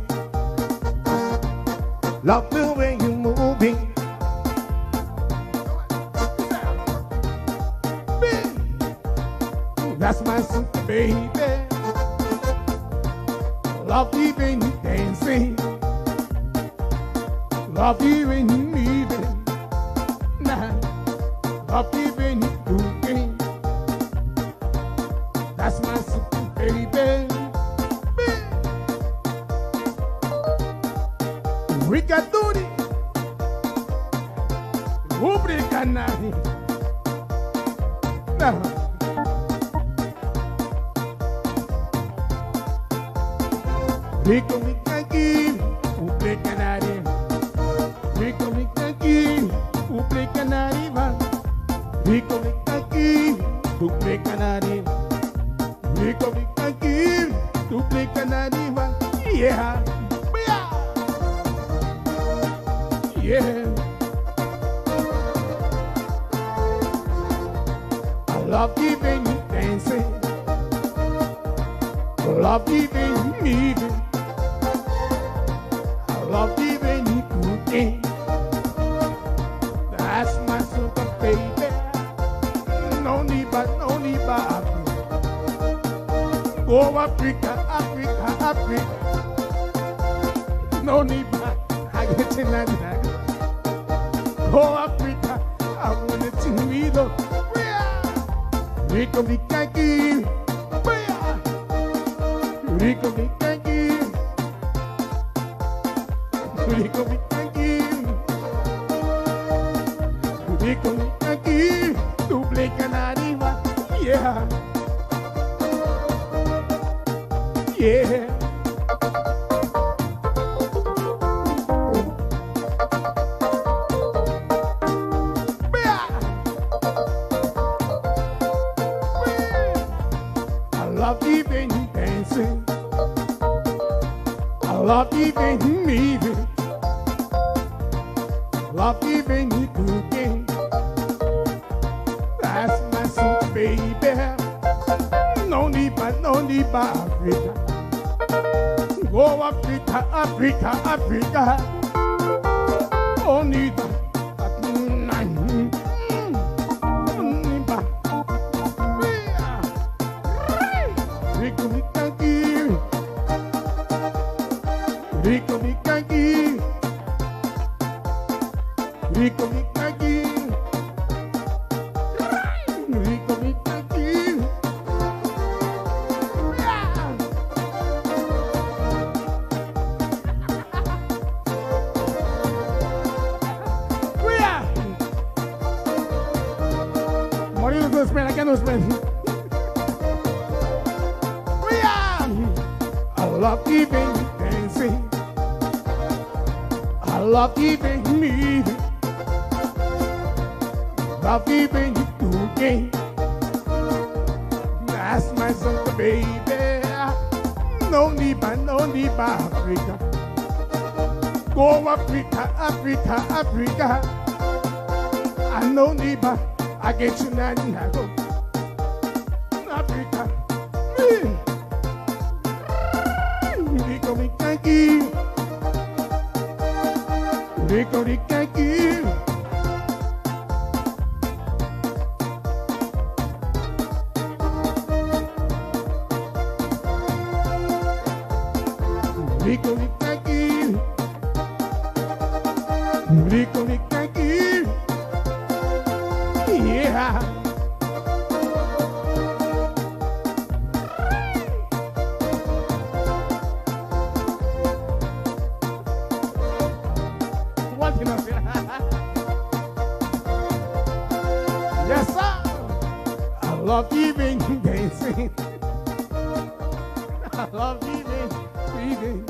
Love the way you moving. That's my super baby. Love the way you dancing. Love the way you moving. Nah. Love the way you cooking. That's my super baby. Rikaduri. Ubri kanari. Nah. Riko mi kaki, ubri kanari. Riko mi kaki, ubri kanari ba. Riko mi kaki, ubri kanari. Riko mi kaki, ubri kanari ba. Yeah. Yeah. I love the way you dancing. I love the way you moving. I love the way you cooking. That's my super baby. No need but, no need but Africa. Go Africa, Africa, Africa. No need but, I get you now. Go Africa, I wanna see me though. Riko mi kaki. Riko mi kaki. Riko mi kaki. Riko mi kaki. Duplica na arriba. Yeah. Yeah. I love the way you dancing. I love the way you moving. Love the way you cooking. That's my sweet baby. No need but, no need but Africa. Go Africa, Africa, Africa. Only but, but, mm, mm, mm, but, yeah. Riko mi kaki. Riko mi kaki. Riko mi kaki. Riko mi kaki. Cuidado. Morir no espera, que no espera. Cuidado. I love the way you dancing. I love the way you moving. Love the way you cooking. That's my song, baby. No need but, no need but Africa. Go Africa, Africa, Africa. I no need but, I get you now, now go. Africa. Riko mi kaki. Riko mi kaki. Riko mi kaki. Riko mi kaki. Yeah. What you know? Love giving, they sing. I love giving, giving.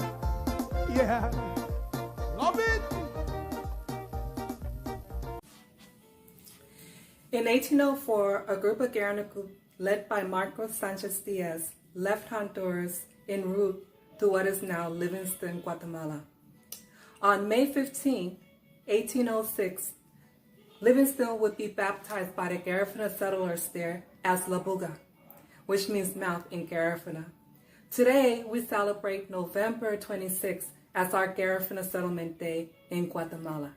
Yeah. Love it. In eighteen oh four, a group of Guernica led by Marcos Sanchez Diaz left Honduras en route to what is now Livingston, Guatemala. On May fifteenth, eighteen oh six, Livingston would be baptized by the Garifuna settlers there as Labuga, which means mouth in Garifuna. Today, we celebrate November twenty-sixth as our Garifuna Settlement Day in Guatemala.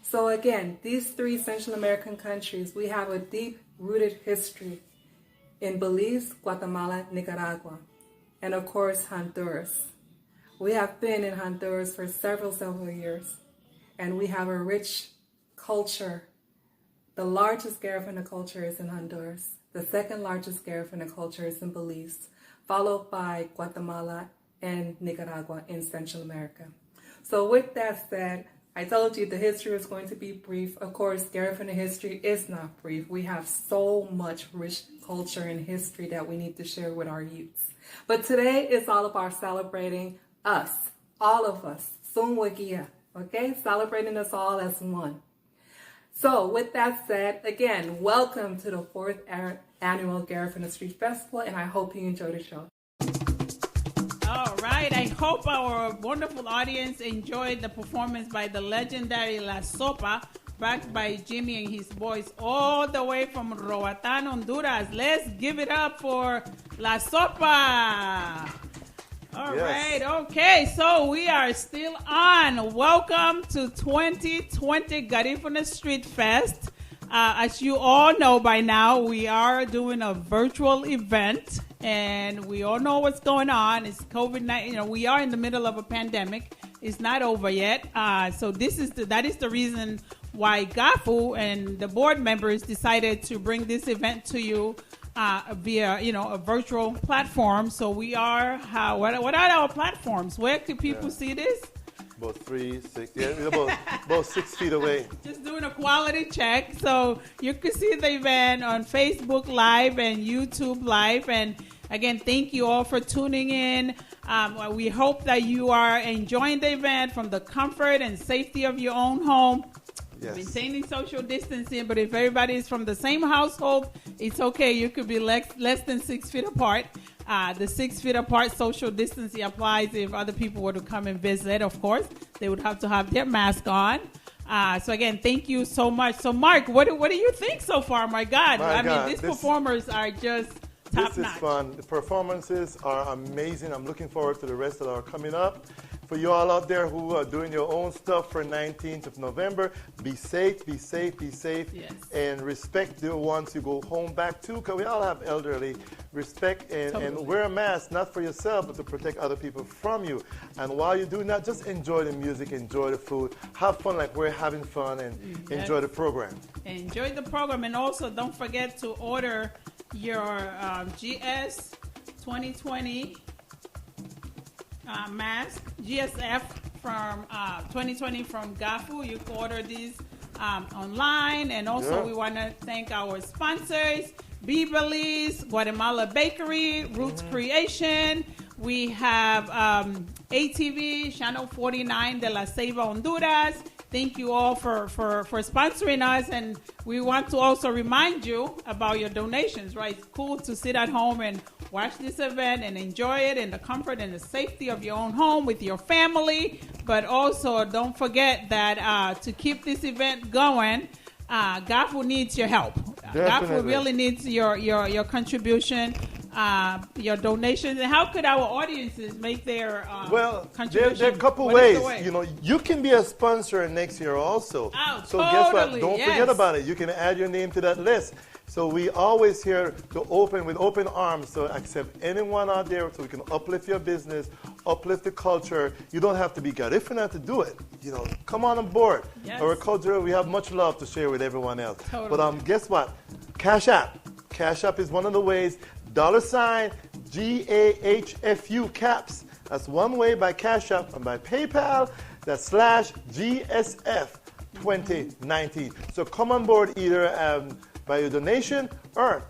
So again, these three Central American countries, we have a deep-rooted history in Belize, Guatemala, Nicaragua, and of course, Honduras. We have been in Honduras for several, several years, and we have a rich culture. The largest Garifuna culture is in Honduras. The second largest Garifuna culture is in Belize, followed by Guatemala and Nicaragua in Central America. So with that said, I told you the history was going to be brief. Of course, Garifuna history is not brief. We have so much rich culture and history that we need to share with our youths. But today is all about celebrating us, all of us, sun wagía, okay? Celebrating us all as one. So, with that said, again, welcome to the fourth a- annual Garifuna Street Festival, and I hope you enjoy the show. All right, I hope our wonderful audience enjoyed the performance by the legendary La Sopa, backed by Jimmy and his boys, all the way from Roatán, Honduras. Let's give it up for La Sopa. All right, okay, so we are still on. Welcome to twenty twenty Garifuna Street Fest. Uh, as you all know by now, we are doing a virtual event, and we all know what's going on. It's COVID nineteen. You know, we are in the middle of a pandemic. It's not over yet. Uh, so this is the, that is the reason why GAFU and the board members decided to bring this event to you uh, via, you know, a virtual platform. So we are, how, what, what are our platforms? Where can people see this? About three, six, yeah, about, about six feet away. Just doing a quality check. So you can see the event on Facebook Live and YouTube Live. And again, thank you all for tuning in. Um, we hope that you are enjoying the event from the comfort and safety of your own home. Yes. Maintaining social distancing, but if everybody is from the same household, it's okay. You could be less, less than six feet apart. Uh, the six feet apart social distancing applies if other people were to come and visit, of course. They would have to have their mask on. Uh, so again, thank you so much. So Mark, what do, what do you think so far? My God, I mean, these performers are just Top notch. This is fun. The performances are amazing. I'm looking forward to the rest that are coming up. For you all out there who are doing your own stuff for nineteenth of November, be safe, be safe, be safe, yes, and respect the ones you go home back to, 'cause we all have elderly. Respect and, and wear a mask, not for yourself, but to protect other people from you. And while you're doing that, just enjoy the music, enjoy the food, have fun like we're having fun, and enjoy the program. Enjoy the program, and also don't forget to order your, um, G S twenty twenty, uh, mask, G S F from, uh, twenty twenty from GAFU. You can order these, um, online. And also, we wanna thank our sponsors, Bibali's, Guatemala Bakery, Roots Creation. We have, um, A T V, Channel forty-nine de La Ceiba, Honduras. Thank you all for, for, for sponsoring us, and we want to also remind you about your donations, right? It's cool to sit at home and watch this event and enjoy it in the comfort and the safety of your own home with your family, but also don't forget that, uh, to keep this event going, uh, GAFU needs your help. GAFU really needs your, your, your contribution, uh, your donations. And how could our audiences make their, uh, contribution? Well, there, there are a couple ways. You know, you can be a sponsor next year also. Oh, so guess what? Totally, yes. Don't forget about it. You can add your name to that list. So we always here to open with open arms to accept anyone out there so we can uplift your business, uplift the culture. You don't have to be Garifuna to do it. You know, come on board. Yes. Our culture, we have much love to share with everyone else. Totally. But, um, guess what? Cash App. Cash App is one of the ways. Dollar sign G A H F U caps. That's one way by Cash App, and by PayPal, that's slash G S F twenty nineteen. So come on board either, um, by your donation or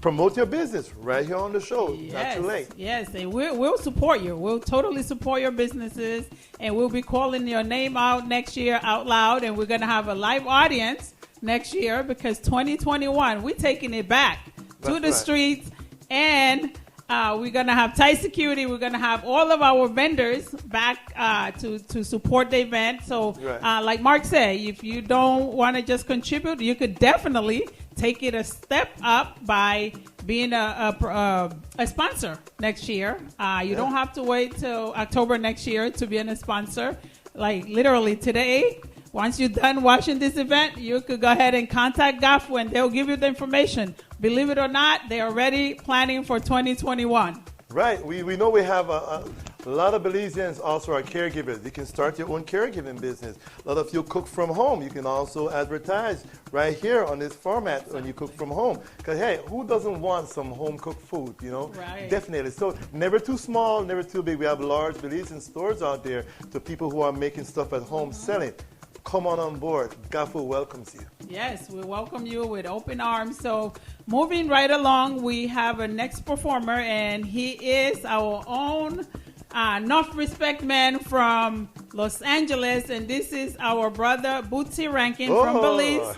promote your business right here on the show. Not too late. Yes, yes, and we'll, we'll support you. We'll totally support your businesses, and we'll be calling your name out next year out loud, and we're gonna have a live audience next year because twenty twenty-one, we're taking it back to the streets, and uh, we're gonna have tight security. We're gonna have all of our vendors back uh, to to support the event. So, uh, like Mark said, if you don't want to just contribute, you could definitely take it a step up by being a, a, a, a sponsor next year. Uh, you don't have to wait till October next year to be a sponsor. Like, literally today, once you're done watching this event, you could go ahead and contact Gafu and they'll give you the information. Believe it or not, they're already planning for twenty twenty-one. Right. We, we know we have a, a, a lot of Belizeans also are caregivers. You can start your own caregiving business. A lot of you cook from home. You can also advertise right here on this format when you cook from home. Because, hey, who doesn't want some home cooked food, you know? Right. Definitely. So never too small, never too big. We have large Belizean stores out there to people who are making stuff at home, selling. Come on on board. Gafu welcomes you. Yes, we welcome you with open arms. So moving right along, we have a next performer, and he is our own uh, enough respect man from Los Angeles, and this is our brother Bootsy Rankin from Belize,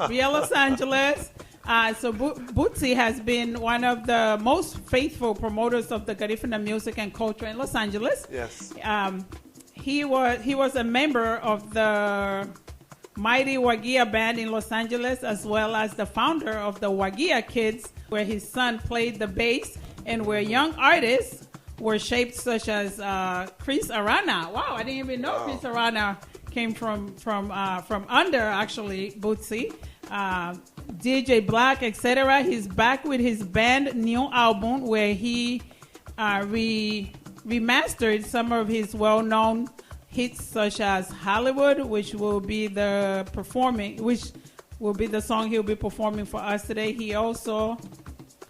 via Los Angeles. Uh, so Bu- Bootsy has been one of the most faithful promoters of the Garifuna music and culture in Los Angeles. Yes. Um, he was he was a member of the Mighty Wagia Band in Los Angeles, as well as the founder of the Wagia Kids, where his son played the bass and where young artists were shaped, such as uh, Chris Arana. Wow, I didn't even know Chris Arana came from from uh, from under actually Bootsy, uh, D J Black, et cetera. He's back with his band new album where he uh, re- remastered some of his well-known hits such as Hollywood, which will be the performing, which will be the song he'll be performing for us today. He also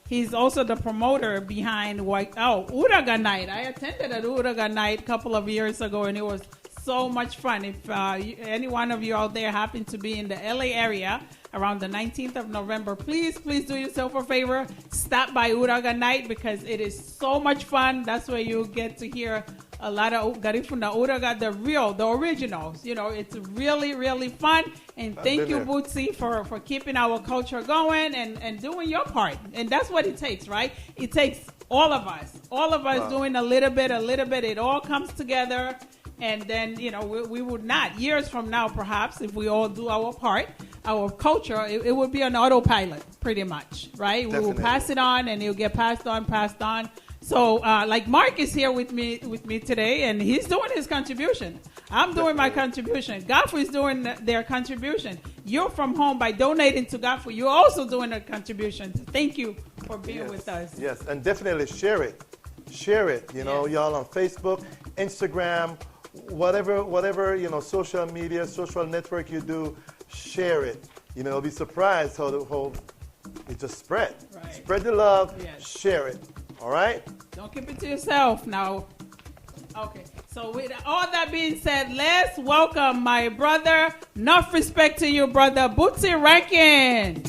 he's also the promoter behind Wa- oh Uraga Night. I attended an Uraga Night a couple of years ago, and it was so much fun. If uh, you, any one of you out there happen to be in the L A area around the nineteenth of November, please, please do yourself a favor. Stop by Uraga Night because it is so much fun. That's where you get to hear a lot of Garifuna Uraga, the real, the originals. You know, it's really, really fun. And thank you, Bootsy, for, for keeping our culture going and, and doing your part. And that's what it takes, right? It takes all of us, all of us doing a little bit, a little bit. It all comes together. And then, you know, we, we would not, years from now, perhaps, if we all do our part, our culture, it, it would be on autopilot, pretty much, right? We will pass it on, and it'll get passed on, passed on. So, uh, like, Mark is here with me with me today, and he's doing his contribution. I'm doing my contribution. Gafu is doing their contribution. You're from home by donating to Gafu. You're also doing a contribution. Thank you for being with us. Yes, and definitely share it. Share it, you know, y'all on Facebook, Instagram, whatever, whatever, you know, social media, social network you do, share it. You know, you'll be surprised how the whole, it just spread. Right. Spread the love, share it. All right? Don't keep it to yourself now. Okay. So with all that being said, let's welcome my brother, enough respect to you, brother Bootsy Rankin.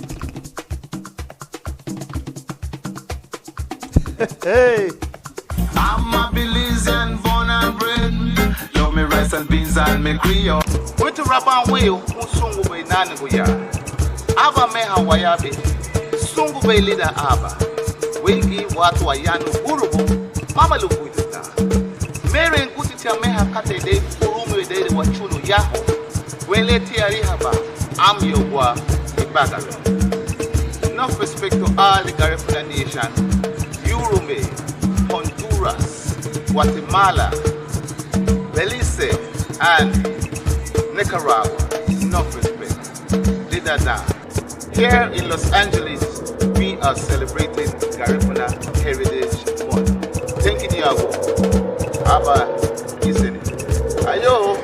Hey. I'm a Belizean born and bred. Love me rice and beans and me Creole. Wetu raban wiu un sungubei nani guya. Aba meha wayabi. Sungubei lida aba. Wigi watu ayanu urubu. Mama lubuiduna. Mere nkuti tia meha kate de furumi de wachunu yaho. Wele tia rihaba. Am yogwa ibagalo. Enough respect to all the Garifuna nation. Urume, Honduras, Guatemala, Belize, and Nicaragua. Enough respect. Lida da. Here in Los Angeles, we are celebrating Garifuna Heritage Month. Thank you, Diago. Aba, iseni. Ayo.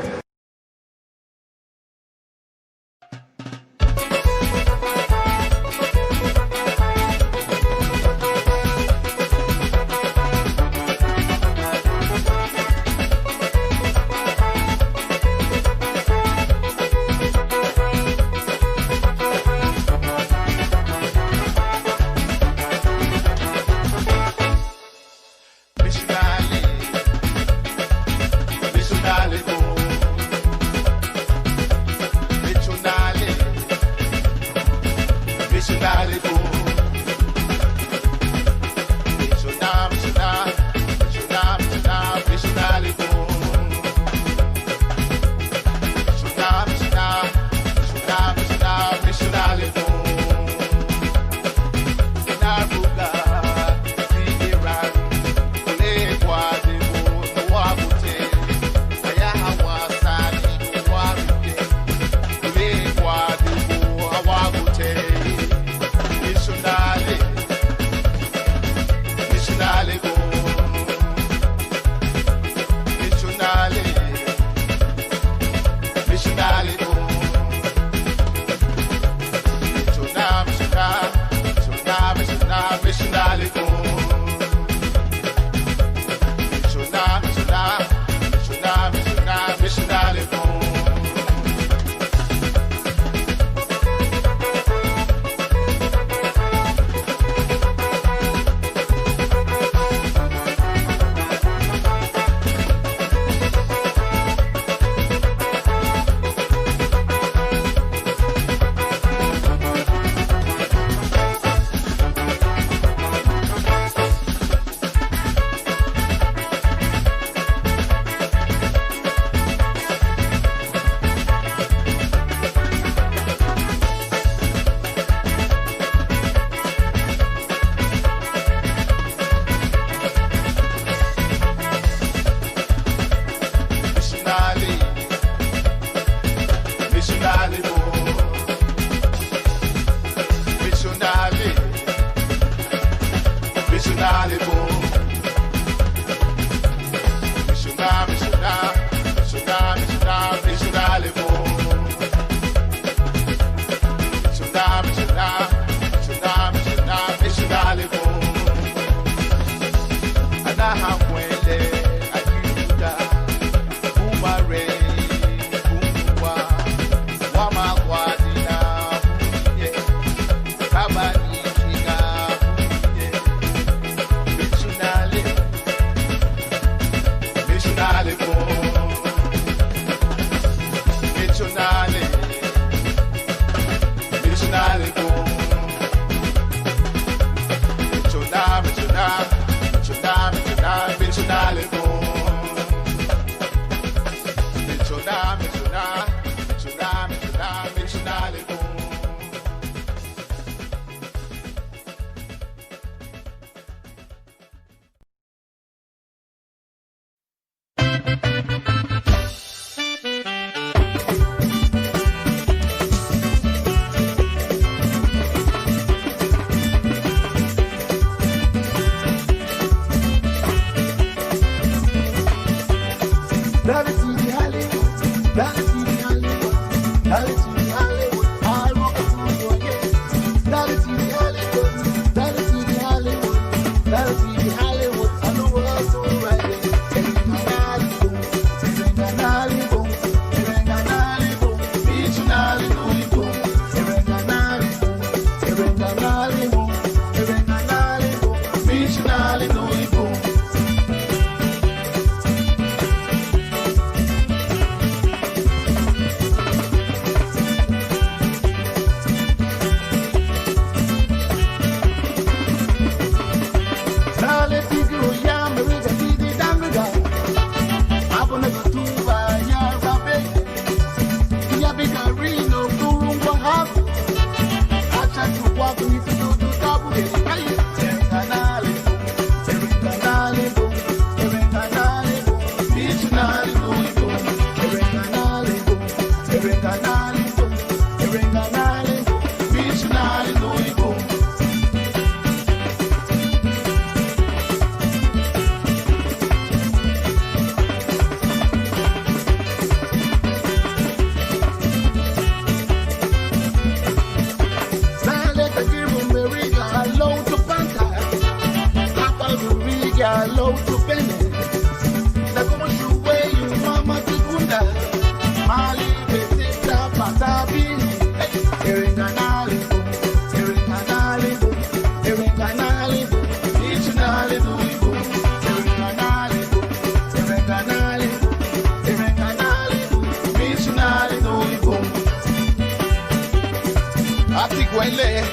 Átiguaü le,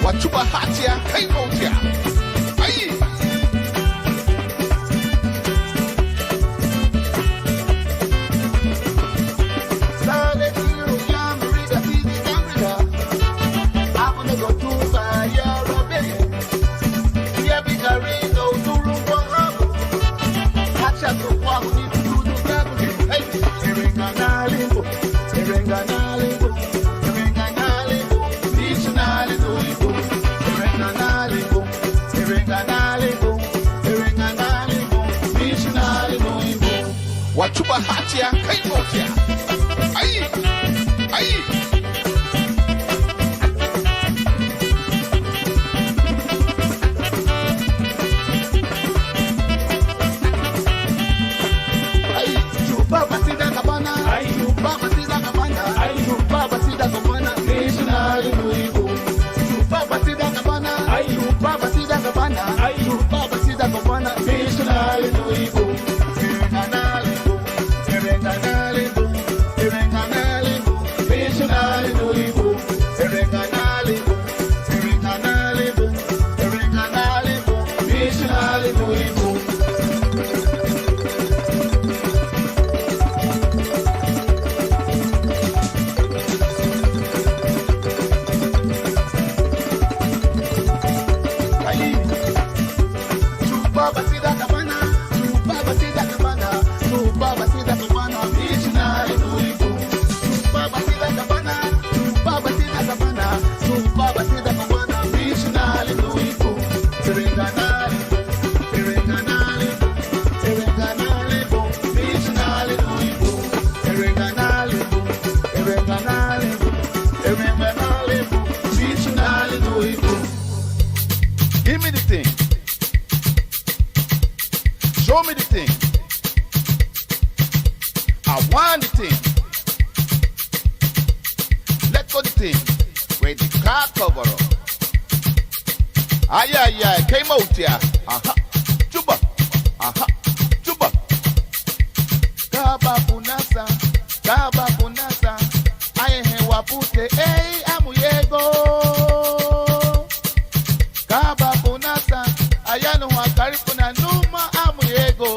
wachubahatia keimountia. Ai! Wachubahatia keimountia. Ai! Ai! Give me the thing. Show me the thing. I want the thing. Let go the thing. Wey di ka koboro. Ay, ay, ay, came out here. Aha, chuba. Aha, chuba. Kaba punasa, kaba punasa. Ayehe wapute, ei, amuyego. Kaba punasa, ayanuha karifuna numa, amuyego.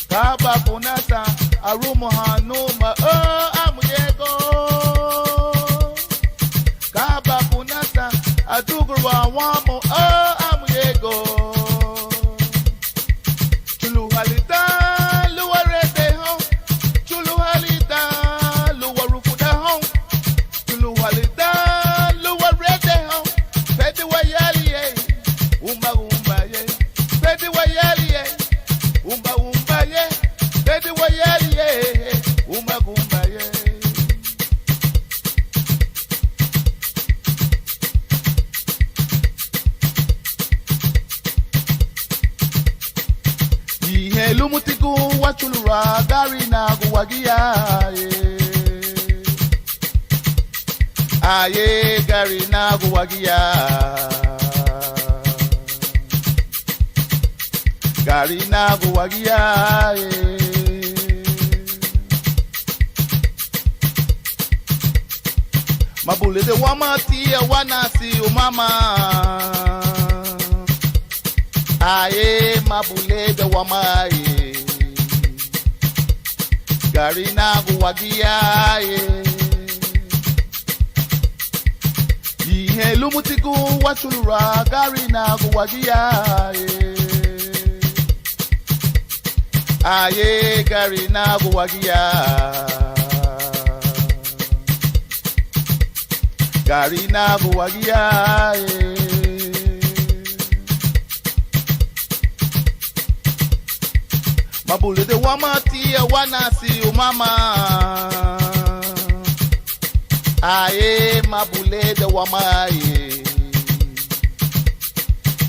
Kaba punasa, arumuha numa, oh, amuyego. Kaba punasa, adugurwa wamu, oh, amuyego. Chuluhalita, luwarete hon. Chuluhalita, luwarufudahon. Chuluhalita, luwarete hon. Pedi wayali, eh. Umba, umba, ye. Pedi wayali, eh. Umba, umba, ye. Pedi wayali, eh. Umba, umba, ye. Ihe lumutigu wachulura, gari nagu wagia, eh. Aye, gari nagu wagia. Gari nagu wagia, eh. Mabulede wama tia wanasi umama. Aye, mabulede wama, eh. Gari nagu wagia, eh. Ihe lumutigu wachulura, gari nagu wagia, eh. Aye, gari nagu wagia. Gari nagu wagia, eh. Mabulede wama tia wanasi umama. Aye, mabulede wama, eh.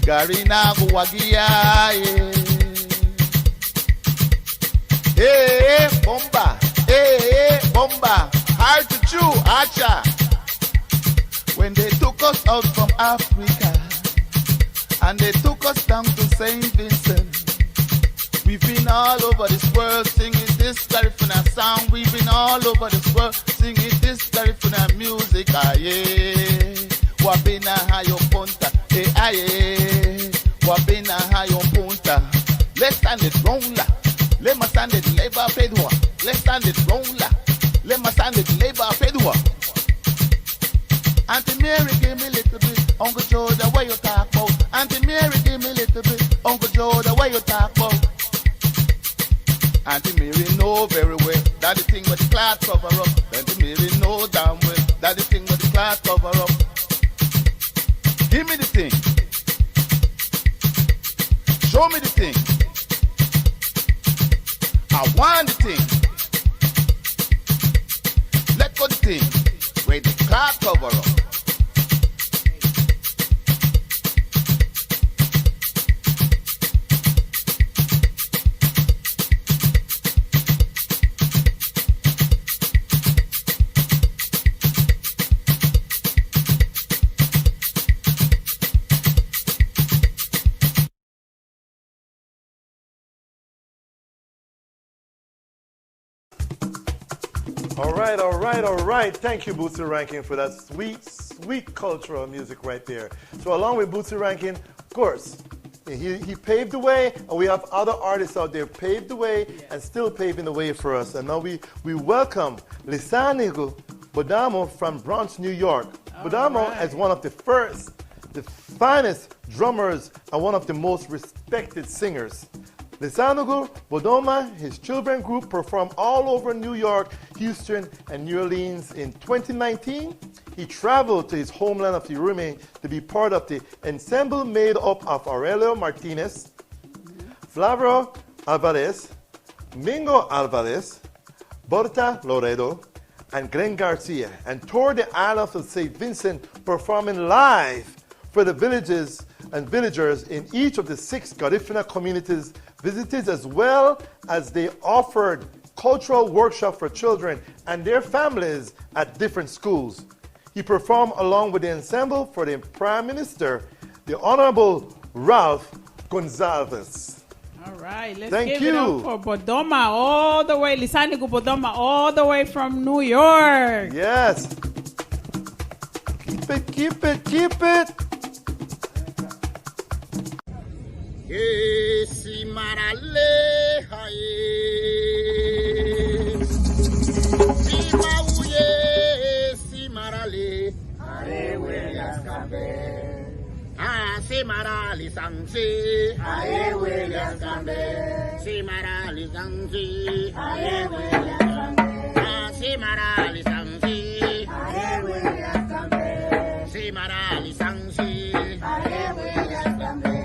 Gari nagu wagia, eh. Eh, eh, bomba. Eh, eh, bomba. Hard to chew, acha. When they took us out from Africa and they took us down to Saint Vincent, we've been all over this world singing this Garifuna sound. We've been all over this world singing this Garifuna music. Aye, wabina hayo punta. Eh, aye, wabina hayo punta. Let's stand it round la. Let my stand it labor paid one. Let's stand it round la. Let my stand it labor paid one. Auntie Mary, give me little bit. Uncle Joe, the way you talk about. Auntie Mary, give me little bit. Uncle Joe, the way you talk about. Auntie Mary know very well that the thing with the cloth cover up. Auntie Mary know damn well that the thing with the cloth cover up. Give me the thing. Show me the thing. I want the thing. Let go the thing. Wey di ka koboro. All right, all right, all right. Thank you, Bootsy Ranking, for that sweet, sweet cultural music right there. So along with Bootsy Ranking, of course, he, he paved the way, and we have other artists out there paved the way and still paving the way for us. And now we, we welcome Lisanigu Bodamo from Bronx, New York. Bodamo is one of the first, the finest drummers and one of the most respected singers. Lisanugu Bodoma, his children group, perform all over New York, Houston, and New Orleans. In twenty nineteen, he traveled to his homeland of Yurume to be part of the ensemble made up of Aurelio Martinez, Flavio Alvarez, Mingo Alvarez, Berta Loredo, and Glenn Garcia, and toured the island of Saint Vincent performing live for the villages and villagers in each of the six Garifuna communities visited, as well as they offered cultural workshop for children and their families at different schools. He performed along with the ensemble for the Prime Minister, the Honorable Ralph Gonsalves. All right, let's give it up for Bodoma all the way, Lisáanigu Bodoma all the way from New York. Yes. Keep it, keep it, keep it. Esi marale hae, si mauye, si marale. Are wele askambe. Ah, si marale sansi. Are wele askambe. Si marale sansi. Are wele askambe. Ah, si marale sansi. Are wele askambe. Si marale sansi. Are wele askambe.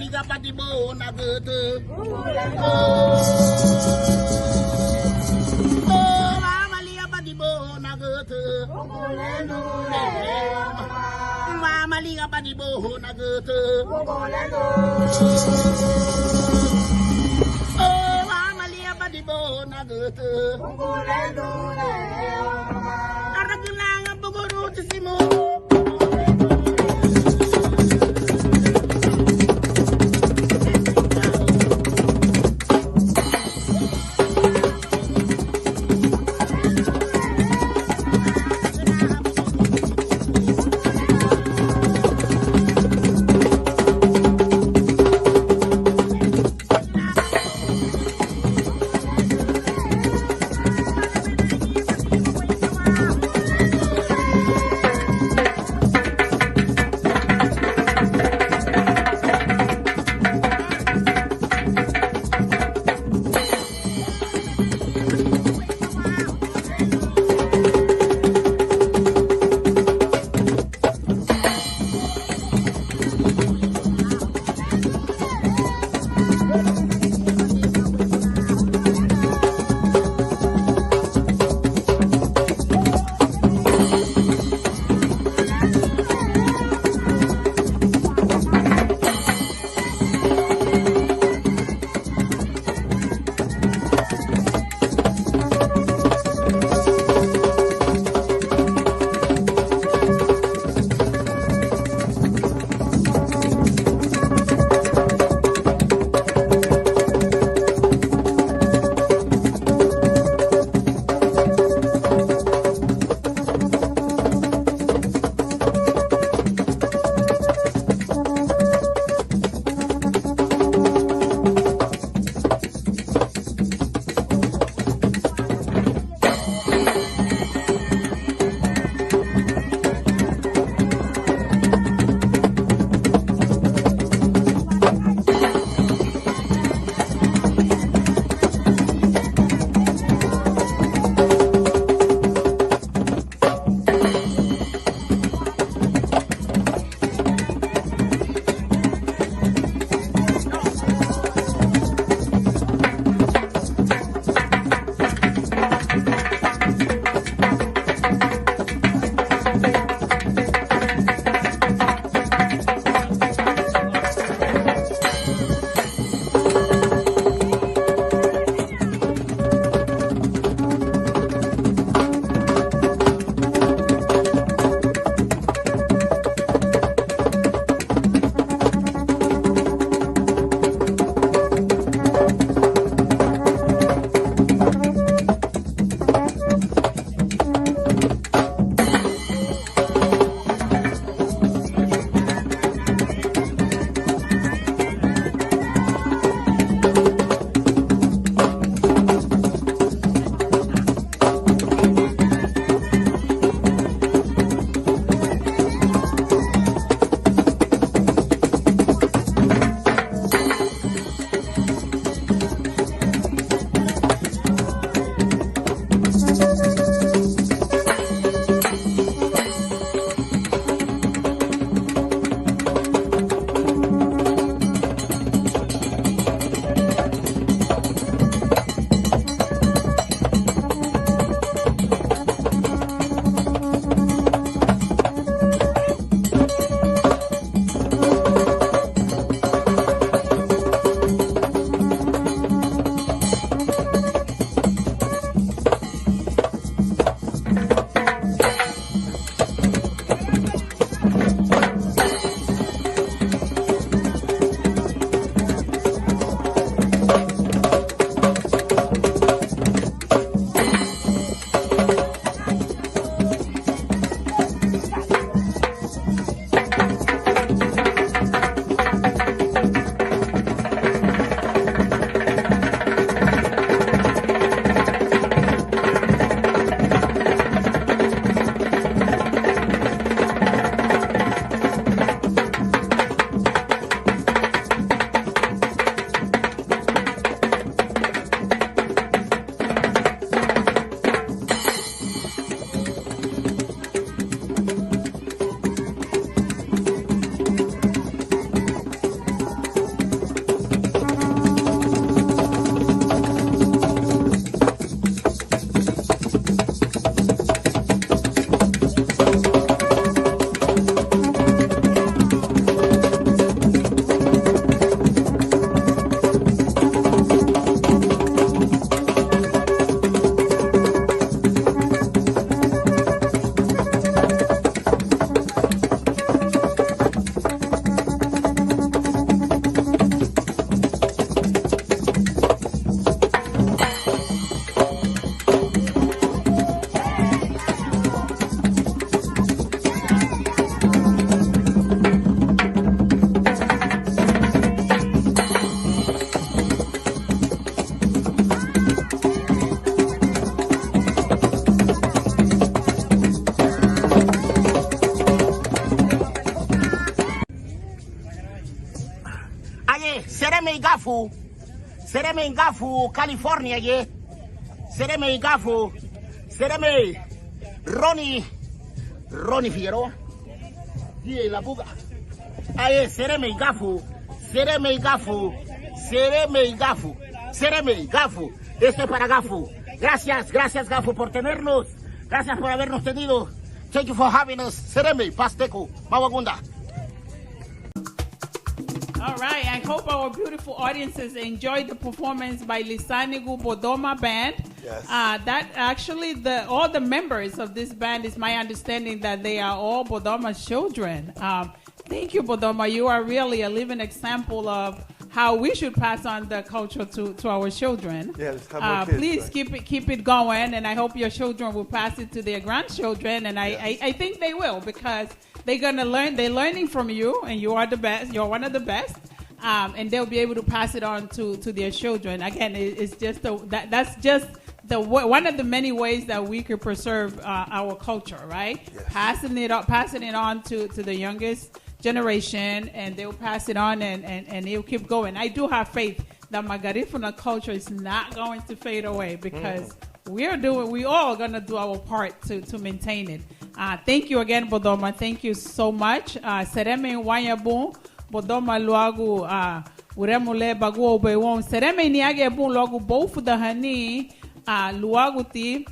Ligabadibu nagütü. O, wamaliabadibu nagütü. Wamaliabadibu nagütü. O, wamaliabadibu nagütü. Aragülaña bugurutisimu. Gafu, seremei Gafu, California ye. Seremei Gafu, seremei Ronnie, Ronnie Figueroa. Ye la buga. Aye, seremei Gafu, seremei Gafu, seremei Gafu, seremei Gafu. Esto es para Gafu. Gracias, gracias Gafu por tenernos. Gracias por habernos tenido. Thank you for having us. Seremei, Pasteku, Mawagunda. All right, I hope our beautiful audiences enjoyed the performance by Lisanigu Bodoma Band. Yes. Uh, that actually, the, all the members of this band, is my understanding that they are all Bodoma children. Um, thank you, Bodoma. You are really a living example of how we should pass on the culture to, to our children. Yes, have more Uh, kids, please right? keep it, keep it going, and I hope your children will pass it to their grandchildren, and I, Yes. I, I think they will, because they're gonna learn. They're learning from you, and you are the best. You're one of the best, um, and they'll be able to pass it on to, to their children. Again, it, it's just a, that, that's just the w- one of the many ways that we could preserve uh, our culture, right? Yes. Passing it on, passing it on to, to the youngest generation, and they'll pass it on, and, and, and it'll keep going. I do have faith that my Garifuna culture is not going to fade away because we're doing, we all gonna do our part to, to maintain it. Uh, thank you again, Bodoma. Thank you so much. Uh, seremei wáña bun, Bodoma, luagu, uh, uremu le bagúabei woun. Seremei niágiñe bun luagu bóufudahani, uh, luáguti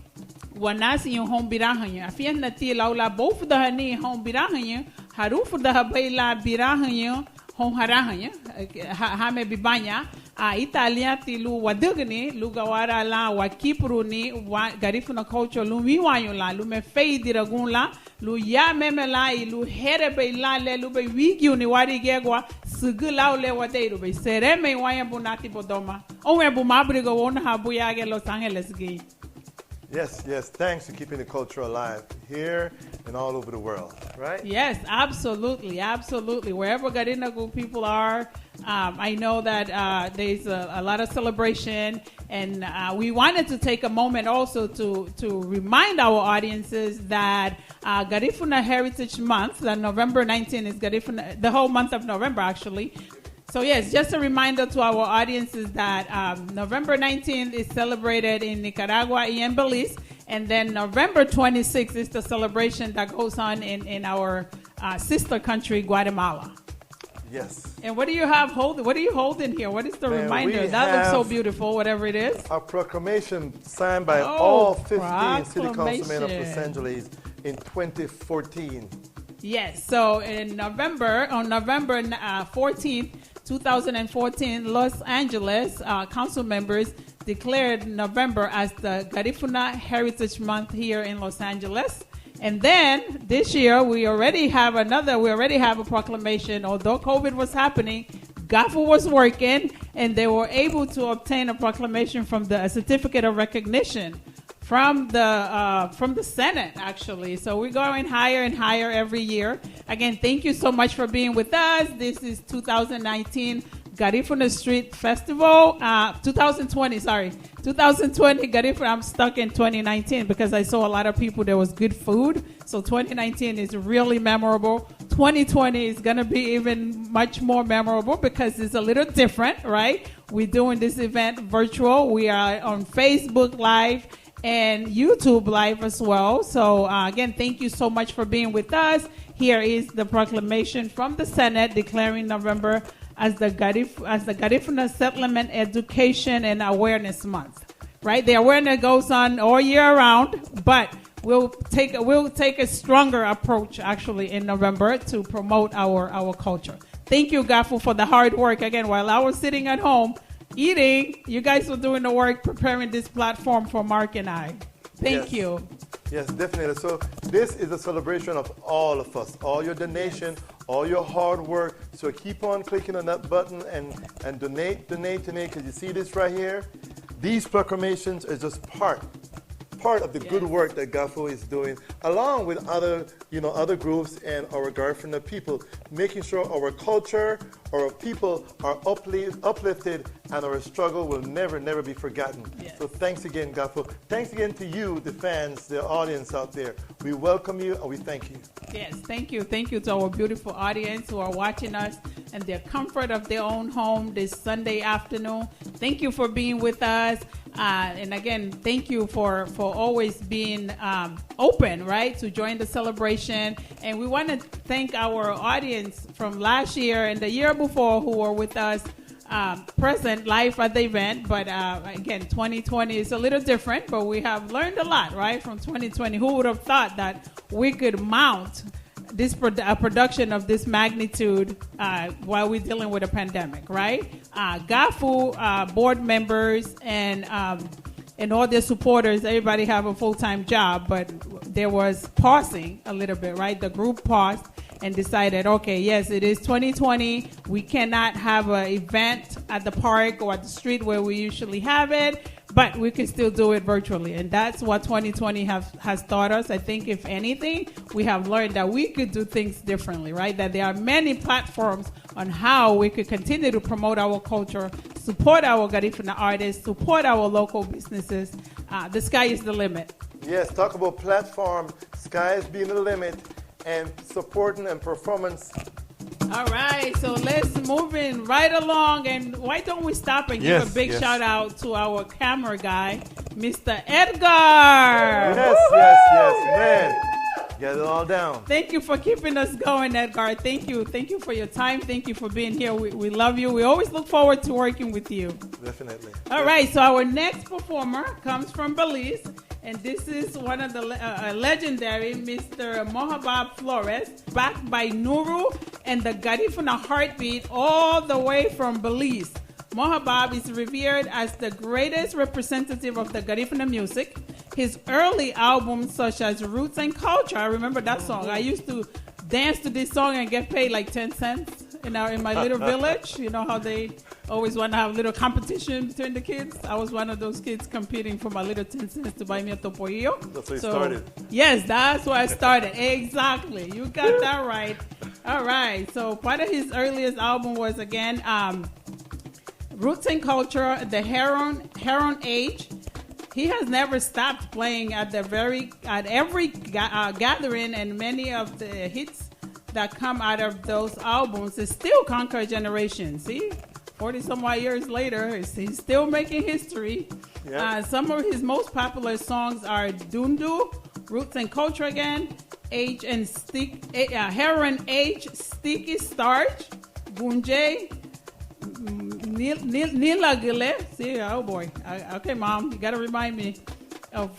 wanasiñu houn birahüñü. Afiñetina ti lau lan bóufudahani houn birahüñü, harufudahabei lan birahüñü houn harahüñü, ha- hame bibaña, a, ítara liñati lun wadügüni, lun gawara lan wakipuruni wa- Garifuna culture lun wínwanñu lan, lunme feridiragun lan, lun yameme lan, i lun hérebei lan le lunbei wígiruni wárigigua, sügǘ lau le wadeirubei. Seremei wáña bun nati, Bodoma. Óunwenbu máburiga wóunahabu yágiñe Los Angeles giñe. Yes, yes. Thanks for keeping the culture alive here and all over the world, right? Yes, absolutely, absolutely. Wherever Garinagu people are, um, I know that uh, there's a, a lot of celebration, and uh, we wanted to take a moment also to, to remind our audiences that uh, Garifuna Heritage Month, that November nineteenth is Garifuna, the whole month of November, actually, So yes, just a reminder to our audiences that um, November nineteenth is celebrated in Nicaragua and Belize, and then November twenty-sixth is the celebration that goes on in, in our uh, sister country, Guatemala. Yes. And what do you have hold? What are you holding here? What is the Man, reminder? we That looks so have beautiful, whatever it is. A proclamation signed by Oh, all fifteen city councilmen of Los proclamation. Angeles in twenty fourteen. Yes, so in November, on November uh, fourteenth, two thousand fourteen, Los Angeles uh, council members declared November as the Garifuna Heritage Month here in Los Angeles. And then this year, we already have another, we already have a proclamation. Although COVID was happening, Gafu was working, and they were able to obtain a proclamation from the, a certificate of recognition from the uh, from the Senate, actually. So we're going higher and higher every year. Again, thank you so much for being with us. This is two thousand nineteen Garifuna Street Festival. Uh, two thousand twenty, sorry, two thousand twenty Garifuna. I'm stuck in twenty nineteen because I saw a lot of people. There was good food. So twenty nineteen is really memorable. Twenty twenty is gonna be even much more memorable because it's a little different, right? We're doing this event virtual. We are on Facebook Live and YouTube Live as well. So uh, again, thank you so much for being with us. Here is the proclamation from the Senate declaring November as the Garif- as the Garifuna Settlement Education and Awareness Month. Right, the awareness goes on all year round, but we'll take we'll take a stronger approach actually in November to promote our our culture. Thank you, Gafu, for the hard work. Again, while I was sitting at home eating, you guys were doing the work preparing this platform for Mark and I. Thank Yes. you. Yes, definitely. So this is a celebration of all of us, all your donation, Yes. all your hard work. So keep on clicking on that button and, and donate, donate, donate, because you see this right here? These proclamations is just part, part of the good work that Gafu is doing, along with other, you know, other groups and our Garifuna people, making sure our culture, our people are uplift-, uplifted, and our struggle will never, never be forgotten. Yes. So thanks again, Gafu. Thanks again to you, the fans, the audience out there. We welcome you and we thank you. Yes, thank you. Thank you to our beautiful audience who are watching us in their comfort of their own home this Sunday afternoon. Thank you for being with us. Uh, and again, thank you for, for always being, um, open, right, to join the celebration. And we want to thank our audience from last year and the year before who were with us, um, present live at the event. But, uh, again, twenty twenty is a little different, but we have learned a lot, right, from twenty twenty. Who would have thought that we could mount this produ-, a production of this magnitude, uh, while we're dealing with a pandemic, right? Uh, Gafu, uh, board members and, um, and all their supporters, everybody have a full-time job, but there was pausing a little bit, right? The group paused and decided, okay, yes, it is twenty twenty. We cannot have an event at the park or at the street where we usually have it. But we can still do it virtually, and that's what twenty twenty have, has taught us. I think, if anything, we have learned that we could do things differently, right? That there are many platforms on how we could continue to promote our culture, support our Garifuna artists, support our local businesses. Uh, the sky is the limit. Yes, talk about platform, sky is being the limit. And supporting and performance. All right, so let's moving right along, and why don't we stop and give a big shout out to our camera guy, Mister Edgar. Yes, yes, yes, man. Get it all down. Thank you for keeping us going, Edgar. Thank you. Thank you for your time. Thank you for being here. We, we love you. We always look forward to working with you. Definitely. All right, so our next performer comes from Belize. And this is one of the le-, uh, uh, legendary Mister Mohabab Flores, backed by Nuru and the Garifuna Heartbeat, all the way from Belize. Mohabab is revered as the greatest representative of the Garifuna music. His early albums, such as Roots and Culture, I remember that song. I used to dance to this song and get paid, like, ten cents in our, in my little village. You know how they always wanna have a little competition between the kids. I was one of those kids competing for my little ten cents to buy me a topoillo. That's how you started. Yes, that's where I started. Exactly. You got that right. All right. So part of his earliest album was, again, um, Roots and Culture, the Heron, Heron Age. He has never stopped playing at the very, at every ga-, uh, gathering, and many of the hits that come out of those albums is still conquer generations. See? Forty some odd years later, he's, he's still making history. Yeah. Uh, some of his most popular songs are Dundu, Roots and Culture Again, Age and Stick, eh, uh, Heron Age, Sticky Starch, Bunjay, mm, Nil-, Nil-, Nilagile. See, oh boy. I, okay, Mom, you gotta remind me of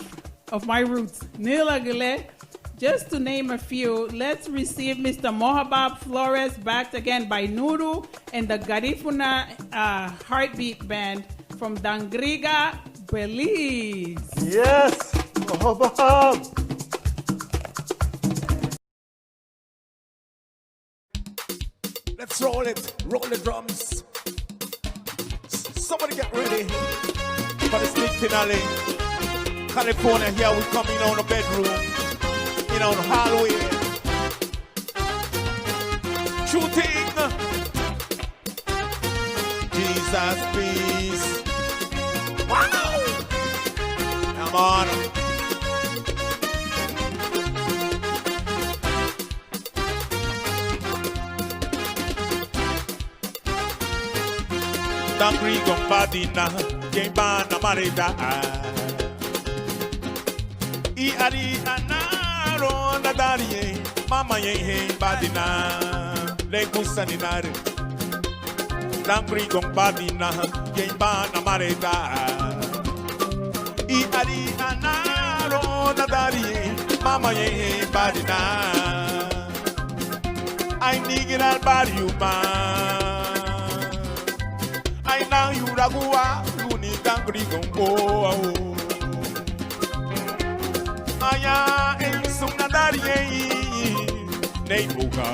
of my roots, Nilagile, just to name a few. Let's receive Mister Mohabab Flores, backed again by Nuru and the Garifuna, uh, Heartbeat Band from Dangriga, Belize. Yes, Mohabab. Let's roll it. Roll the drums. S-, somebody get ready for the big finale. California, here we come in on the bedroom, in on the hallway. Shooting. Jesus, peace. Wow! Come on. Dangrigoun badina, yein bana mareda. Iari anaro nadariñein, mama yein hein badina, le gusaninare. Dangrigoun badina, yein bana mareda. Iari anaro nadariñein, mama yein hein badina. Ai nigira bariuma. Ai nayuragua luni dangrigoun boau. Aya einsun nadariñein, nei buga,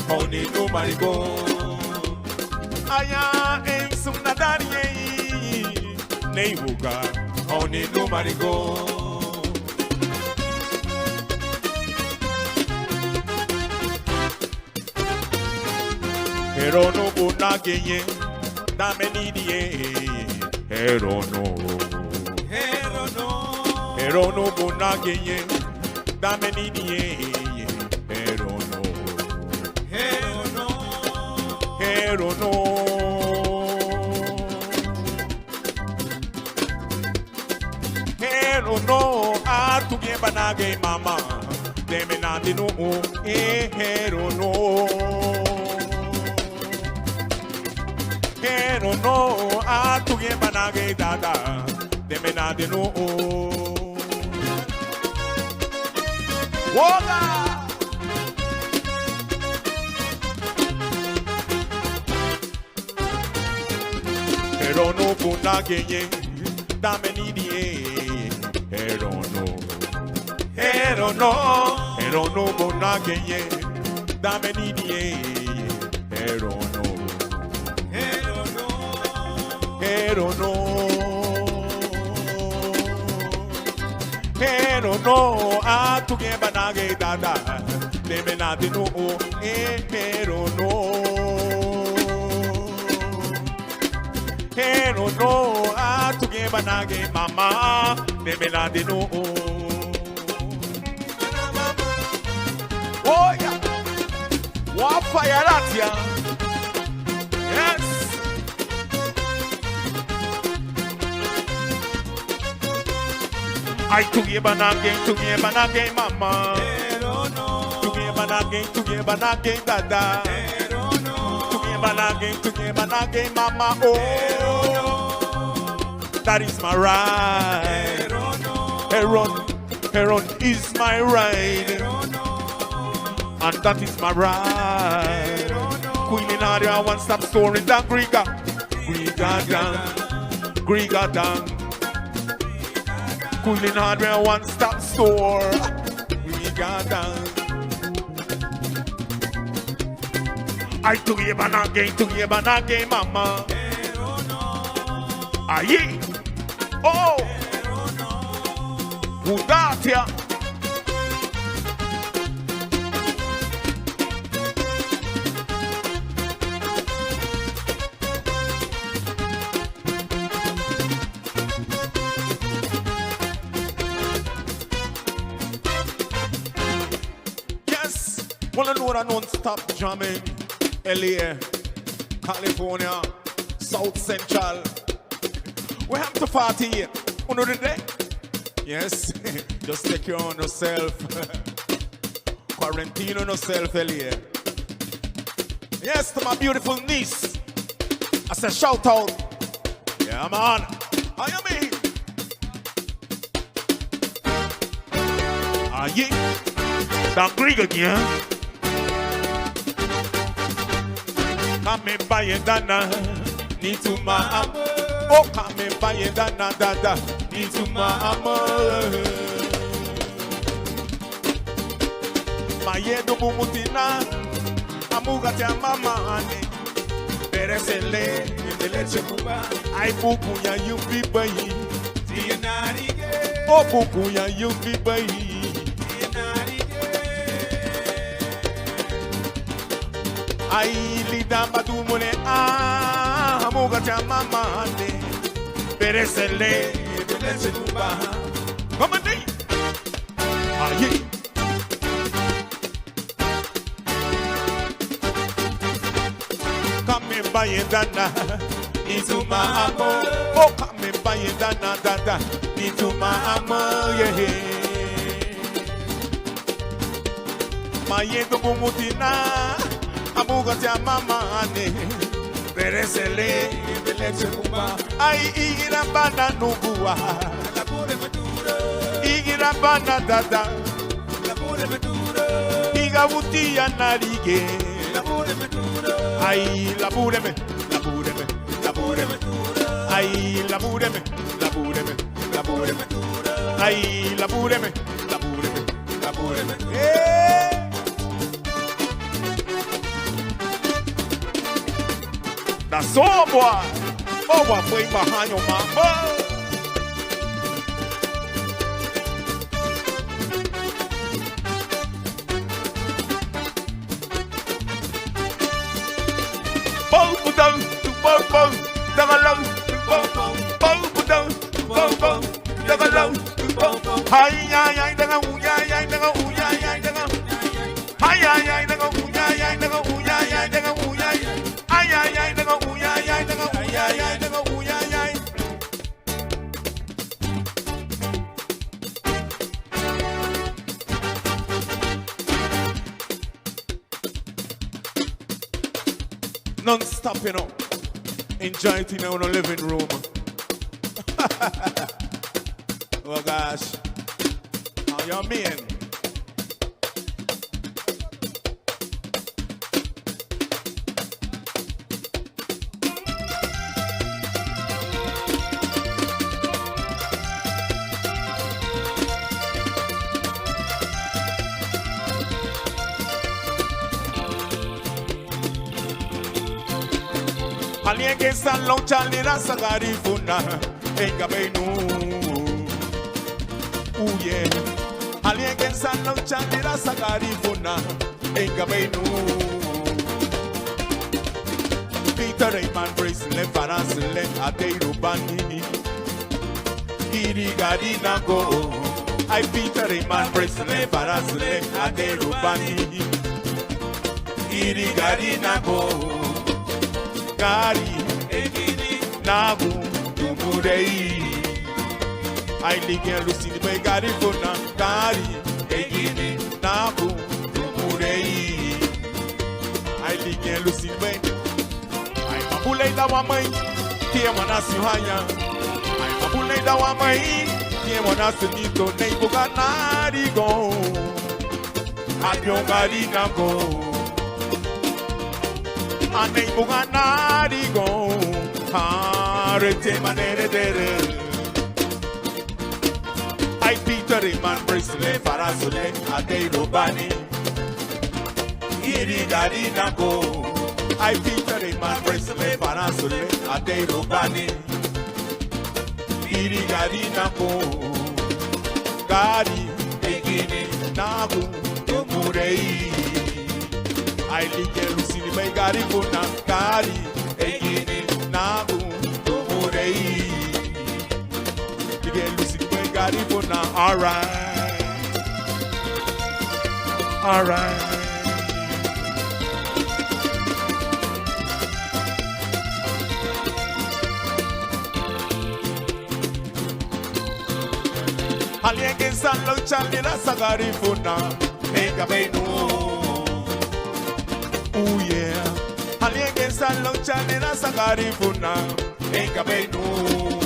oni numarigoun. Aya einsun nadariñein, nei buga, oni numarigoun. Heronu bunaguñein, dame nidiñe, heronu. Heronu bunaguñein, dame nidiñe, heronu. Heronu. Heronu, atugiñe banagei mama, deme nadi nuun, eh, heronu. Heronu, atugiñe banagei dada, deme nadi nuun. Woga! Heronu bunaguñein, dame nidiñe, heronu. Heronu, heronu bunaguñein, dame nidiñe, heronu. Heronu. Heronu, atugiñe banagei dada, deme nadi nuun, eh, heronu. Heronu, atugiñe banagei mama, deme nadi nuun. Oya, wafayaratia. Yes. Ai, tugiñe banagei, tugiñe banagei mama. Tugiñe banagei, tugiñe banagei dada. Tugiñe banagei, tugiñe banagei mama, oh. That is my right. Heron, Heron is my right. And that is my right. Queen in Hardware, one stop store in Dangriga. Griga Dang, Griga Dang. Queen in Hardware, one stop store. Griga Dang. Ai, tugiñe banagei, tugiñe banagei mama. Ayi. Oh. Budatia. Yes, wananura non-stop jamming, L A, California, South Central. We have to party here. Unu dide? Yes, just take care of yourself. Quarantine yourself, L A. Yes, to my beautiful niece. I say shout out. Yeah, man. How you mean? Ayi, Dangriga again. Kame bayendana, nituma am-, oh, kame bayendana dada, nituma amor. Mayedu bumutina, amugati amamani. Peresele, ebeleche kuba. Ai, bukuya yumbi bai. Tienarige. O bukuya yumbi bai. Tienarige. Ai, lida badumule, ah, amugati amamani. Peresele, ebeleche kuba. Mamani. Ayi. Kame bayendana, nituma amor. Oh, kame bayendana dada, nituma amor, yeah. Mayedu bumutina, amugati amamani. Peresele, ebeleche kuba. Ai, igira bana nugua. Igira bana dada. Iga butia narige. Ai, labureme, labureme, labureme. Ai, labureme, labureme, labureme. Ai, labureme, labureme, labureme. Eh. That's all, boy. Oh, what boy behind your mama. Non-stop, you know. Enjoy it in our living room. Oh gosh. How y'all mean? Haliñegueinsan lóucha lira san Garifuna, éigabei nun. Uye. Haliñegueinsan lóucha lira san Garifuna, éigabei nun. Pitareiman, Bracelet, Faransele, Adeirubani, Irigarinago. Ai, Pitareiman, Bracelet, Faransele, Adeirubani, Irigarinago. Gari, Egini, Nagu, Dumurei. Ai, ligía lusinibei Garifuna, Gari, Egini, Nagu, Dumurei. Ai, ligía lusinibei. Ai, mabulieida wamei, tiempo naciu haya. Ai, mabulieida wamei, tiempo naciu nito, neibuga narigo. Abion Garinago. Aneibuga narigo. Harete maneredere. Ai, Pitareiman, Bracelet, Faransele, Adeirubani, Irigarinago. Ai, Pitareiman, Bracelet, Faransele, Adeirubani, Irigarinago. Gari, Egini, Nagu, Dumurei. Ai, ligía lusinibei Garifuna, Gari, Egini, Nagu, Dumurei. Ligía lusinibei Garifuna, all right. All right. Haliñegueinsan lóucha lira san Garifuna, éigabei nun. Oh yeah. Haliñegueinsan lóucha lira san Garifuna, éigabei nun.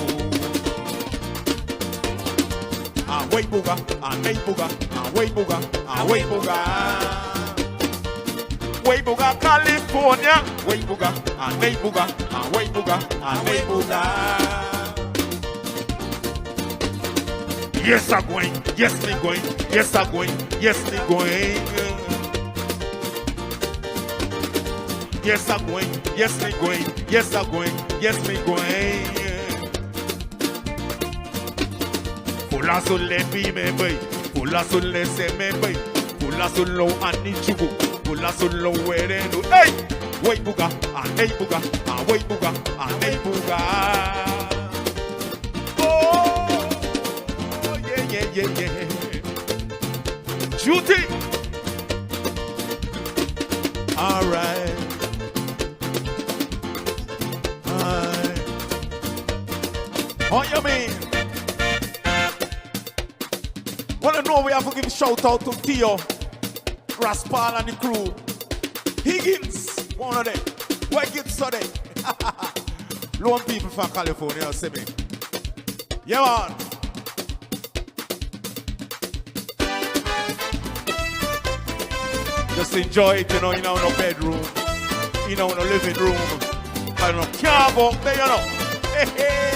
Aweibuga, aneibuga, aweibuga, aweibuga. Weibuga, California. Weibuga, aneibuga, aweibuga, aneibuga. Yes, I'm going. Yes, me going. Yes, I'm going. Yes, me going. Yes, I'm going. Yes, me going. Yes, I'm going. Yes, me going. Fulasu le bime bei, fulasu le seme bei, fulasu lo anichugu, fulasu lo werenu. Hey! Weibuga, aneibuga, aweibuga, aneibuga. Oh, yeah, yeah, yeah, yeah. Juti. All right. Aye. Óyeme. Wanna know we have to give shout out to Theo, Raspal and the crew. Higgins, one of them. Where get so they? Lone people from California, see me. Yeah, man. Just enjoy it, you know, in our bedroom, in our living room. I don't care about there, you know. Hey, hey.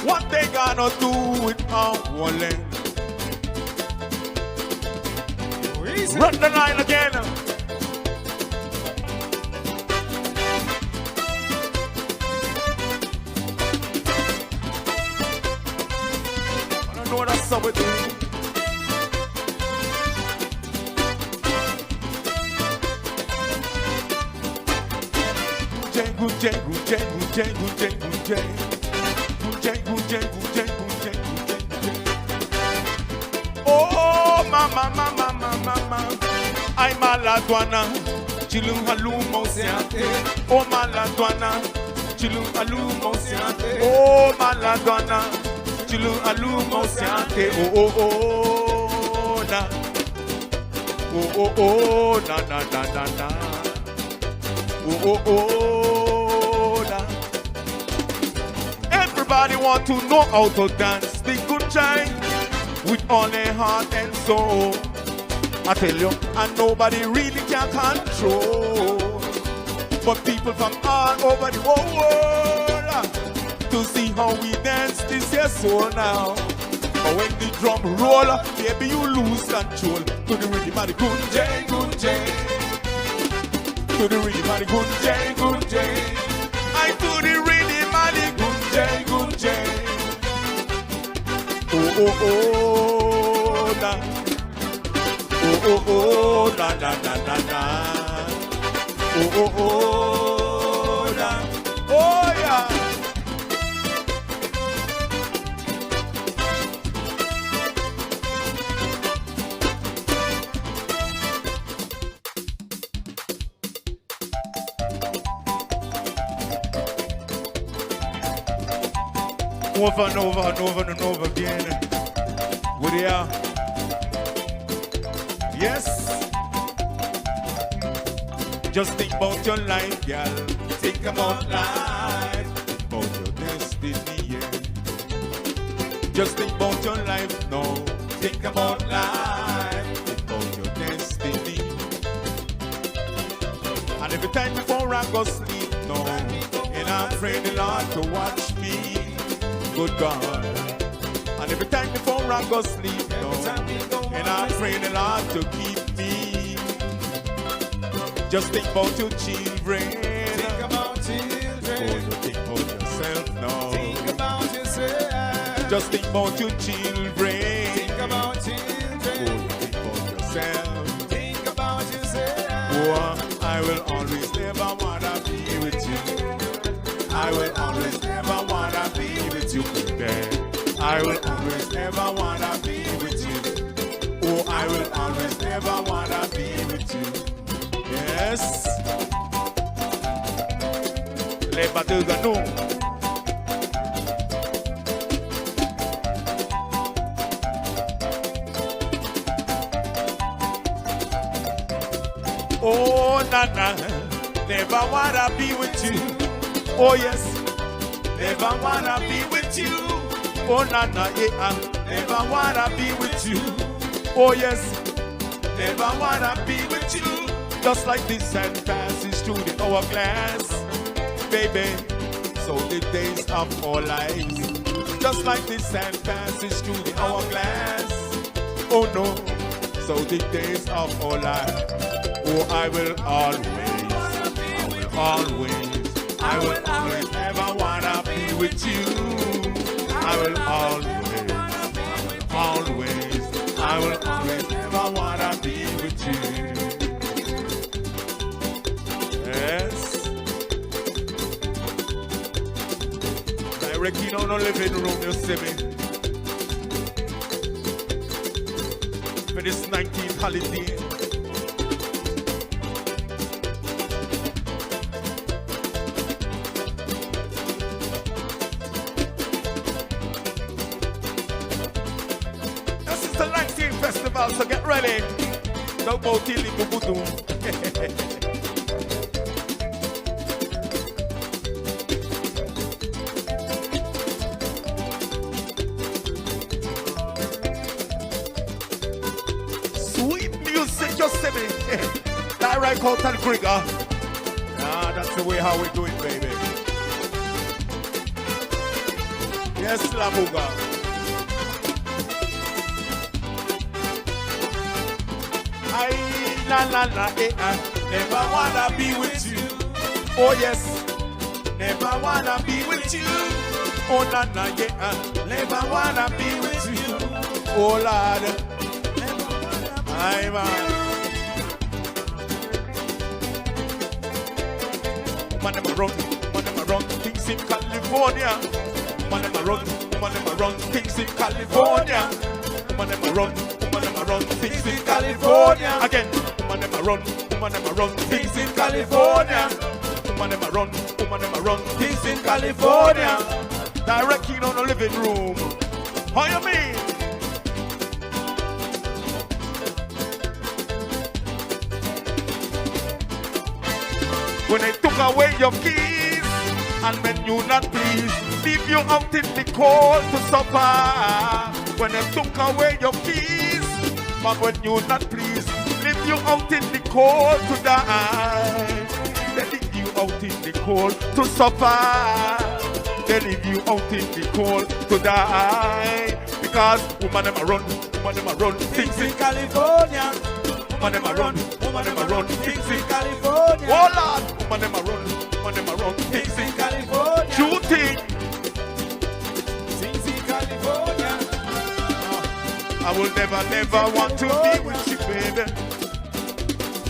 What they gonna do with our land? Run the line again. Gunje, gunje, gunje, gunje, gunje, gunje. Gunje, gunje, gunje, gunje, gunje, gunje. Oh, mama, mama, mama, mama. Ay, maladuana, chilun halumousiate. Oh, maladuana, chilun halumousiate. Oh, maladuana, chilun halumousiate. Oh, oh, oh, na. Oh, oh, oh, na, na, na, na, na. Oh, oh, oh, na. Everybody want to know how to dance the gunje with all their heart and soul. I tell you, and nobody really can control. But people from all over the world, ah, to see how we dance this here so now. But when the drum roll, baby, you lose control. To the rhythm of the gunje, gunje. To the rhythm of the gunje, gunje. Ay, to the rhythm of the gunje, gunje. Oh, oh, oh, na. Oh, oh, oh, na, na, na, na, na. Oh, oh, oh, na. Oh, yeah. Over and over and over and over again. Would ya? Yes. Just think about your life, girl. Think about life. Think about your destiny, yeah. Just think about your life now. Think about life. Think about your destiny. And every time before I go sleep now, and I pray the Lord to watch me, good God. And every time before I go sleep now, and I pray the Lord to keep me. Just think about your children. Think about children. Before you think about yourself now. Think about yourself. Just think about your children. Think about children. Before you think about yourself. Think about yourself. Oh, I will always never wanna be with you. I will always never wanna be with you, baby. I will always never wanna be with you. Oh, I will always never wanna be with you. Yes. Le Baduganu. Oh, na, na, never wanna be with you. Oh, yes, never wanna be with you. Oh, na, na, yeah, I never wanna be with you. Oh, yes, never wanna be with you. Just like the sand passes through the hourglass, baby, so the days of our lives. Just like the sand passes through the hourglass. Oh no, so the days of our life. Oh, I will always, I will always, I will always never wanna be with you. I will always, always, I will always never wanna be with you. Yes. Directing on the living room, you see me. For this nineteenth holiday. This is the nineteenth festival, so get ready. Don't go till it go boom. Sweet music, you see me. Direct out and Grigga. Ah, that's the way how we do it, baby. Yes, La Buga. Ay, la, la, la, eh, ah. Never wanna be with you. Oh, yes. Never wanna be with you. Oh, na, na, yeah, ah. Never wanna be with you. Oh, Lord. Ay, man. Woman dem a run, woman dem a run things in California. Woman dem a run, woman dem a run things in California. Woman dem a run, woman dem a run things in California. Again, woman dem a run, woman dem a run things in California. Woman dem a run, woman dem a run things in California. Direct in on the living room. How you mean? When dem took away your keys, and when you not pleased, leave you out in the cold to suffer. When dem took away your keys, but when you not pleased, leave you out in the cold to die. Dem leave you out in the cold to suffer. Dem leave you out in the cold to die. Because woman dem a run, woman dem a run things in California. Woman dem a run, woman dem a run things in California. Oh Lord, woman dem a run, woman dem a run things in California. Shooting. Things in California. I will never, never want to be with you, baby.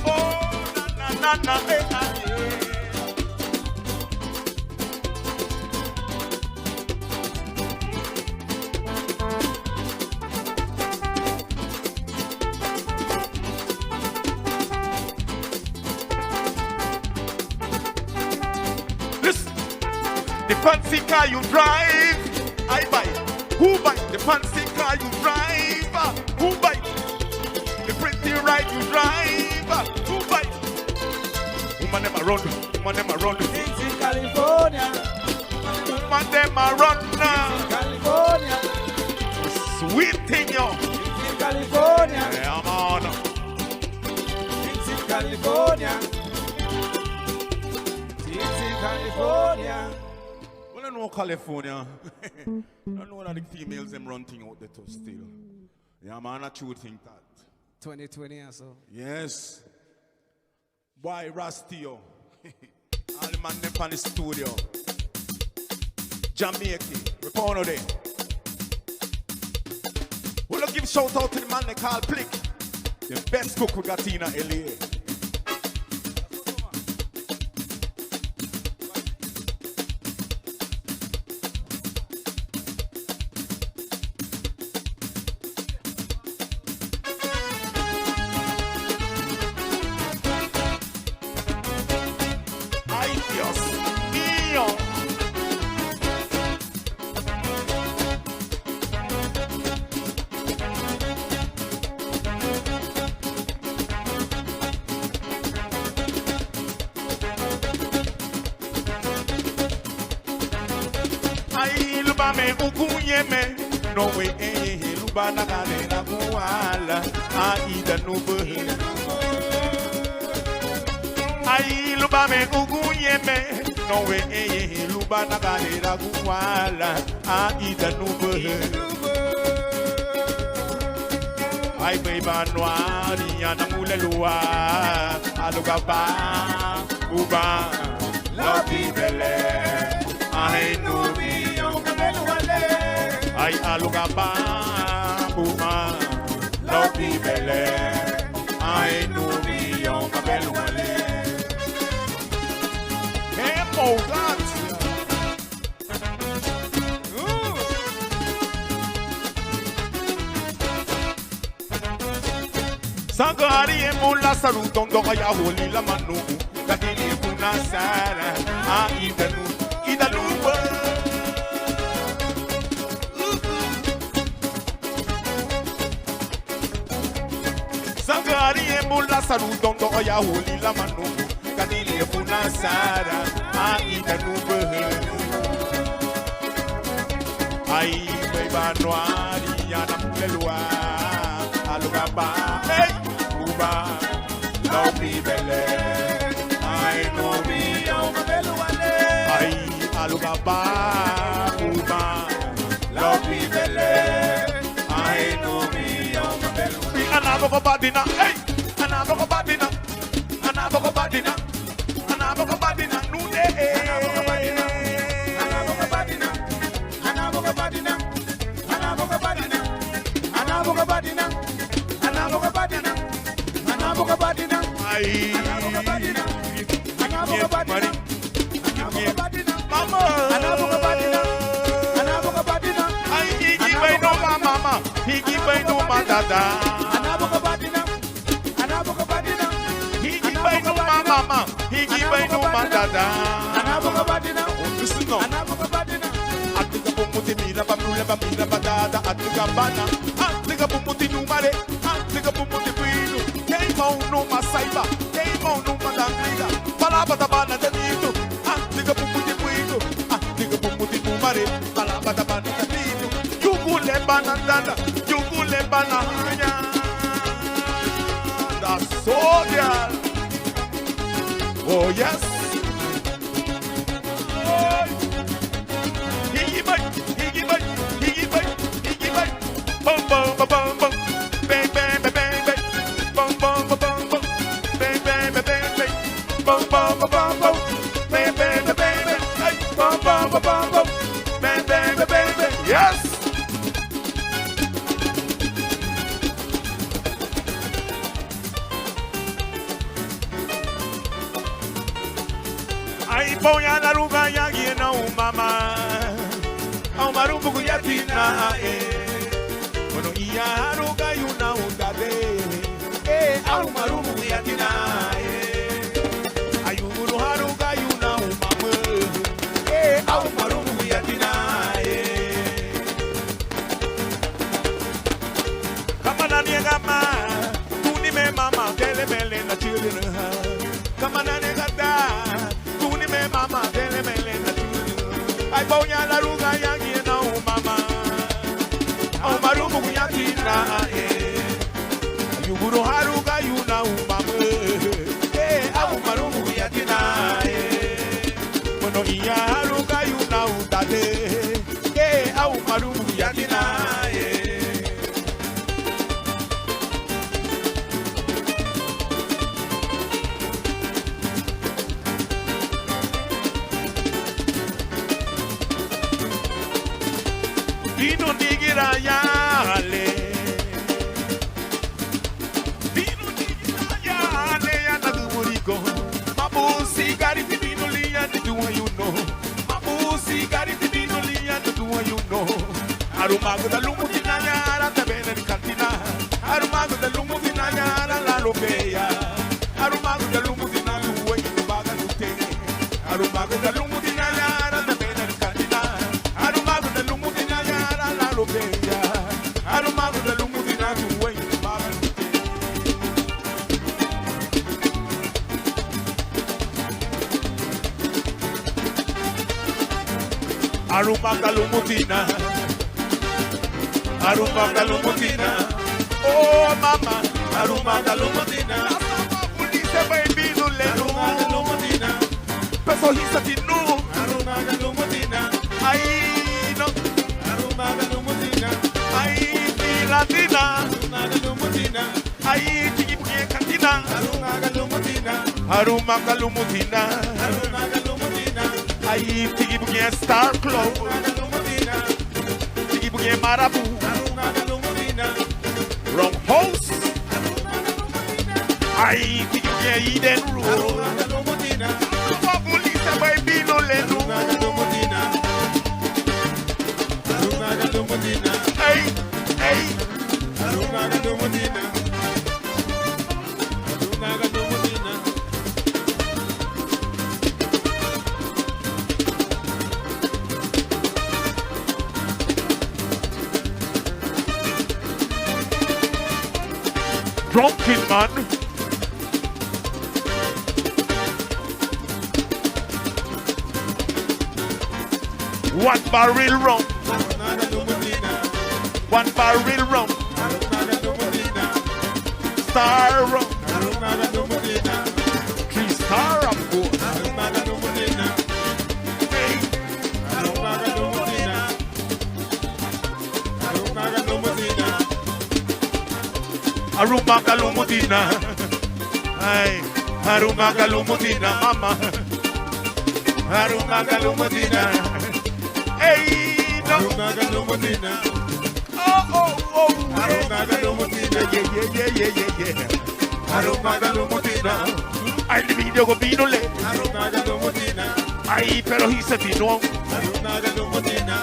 Oh, na, na, na, na, eh, ah, eh. Listen. The fancy car you drive, I buy. Who buy? The fancy car you drive, who buy? The pretty ride you drive, who buy? Woman dem a run, woman dem a run. Things in California. Woman dem a run now. Things in California. Sweet thing, yo. Things in California. Yeah, man. Things in California. Things in California. Well, I know California. I know that the females dem run thing out there too still. Yeah, man, a true thing that. Twenty twenty or so. Yes. Bwoy, Rastio. All the man dem pan the studio. Jamaica, we found out there. We wanna give shout out to the man they call Plick. The best cook we got in L A. Ay, Dios mío. Ai, lubame uguñeme, nowe ehe, luba nagareraguala, a ida nubehe. Ai, lubame uguñeme, nowe ehe, luba nagareraguala, a ida nubehe. Ai, beiba nuari, ana mulelua, alugaba, uba, lobi bele, ai, nubi, yo, kabeluale. Ai, alugaba, uba, lobi bele, ai, nubi, yo, kabeluale. Hey, oh, God. Sangari emu Lasaru dondo aya holi lamanu, gadini kuna sara, a idanu, idanu. Sangari emu Lasaru dondo aya holi lamanu, gadini kuna sara, a idanu. Ai, beiba nuari, ana mulelua, alugaba, ei, uba, lobi bele, ai, nubi, yo, kabeluale. Ai, alugaba, uba, lobi bele, ai, nubi, yo, kabeluale. Ana bogo badina, ei, ana bogo badina. Ana bogo badina, ana bogo badina, nude. Ana bogo badina, ana bogo badina, ana bogo badina, ana bogo badina, ana bogo badina, ana bogo badina. Ai. Ana bogo badina, ana bogo badina, dada. Higibei numa mama, higibei numa dada. Listen now. Adüga bumuti mira ba mira ba mira ba dada, adüga bana. Adüga bumuti numare, adüga bumuti buidu. Keimau numa saiba, keimau numa dangrida. Palaba tabana daditu. Adüga bumuti buidu, adüga bumuti numare. Palaba tabana daditu. Yugule bana dada, yugule bana haya. That's so, girl. Oh yes. Higibei, higibei, higibei, higibei. Bum, bum, bum, bum, bum. Bang, bang, bang, bang, bang. Bum, bum, bum, bum, bum. Bang, bang, bang, bang, bang. Bum, bum, bum, bum, bum. Bang, bang, bang, bang, bang. Hey, bum, bum, bum, bum, bum. Bang, bang, bang, bang, bang. Yes. Ai, boña laruga yagiñe nau mama. Au marubugu yatina e. Bueno, iya haruga yu nau dade. E, au marubugu yatina e. Ayuguru haruga yu nau mama. E, au marubugu yatina e. Kamanani gama, tuni me mama, dele mele na children. Kamanani gata, tuni me mama, dele mele na children. Ai, boña laruga yagiñe nau mama. Au marubugu yatina e. Ayuguru haruga yu nau mama. E, au marubugu yatina e. Bueno, iya haruga yu nau dade. E, au marubugu yatina e. Binu nigira yale. Binu nigira yale, ya nadübüriko. Mabusi gariti binu liña ni duayuno. Mabusi gariti binu liña ni duayuno. Arumagüda lumutina ya ara tabena ni kantina. Arumagüda lumutina ya ara lalobeya. Arumagüda lumutina luwe ni baga lute. Arumagüda lumutina ya ara tabena ni kantina. Arumagüda lumutina ya ara lalobeya. Arumagüda lumutina luwe ni baga lute. Arumaga lumutina. Arumaga lumutina. Oh, mama. Arumaga lumutina. Ulise bai binu lenu. Arumaga lumutina. Peso hisa tinu. Arumaga lumutina. Ai, no. Arumaga lumutina. Ai, tiratina. Arumaga lumutina. Ai, tigibugiñe katina. Arumaga lumutina. Arumaga lumutina. Arumaga lumutina. Ai, tigibugiñe Star Club. Arumaga lumutina. Tigibugiñe Marabu. Arumaga lumutina. Wrong house. Arumaga lumutina. Ai, tigibugiñe Eden Road. Arumaga lumutina. Arumaga lumutina. Arumaga lumutina. Ei, ei. Drunken man. One barrel rum. One barrel rum. Star rum. Three star, of course. Hey. Arumaga lumutina. Ay, arumaga lumutina, mama. Arumaga lumutina. Ey, no. Arumaga lumutina. Oh, oh, oh. Arumaga lumutina. Yeah, yeah, yeah, yeah, yeah, yeah. Arumaga lumutina. Ay, ni video go binu le. Arumaga lumutina. Ay, pero hisa tinu. Arumaga lumutina.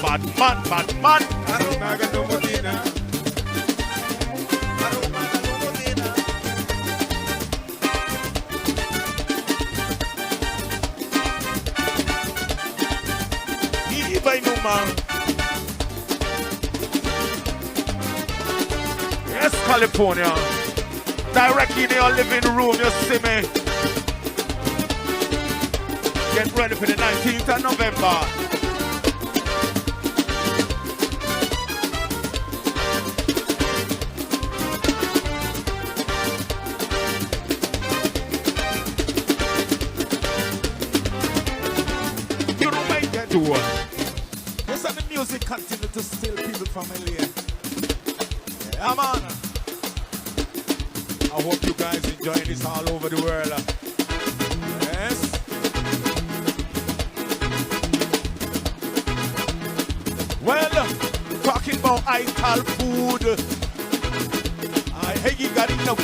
Bad man, bad man. Arumaga lumutina. Man. Yes, California. Direct in your living room, you see me. Get ready for the nineteenth of November. You know what you do. Just let the music continue to still people familiar. Yeah, man. I hope you guys enjoying this all over the world. Yes. Well, talking about ital food. I hate you, got it, no.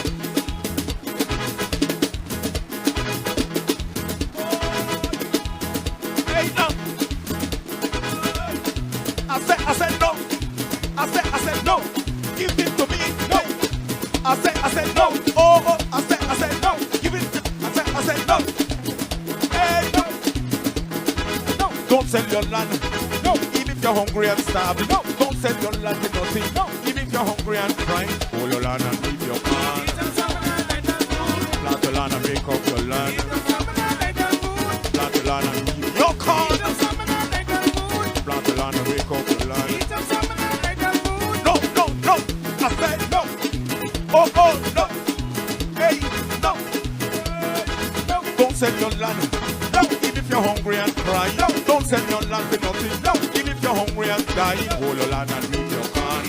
Hey, no. I said, I said no. I said, I said no. Give it to me, no. I said, I said no. Oh, oh, I said, I said no. Give it. I said, I said no. Hey, no. No. Don't sell your land. No. Even if you're hungry and starving. No. Don't sell your land for nothing. No. Even if you're hungry and crying, hold your land and leave your corn. Plant your land and make up your land. Plant your land and leave your corn. Plant your land and make up your land. No, no, no. I said no. Oh, oh, no. Hey, no. Don't sell your land. No, even if you're hungry and crying. No, don't sell your land for nothing. No, even if you're hungry and dying. Hold your land and leave your corn.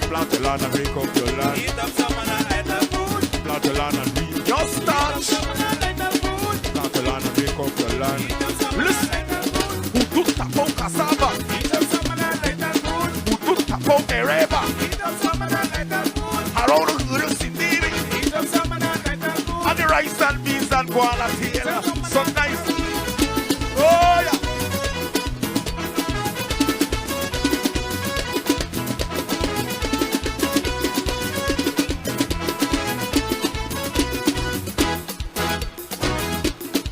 Plant your land and make up your land. Plant your land and leave your starch. Plant your land and make up your land. Listen. Uduta pon cassava. Uduta pon ereba. Haroro guru sindiri. And the rice and beans and guala tail. So nice. Oh, yeah.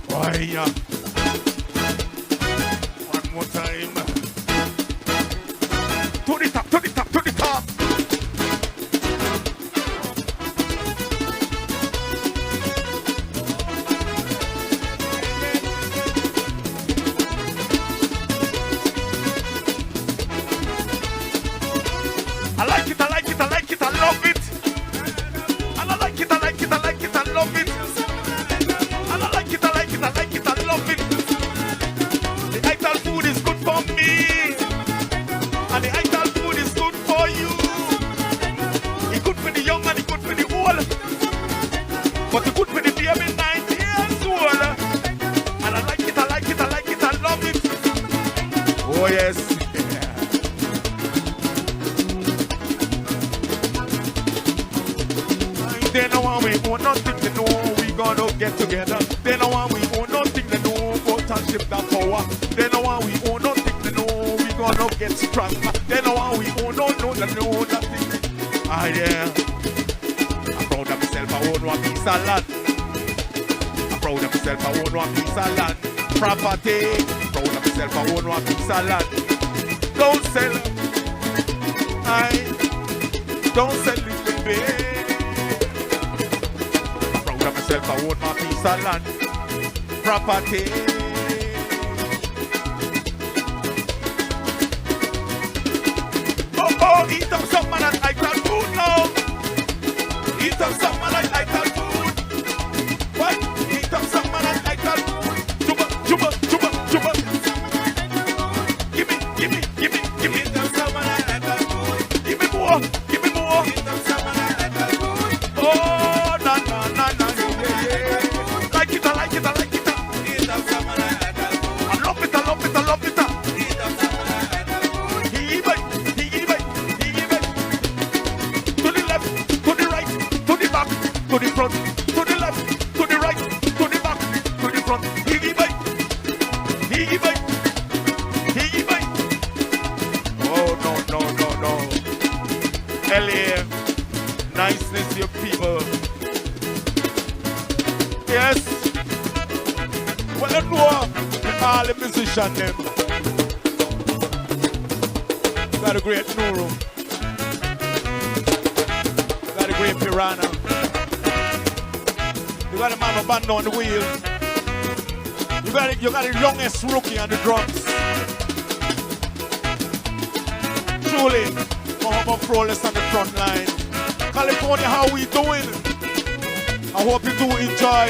Fire. One more time. To the top, to the top, to the top. I like it, I like it, I like it, I love it. And I like it, I like it, I like it, I love it. And I like it, I like it, I like it, I love it. The ital food is good for me. And the ital food is good for you. It good for the young and it good for the old. But it good for the baby nine years old. And I like it, I like it, I like it, I love it. Oh yes. Dem nuh want wi own nothing, dem know wi gonna get together. Dem nuh want wi own nothing, dem know bout a shift dat power. Dem nuh want wi own nothing, dem know wi gonna get stronger. Dem nuh want wi own no, no, no, no, nothing. Ah, yeah. I'm proud of myself, I own one piece of land. I'm proud of myself, I own one piece of land. Property. Proud of myself, I own one piece of land. Don't sell. I don't sell it, baby. I'm proud of myself, I own one piece of land. Property. Oh, oh, eat up some man and I can food now. Eat up some man and I can food. What? Eat up some man and I can food. Chuba, chuba, chuba, chuba. Gimme, gimme, gimme, gimme. Gimme more, gimme more. Oh, na, na, na, na, yeah, yeah. Like it, I like it, I like it. I love it, I love it, I love it. Higibei, higibei, higibei. To the left, to the right, to the back, to the front, to the left, to the right, to the back, to the front. Higibei, higibei, higibei. Oh, no, no, no, no. L A, niceness, you people. Yes. Well, you know, all the musician dem. Got a great Nuru. Got a great Piranha. You got a mama band on the wheel. You got it, you got the youngest rookie on the drums. Truly, Muhammad Flawless on the front line. California, how we doing? I hope you do enjoy.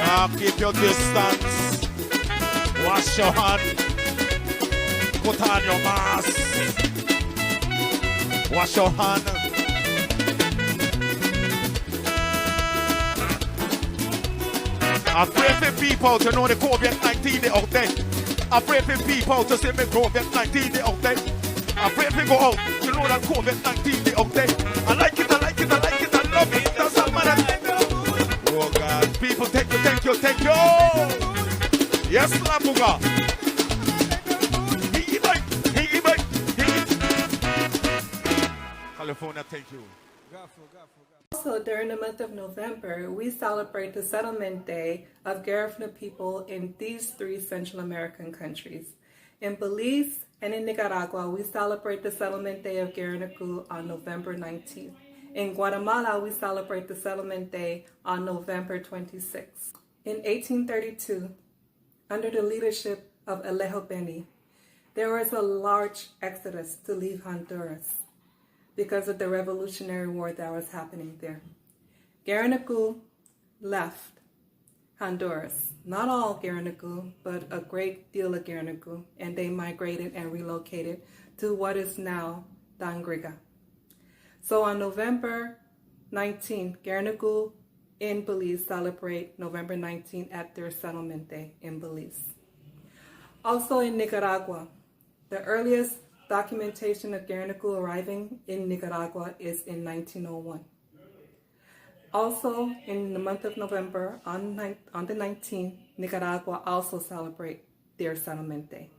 Yeah, keep your distance. Wash your hand. Put on your mask. Wash your hand. I pray for people to know the COVID nineteen they out there. I pray for people to say me COVID nineteen they out there. I pray for go out to know that COVID nineteen they out there. I like it, I like it, I like it, I love it. That's all, man. Oh God, people, thank you, thank you, thank you. Yes, Labuga. Hii bai, hii bai, hii. California, thank you. Also, during the month of November, we celebrate the Settlement Day of Garifuna people in these three Central American countries. In Belize and in Nicaragua, we celebrate the Settlement Day of Garinagu on November nineteenth. In Guatemala, we celebrate the Settlement Day on November twenty-sixth. In eighteen thirty-two, under the leadership of Alejo Beni, there was a large exodus to leave Honduras because of the Revolutionary War that was happening there. Garinagu left Honduras. Not all Garinagu, but a great deal of Garinagu, and they migrated and relocated to what is now Dangriga. So on November nineteenth, Garinagu in Belize celebrate November nineteenth at their settlement day in Belize. Also in Nicaragua, the earliest documentation of Garinagu arriving in Nicaragua is in nineteen oh one. Also, in the month of November, on nine, on the nineteenth, Nicaragua also celebrate their settlement day.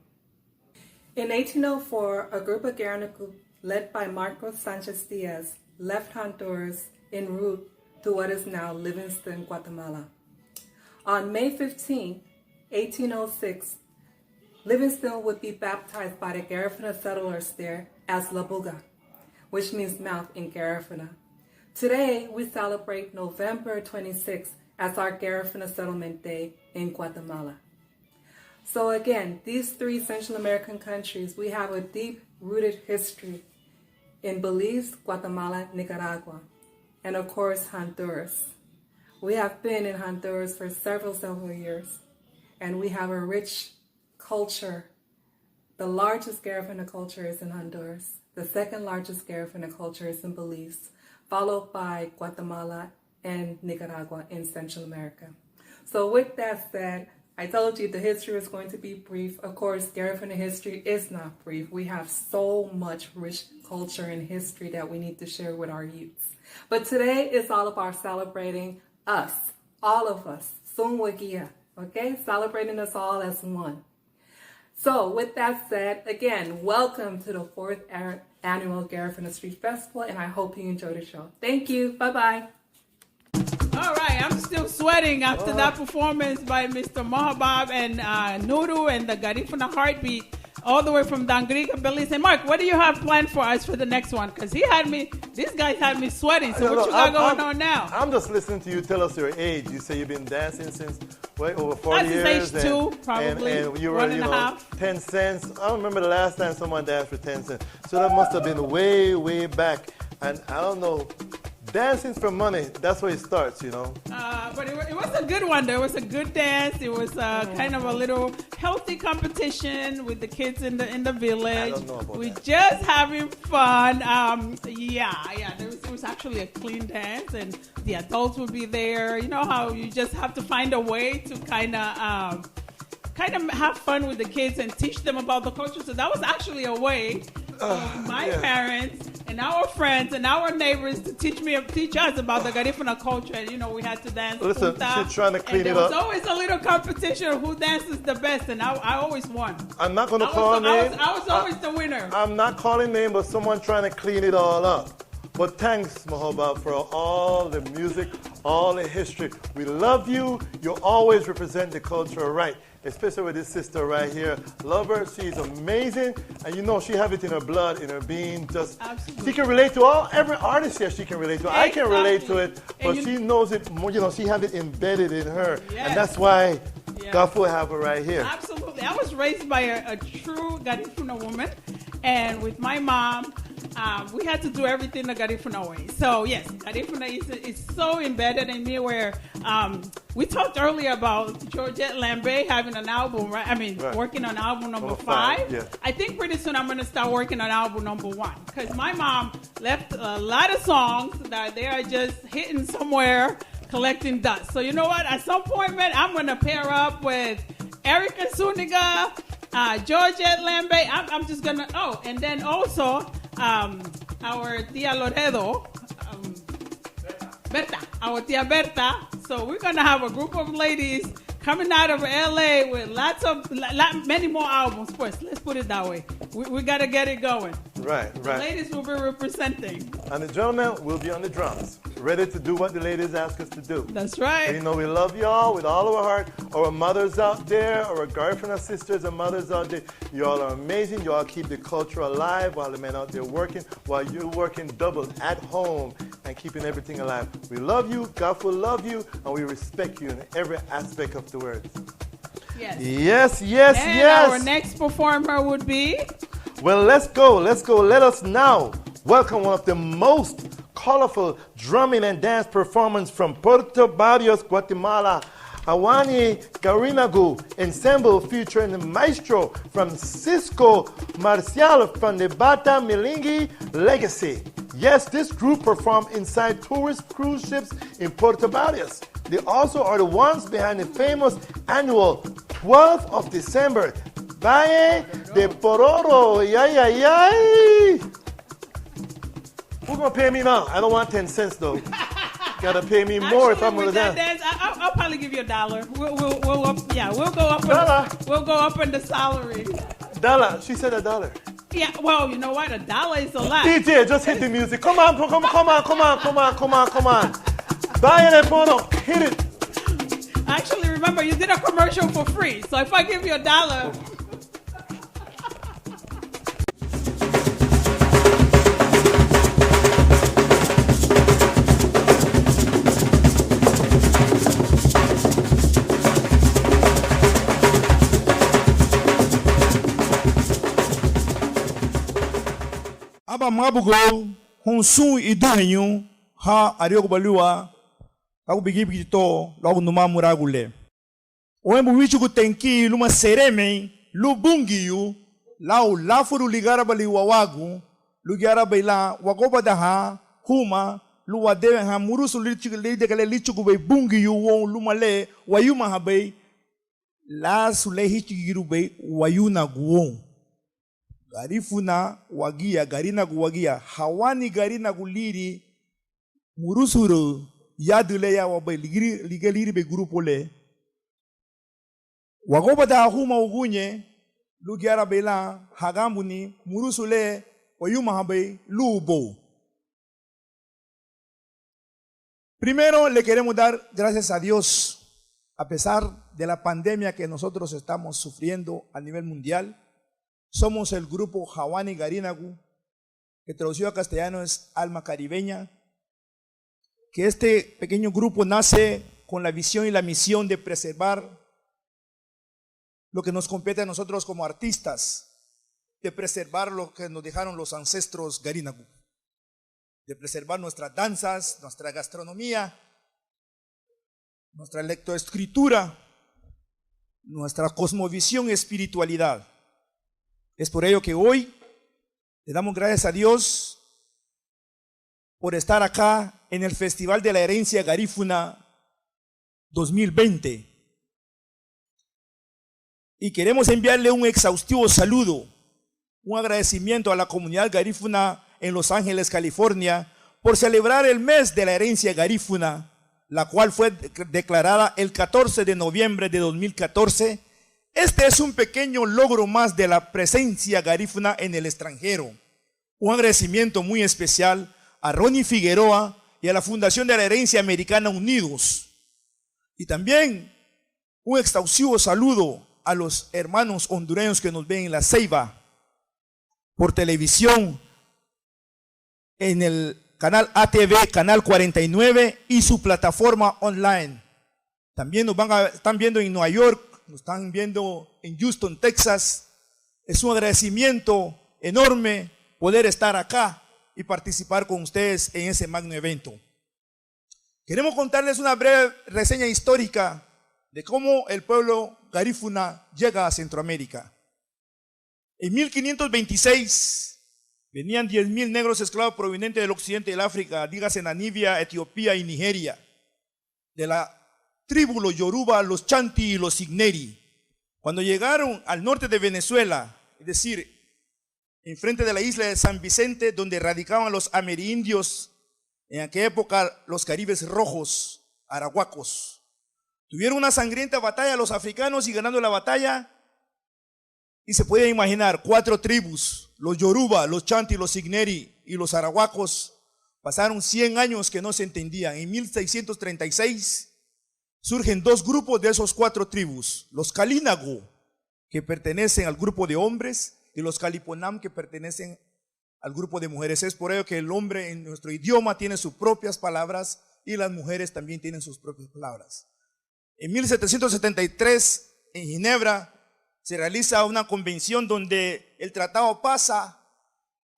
In eighteen oh four, a group of Garinagu led by Marcos Sanchez Diaz left Honduras en route to what is now Livingston, Guatemala. On May fifteenth, eighteen oh six, Livingston would be baptized by the Garifuna settlers there as Labuga, which means mouth in Garifuna. Today, we celebrate November twenty-sixth as our Garifuna Settlement Day in Guatemala. So again, these three Central American countries, we have a deep-rooted history in Belize, Guatemala, Nicaragua, and of course, Honduras. We have been in Honduras for several, several years, and we have a rich culture. The largest Garifuna culture is in Honduras. The second largest Garifuna culture is in Belize, followed by Guatemala and Nicaragua in Central America. So with that said, I told you the history was going to be brief. Of course, Garifuna history is not brief. We have so much rich culture and history that we need to share with our youths. But today is all about celebrating us, all of us, Sun Wagia, okay? Celebrating us all as one. So, with that said, again, welcome to the fourth a-, annual Garifuna Street Festival, and I hope you enjoy the show. Thank you. Bye-bye. All right, I'm still sweating after that performance by Mister Mohabab and, uh, Nuru and the Garifuna Heartbeat, all the way from Dangriga, Belize. And Mark, what do you have planned for us for the next one? 'Cause he had me, these guys had me sweating. So what you got going on now? I'm just listening to you tell us your age. You say you've been dancing since Wait, over forty years. That's his age too, probably. And, and you were, you know, ten cents. I don't remember the last time someone danced for ten cents. So that must have been way, way back. And I don't know. Dancing's for money. That's where it starts, you know. Uh, but it, wa- it was a good one, though. It was a good dance. It was, uh, kind of a little healthy competition with the kids in the in the village. I don't know about that. We're just having fun. Um, yeah, yeah. There was, it was actually a clean dance, and the adults would be there. You know how you just have to find a way to kind of, um, kind of have fun with the kids and teach them about the culture. So that was actually a way of my parents and our friends and our neighbors to teach me, teach us about the Garifuna culture. And, you know, we had to dance. Listen, she's trying to clean it up. And there was always a little competition who dances the best, and I, I always won. I'm not gonna call names. I was, I was always the winner. I'm not calling name, but someone trying to clean it all up. But thanks, Mohoba, for all the music, all the history. We love you. You always represent the culture right. Especially with this sister right here. Love her. She's amazing. And you know, she have it in her blood, in her being. Just, she can relate to all, every artist here she can relate to. I can relate to it, but she knows it more, you know, she have it embedded in her. And that's why Gafu have her right here. Absolutely. I was raised by a, a true Garifuna woman. And with my mom, um, we had to do everything the Garifuna way. So yes, Garifuna is, is so embedded in me where, um, we talked earlier about Georgette Lambe having an album, right? I mean, working on album number five. I think pretty soon I'm gonna start working on album number one, 'cause my mom left a lot of songs that they are just hitting somewhere, collecting dust. So you know what? At some point, man, I'm gonna pair up with Erica Zuniga, uh, Georgette Lambe. I'm, I'm just gonna, oh, and then also, um, our Tia Loredo, um, Berta, our Tia Berta. So we're gonna have a group of ladies coming out of L A with lots of, lo-, lo-, many more albums, pues. Let's put it that way. We, we gotta get it going. Right, right. The ladies will be representing. And the gentlemen will be on the drums, ready to do what the ladies ask us to do. That's right. And you know, we love y'all with all of our heart. Our mothers out there, our Garifuna sisters and mothers out there, y'all are amazing. Y'all keep the culture alive while the men out there working, while you're working double at home and keeping everything alive. We love you, Gafu love you, and we respect you in every aspect of the word. Yes. Yes, yes, yes. And our next performer would be? Well, let's go, let's go. Let us now welcome one of the most colorful drumming and dance performance from Puerto Barrios, Guatemala. Hawani Garinagu Ensemble featuring the maestro Francisco Marcial from the Bata Milingi Legacy. Yes, this group performed inside tourist cruise ships in Puerto Barrios. They also are the ones behind the famous annual twelfth of December Baile de Pororo. Yay, yay, yay! Who's gonna pay me now? I don't want ten cents though. Gotta pay me more if I'm gonna dance. Actually, with that dance, I, I'll, I'll probably give you a dollar. We'll, we'll, we'll up, yeah, we'll go up in the, we'll go up in the salary. Dollar. Dollar. She said a dollar. Yeah, well, you know what? A dollar is a lot. D J, just hit the music. Come on, come, come, come on, come on, come on, come on, come on. Baile de Pororo, hit it. Actually, remember, you did a commercial for free. So if I give you a dollar, Aba mábugoun houn sun iduheñu, ha ariogubalíwa luagu bigibegi to luagu numamuragu le. Óenbu wíchugun teinki luma seremei lun Bungiu lau láfurun ligarabali wawagu, lun gayarabei lan wagobadahan huma lun wadewehan murusun líchugun, lídagale líchugubei Bungiu woun luma le wayumahabei, lasu le híchigirubei wayunagu woun. Garifuna wagía, Garinagu wagía, hawani Garinagu liri, murusunraü yadü le ya wabéi, ligía, ligía líribei grupo le, wagobadahan huma uguñe lun gayarabei lan haganbuni murusun le wayumahabei lun ubóu. Primero, le queremos dar gracias a Dios, a pesar de la pandemia que nosotros estamos sufriendo a nivel mundial. Somos el grupo Hawani Garinagu, que traducido a castellano es Alma Caribeña, que este pequeño grupo nace con la visión y la misión de preservar lo que nos compete a nosotros como artistas, de preservar lo que nos dejaron los ancestros Garinagu, de preservar nuestras danzas, nuestra gastronomía, nuestra lectoescritura, nuestra cosmovisión y espiritualidad. Es por ello que hoy le damos gracias a Dios por estar acá en el Festival de la Herencia Garífuna dos mil veinte. Y queremos enviarle un exhaustivo saludo, un agradecimiento a la comunidad garífuna en Los Ángeles, California, por celebrar el mes de la herencia garífuna, la cual fue de-, declarada el catorce de noviembre de dos mil catorce. Este es un pequeño logro más de la presencia garífuna en el extranjero. Un agradecimiento muy especial a Ronnie Figueroa y a la Fundación de la Herencia Americana Unidos. Y también un exhaustivo saludo a los hermanos hondureños que nos ven en La Ceiba por televisión, en el canal A T V, canal cuarenta y nueve, y su plataforma online. También nos van a, están viendo en Nueva York, nos están viendo en Houston, Texas. Es un agradecimiento enorme poder estar acá y participar con ustedes en ese magno evento. Queremos contarles una breve reseña histórica de cómo el pueblo garífuna llega a Centroamérica. En mil quinientos veintiséis venían diez mil negros esclavos provenientes del occidente del África, dígase Namibia, Etiopía y Nigeria, de la tribu los Yoruba, los Chanti y los Signeri. Cuando llegaron al norte de Venezuela, es decir, enfrente de la isla de San Vicente, donde radicaban los amerindios, en aquella época los caribes rojos, arahuacos. Tuvieron una sangrienta batalla los africanos y ganando la batalla, y se puede imaginar, cuatro tribus, los Yoruba, los Chanti, los Signeri y los Arahuacos, pasaron cien años que no se entendían. En mil seiscientos treinta y seis surgen dos grupos de esos cuatro tribus, los Kalinago, que pertenecen al grupo de hombres, y los Kaliponam, que pertenecen al grupo de mujeres. Es por ello que el hombre en nuestro idioma tiene sus propias palabras y las mujeres también tienen sus propias palabras. En mil setecientos setenta y tres, en Ginebra, se realiza una convención donde el tratado pasa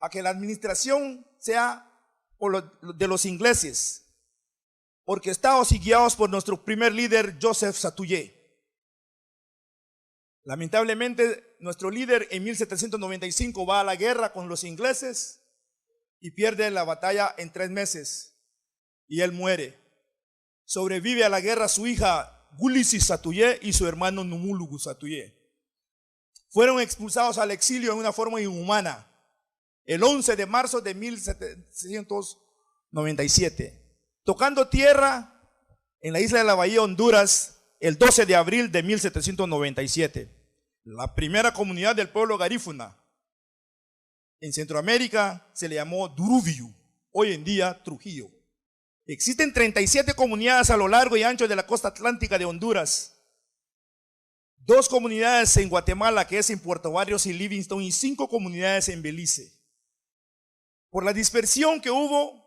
a que la administración sea por lo- de los ingleses, orquestados y guiados por nuestro primer líder, Joseph Satullé. Lamentablemente, nuestro líder en mil setecientos noventa y cinco va a la guerra con los ingleses y pierde la batalla en tres meses, y él muere. Sobrevive a la guerra su hija Gulisi Satullé y su hermano Numulugu Satullé. Fueron expulsados al exilio en una forma inhumana el once de marzo de mil setecientos noventa y siete, tocando tierra en la isla de la Bahía, Honduras, el doce de abril de mil setecientos noventa y siete. La primera comunidad del pueblo garífuna en Centroamérica se le llamó Duruviu, hoy en día Trujillo. Existen treinta y siete comunidades a lo largo y ancho de la costa atlántica de Honduras. Dos comunidades en Guatemala, que es en Puerto Barrios y Livingston, y cinco comunidades en Belice. Por la dispersión que hubo,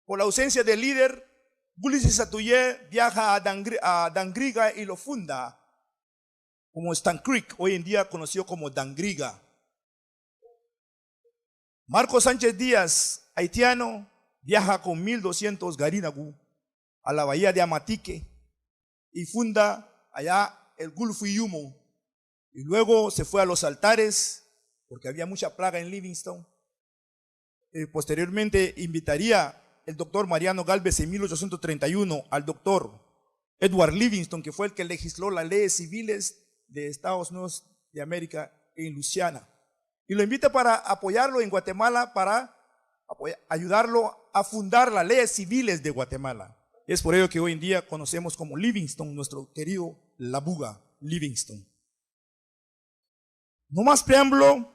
por la ausencia de líder, Ulises Atuye viaja a Dangri- a Dangriga y lo funda como Stan Creek, hoy en día conocido como Dangriga. Marcos Sánchez Díaz, haitiano, viaja con mil doscientos Garinagu a la bahía de Amatique y funda allá el Gulf Iyumo. Y luego se fue a los Altares, porque había mucha plaga en Livingston. Eh, posteriormente invitaría el doctor Mariano Galvez en mil ochocientos treinta y uno al doctor Edward Livingston, que fue el que legisló las leyes civiles de Estados Unidos de América en Luisiana. Y lo invita para apoyarlo en Guatemala, para apoya- ayudarlo a fundar las leyes civiles de Guatemala. Es por ello que hoy en día conocemos como Livingston, nuestro querido Labuga Livingston. No más preámbulo.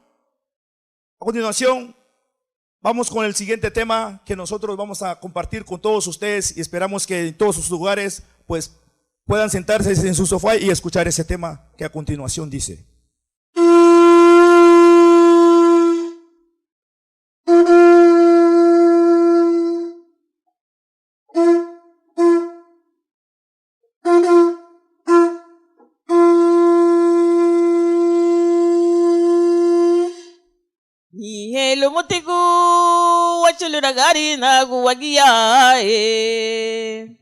A continuación, vamos con el siguiente tema que nosotros vamos a compartir con todos ustedes y esperamos que en todos sus lugares, pues, puedan sentarse en su sofá y escuchar ese tema que a continuación dice. Nihein lumutigu wachülüra Garinagu wagía, eh.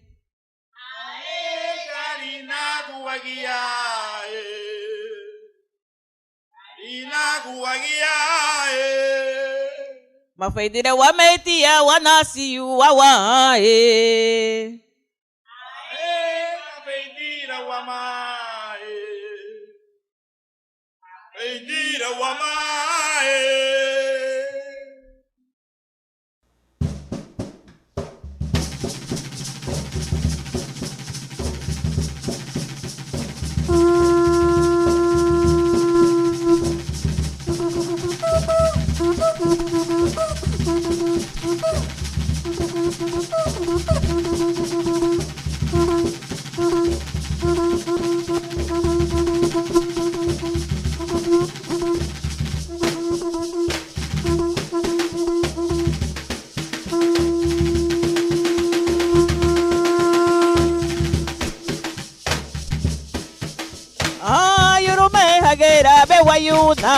Ae Garinagu wagía, eh. Garinagu wagía, eh. Mafeidira wamá, tia wanasiu wawa, eh. Ae, mafeidira wamá, eh. Mafeidira wamá, eh. hagerabe wayuna.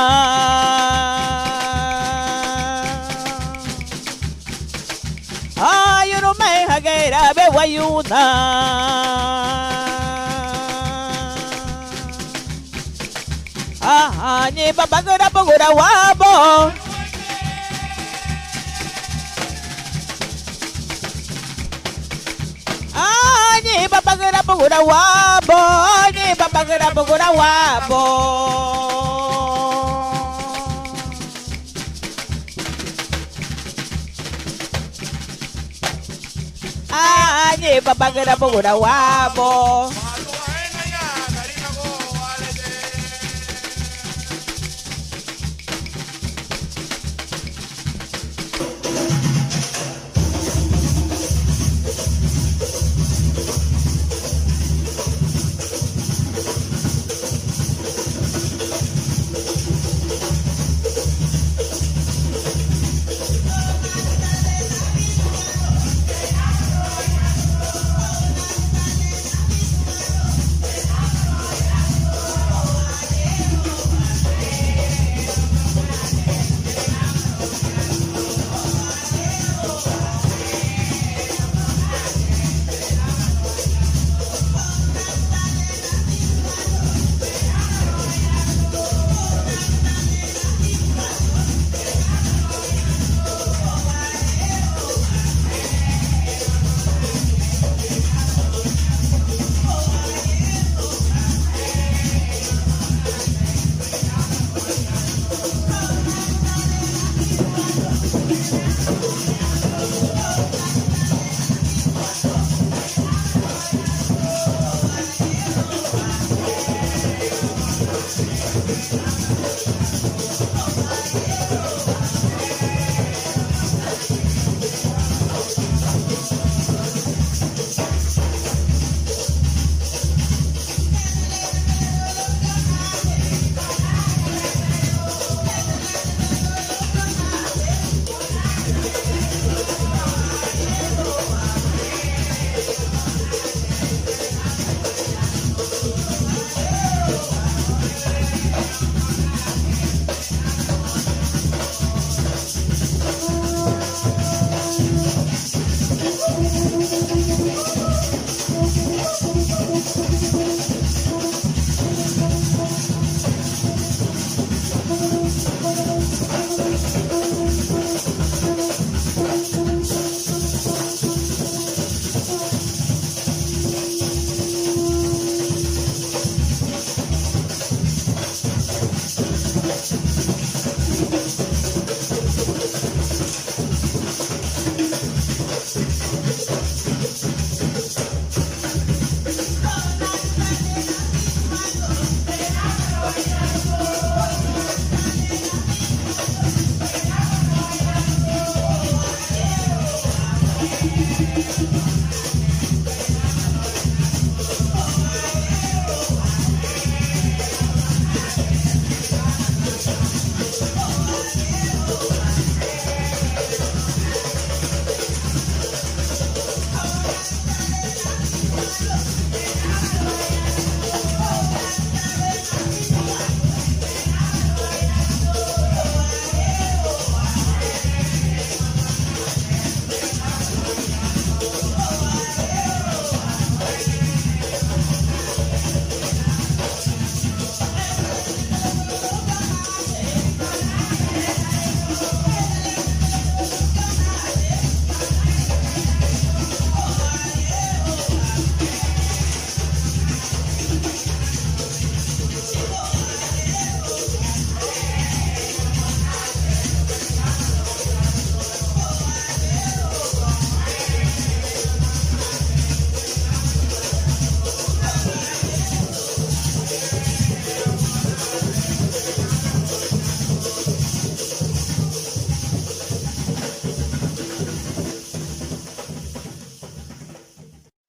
Ayurume hagerabe wayuna. Añein babagüra bugura wabo. Añein babagüra bugura wabo. Añein babagüra bugura wabo. Añein babagüra bugura wabo.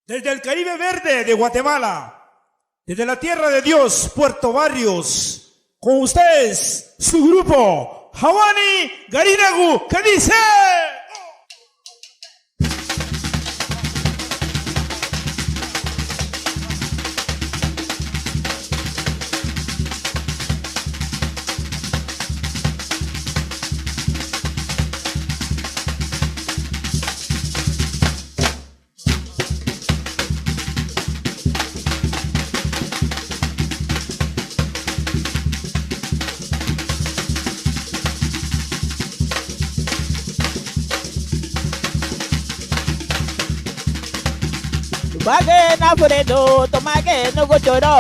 Desde el Caribe Verde de Guatemala, desde la tierra de Dios, Puerto Barrios, con ustedes, su grupo, Hawani Garinagu, ¿qué dice? Wagía nafurendeirun, tumagiñe núguchu ro.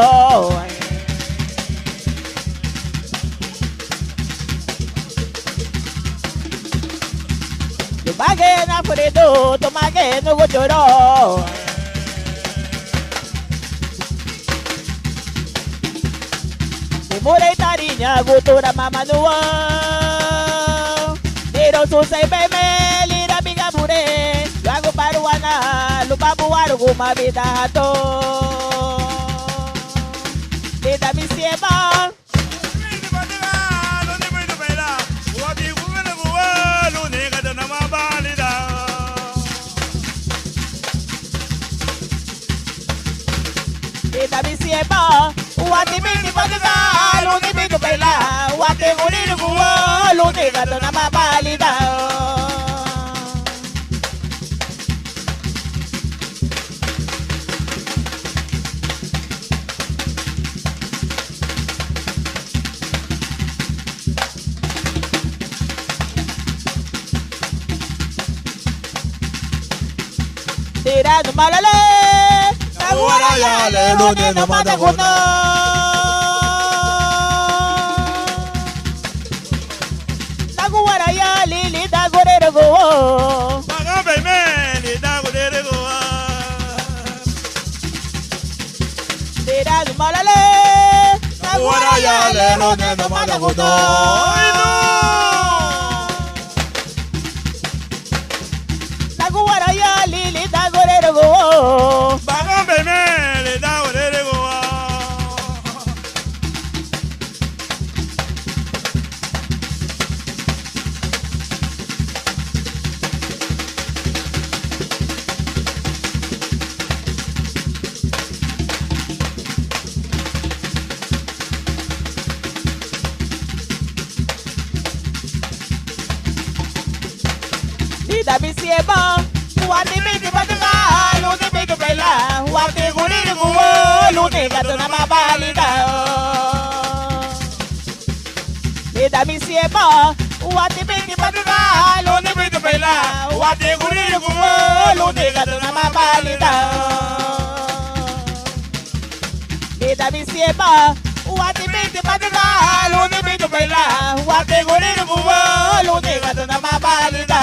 Tumagiñe nafurendeirun, tumagiñe núguchu ro. Dimurei tariñagun tura mama nuagu, nirosu seibei me lira bigaburei, luagu baruana lubá buarugu ma bidato. Lidan misieba. Lidan misieba, úati bini badüga lun nibidubeila, úati gurirugu lun nigadunama bálida. Lira numalale, naguaraya le lune namadaguno. Naguaraya lili dagurerego. Bagabeme li dagurerego. Lira numalale, naguaraya le lune namadaguno. Naguaraya lili dagurerego. Bagabeme li dagurerego. Lidan misieba, úati bini badüga lun nibidubeila, úati gurirugu lun nigadunama bálida. Lidan misieba, úati bini badüga lun nibidubeila, úati gurirugu lun nigadunama bálida. Lidan misieba, úati bini badüga lun nibidubeila, úati gurirugu lun nigadunama bálida.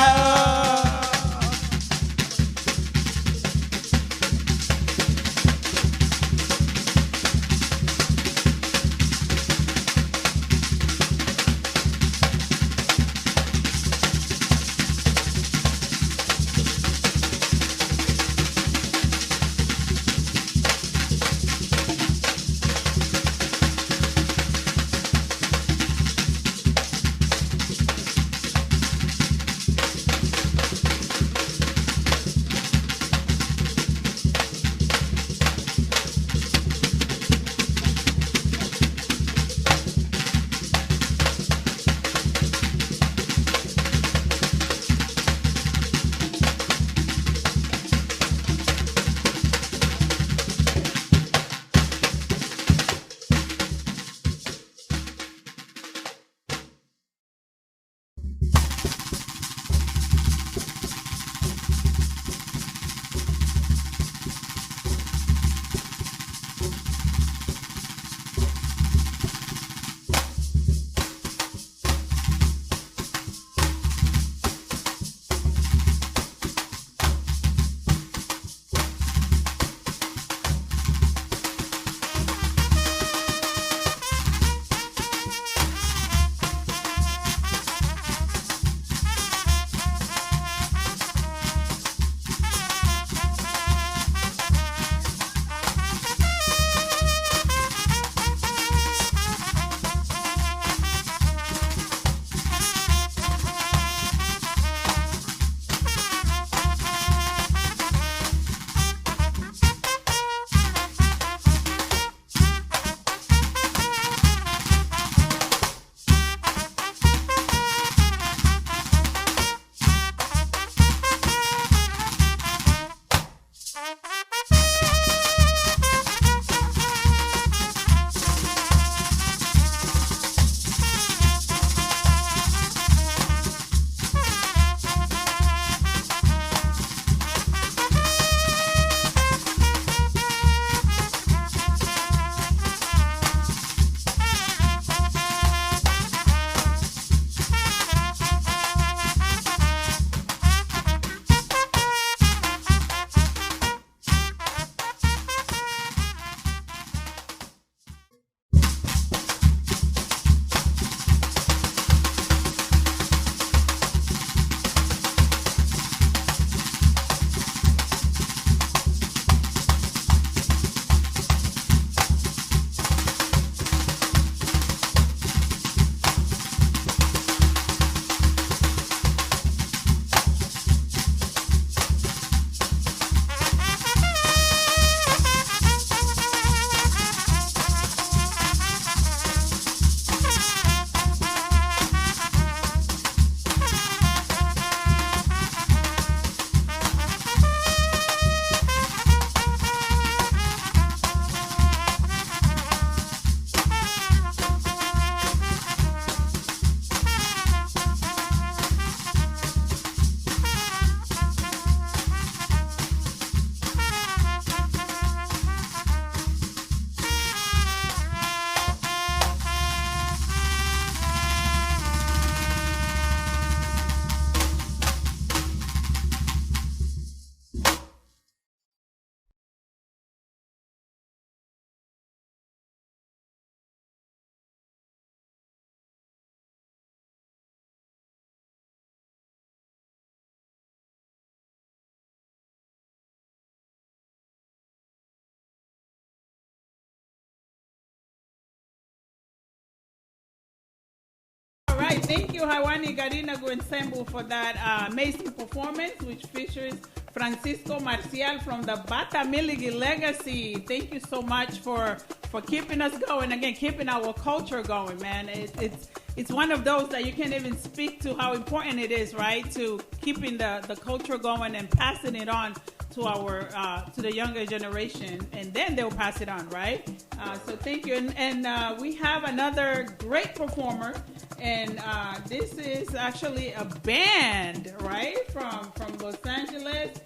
Thank you, Haiwani Garinagu Ensemble, for that uh, amazing performance, which features Francisco Marcial from the Batamiligi Legacy. Thank you so much for, for keeping us going. Again, keeping our culture going, man. It, it's, it's one of those that you can't even speak to how important it is, right? To keeping the, the culture going and passing it on to our, uh, to the younger generation, and then they'll pass it on, right? Uh, so thank you. And, and uh, we have another great performer, and uh, this is actually a band, right, from, from Los Angeles.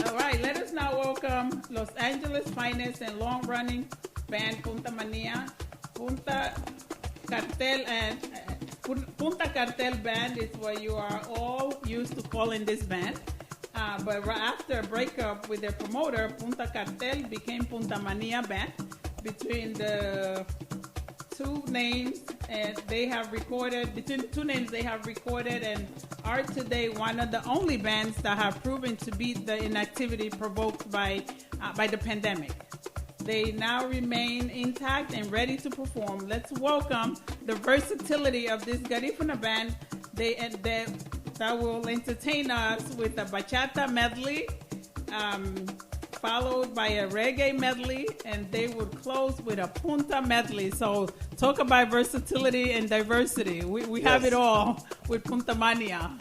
All right, let us now welcome Los Angeles' finest and long-running band, Punta Mania. Punta Cartel and uh, Pun-, Punta Cartel Band is what you are all used to calling this band. Uh, but ri-, after a breakup with their promoter, Punta Cartel became Punta Mania Band. Between the two names, and they have recorded, between the two names, they have recorded and are today one of the only bands that have proven to beat the inactivity provoked by, uh, by the pandemic. They now remain intact and ready to perform. Let's welcome the versatility of this Garifuna band. They, and they, that will entertain us with a bachata medley, um, followed by a reggae medley, and they would close with a punta medley. So talk about versatility and diversity. We, we have it all with Punta Mania.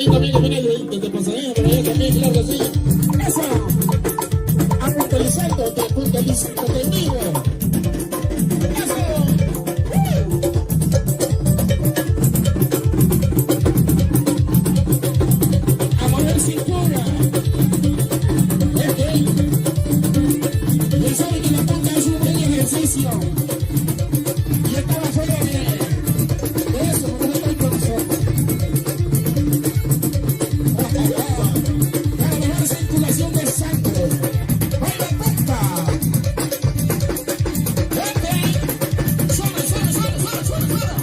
También que viene de, desde Pasadena, por allá también, claro que sí. Eso. Apunta Lisandro, te apunta Lisandro, te digo. Eso. A mover cintura. Ok. Ya saben que la punta es un buen ejercicio. Y estaba fuera de, de eso, porque no está con nosotros. Para bajar circulación de sangre. Baila punta. Vente. Suena, suena, suena, suena, suena, suena.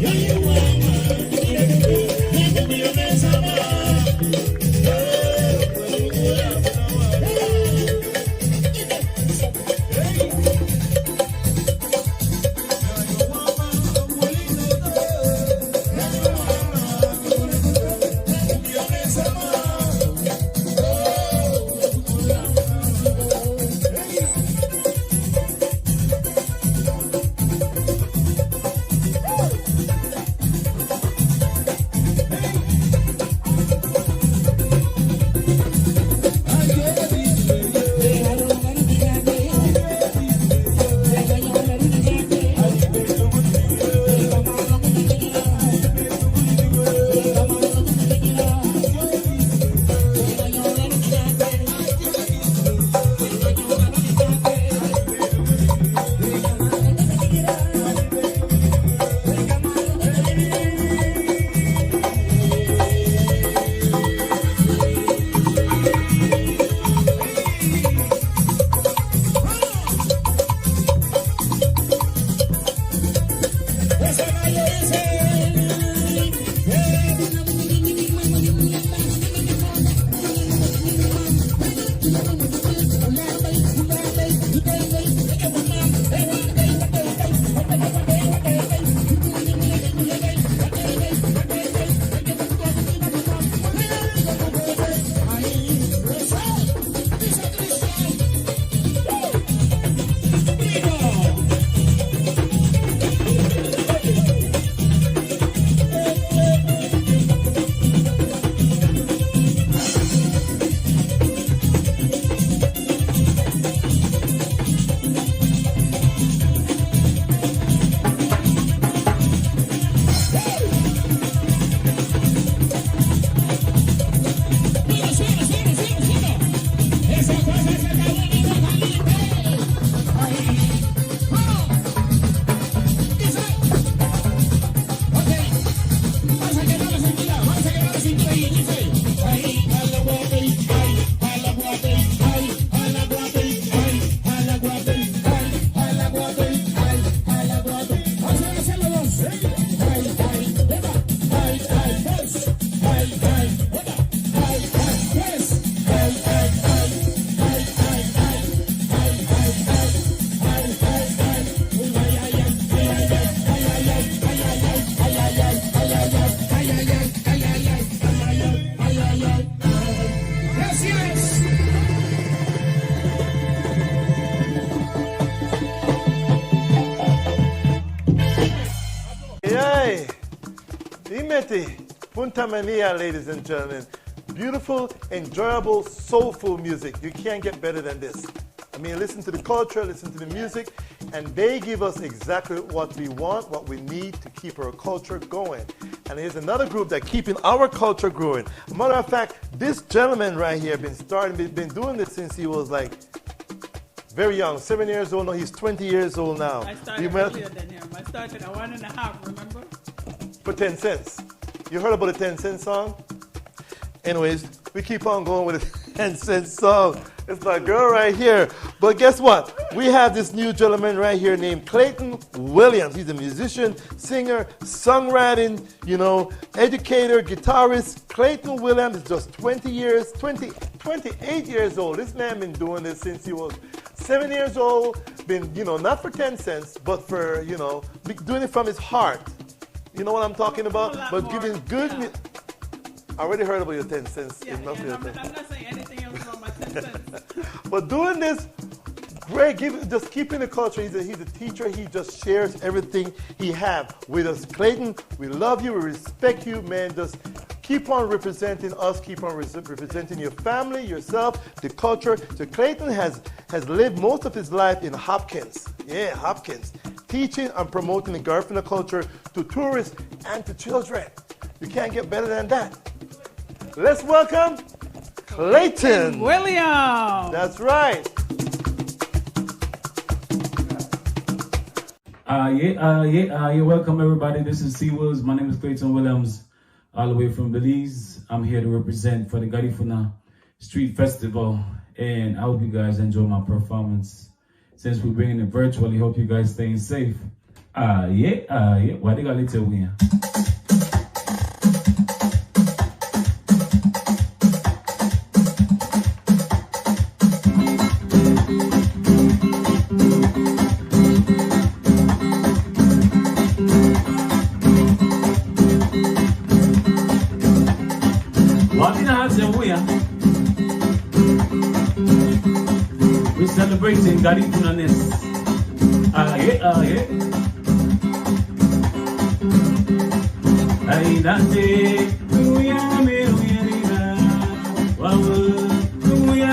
Ay, ay. Dimeti, punta manía, ladies and gentlemen. Beautiful, enjoyable, soulful music. You can't get better than this. I mean, listen to the culture, listen to the music, and they give us exactly what we want, what we need to keep our culture going. And here's another group that keeping our culture growing. A matter of fact, this gentleman right here been starting, been, been doing this since he was, like, very young, seven years old. No, he's twenty years old now. I started earlier than him. I started a one and a half, remember? For ten cents. You heard about the ten cent song? Anyways, we keep on going with the ten cent song. It's my girl right here. But guess what? We have this new gentleman right here named Clayton Williams. He's a musician, singer, songwriting, you know, educator, guitarist. Clayton Williams is just twenty years, twenty, twenty-eight years old. This man been doing this since he was seven years old. Been, you know, not for ten cents, but for, you know, be- doing it from his heart. You know what I'm talking about? But giving good mu- I already heard about your ten cents. Yeah, enough yeah, of your I'm, ten. I'm not saying anything else about my ten cents. But doing this, great, give, just keeping the culture. He's a, he's a teacher. He just shares everything he have with us. Clayton, we love you. We respect you, man. Just keep on representing us. Keep on res- representing your family, yourself, the culture. So Clayton has, has lived most of his life in Hopkins. Yeah, Hopkins. Teaching and promoting the Garifuna culture to tourists and to children. You can't get better than that. Let's welcome Clayton Williams. That's right. Uh, yeah, uh, yeah, uh, yeah, welcome everybody. This is T Wills. My name is Clayton Williams, all the way from Belize. I'm here to represent for the Garifuna Street Festival, and I hope you guys enjoy my performance. Since we're bringing it virtually, hope you guys staying safe. Aye, aye, wadigaliti uguñe. Wabinaha ti uguñe. We're celebrating Garifuna Ness. Aye, aye. Ay, date, uguñe, uguñe, uguñe, uguñe.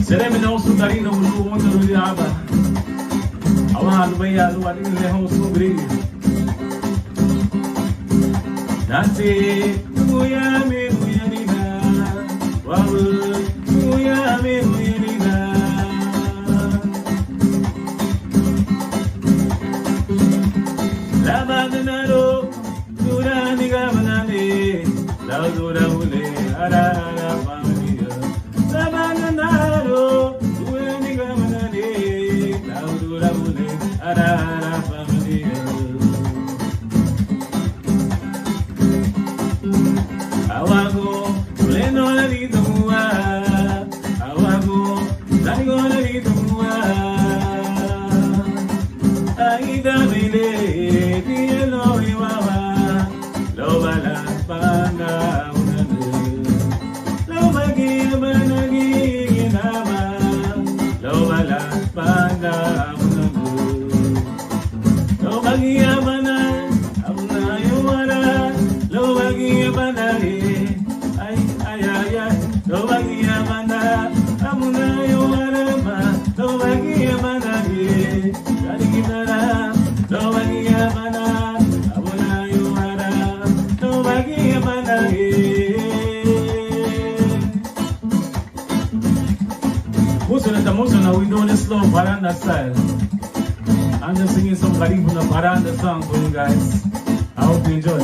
Seremein houn sun Garinagu lun óundaruni aban. Awaha lubéi ya lun wadügüni le houn sun gürigia. Nasi, uguñe, uguñe, uguñe, uguñe. Musu na, musu na, we doing this slow paranda style. I'm just singing some Garifuna paranda song for you guys. I hope you enjoy.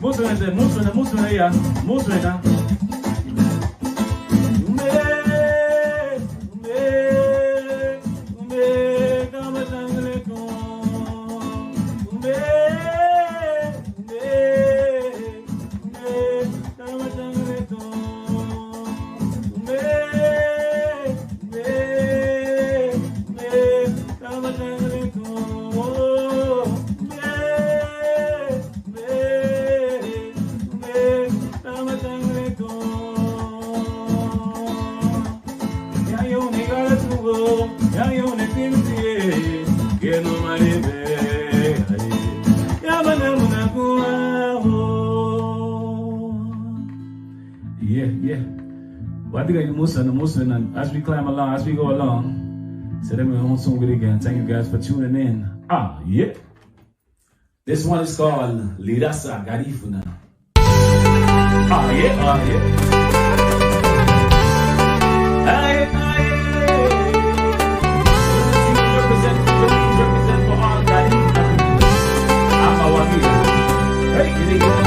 Musu na, musu na, musu na ya, musu na. Yeah, yeah. Badiga musu, musu, and as we climb along, as we go along, seremei houn sun gürigia, and thank you guys for tuning in. Ah, yeah. This one is called Lirasa Garifuna. Ah, yeah, ah, yeah. Ay, ay, ay. Represent, represent for all Garifuna. Ama wagia. Hey, hey.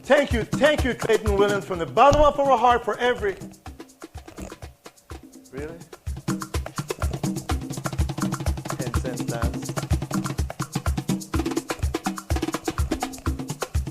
Thank you, thank you, Clayton Williams, from the bottom of our heart for every, really? Ten cent dance.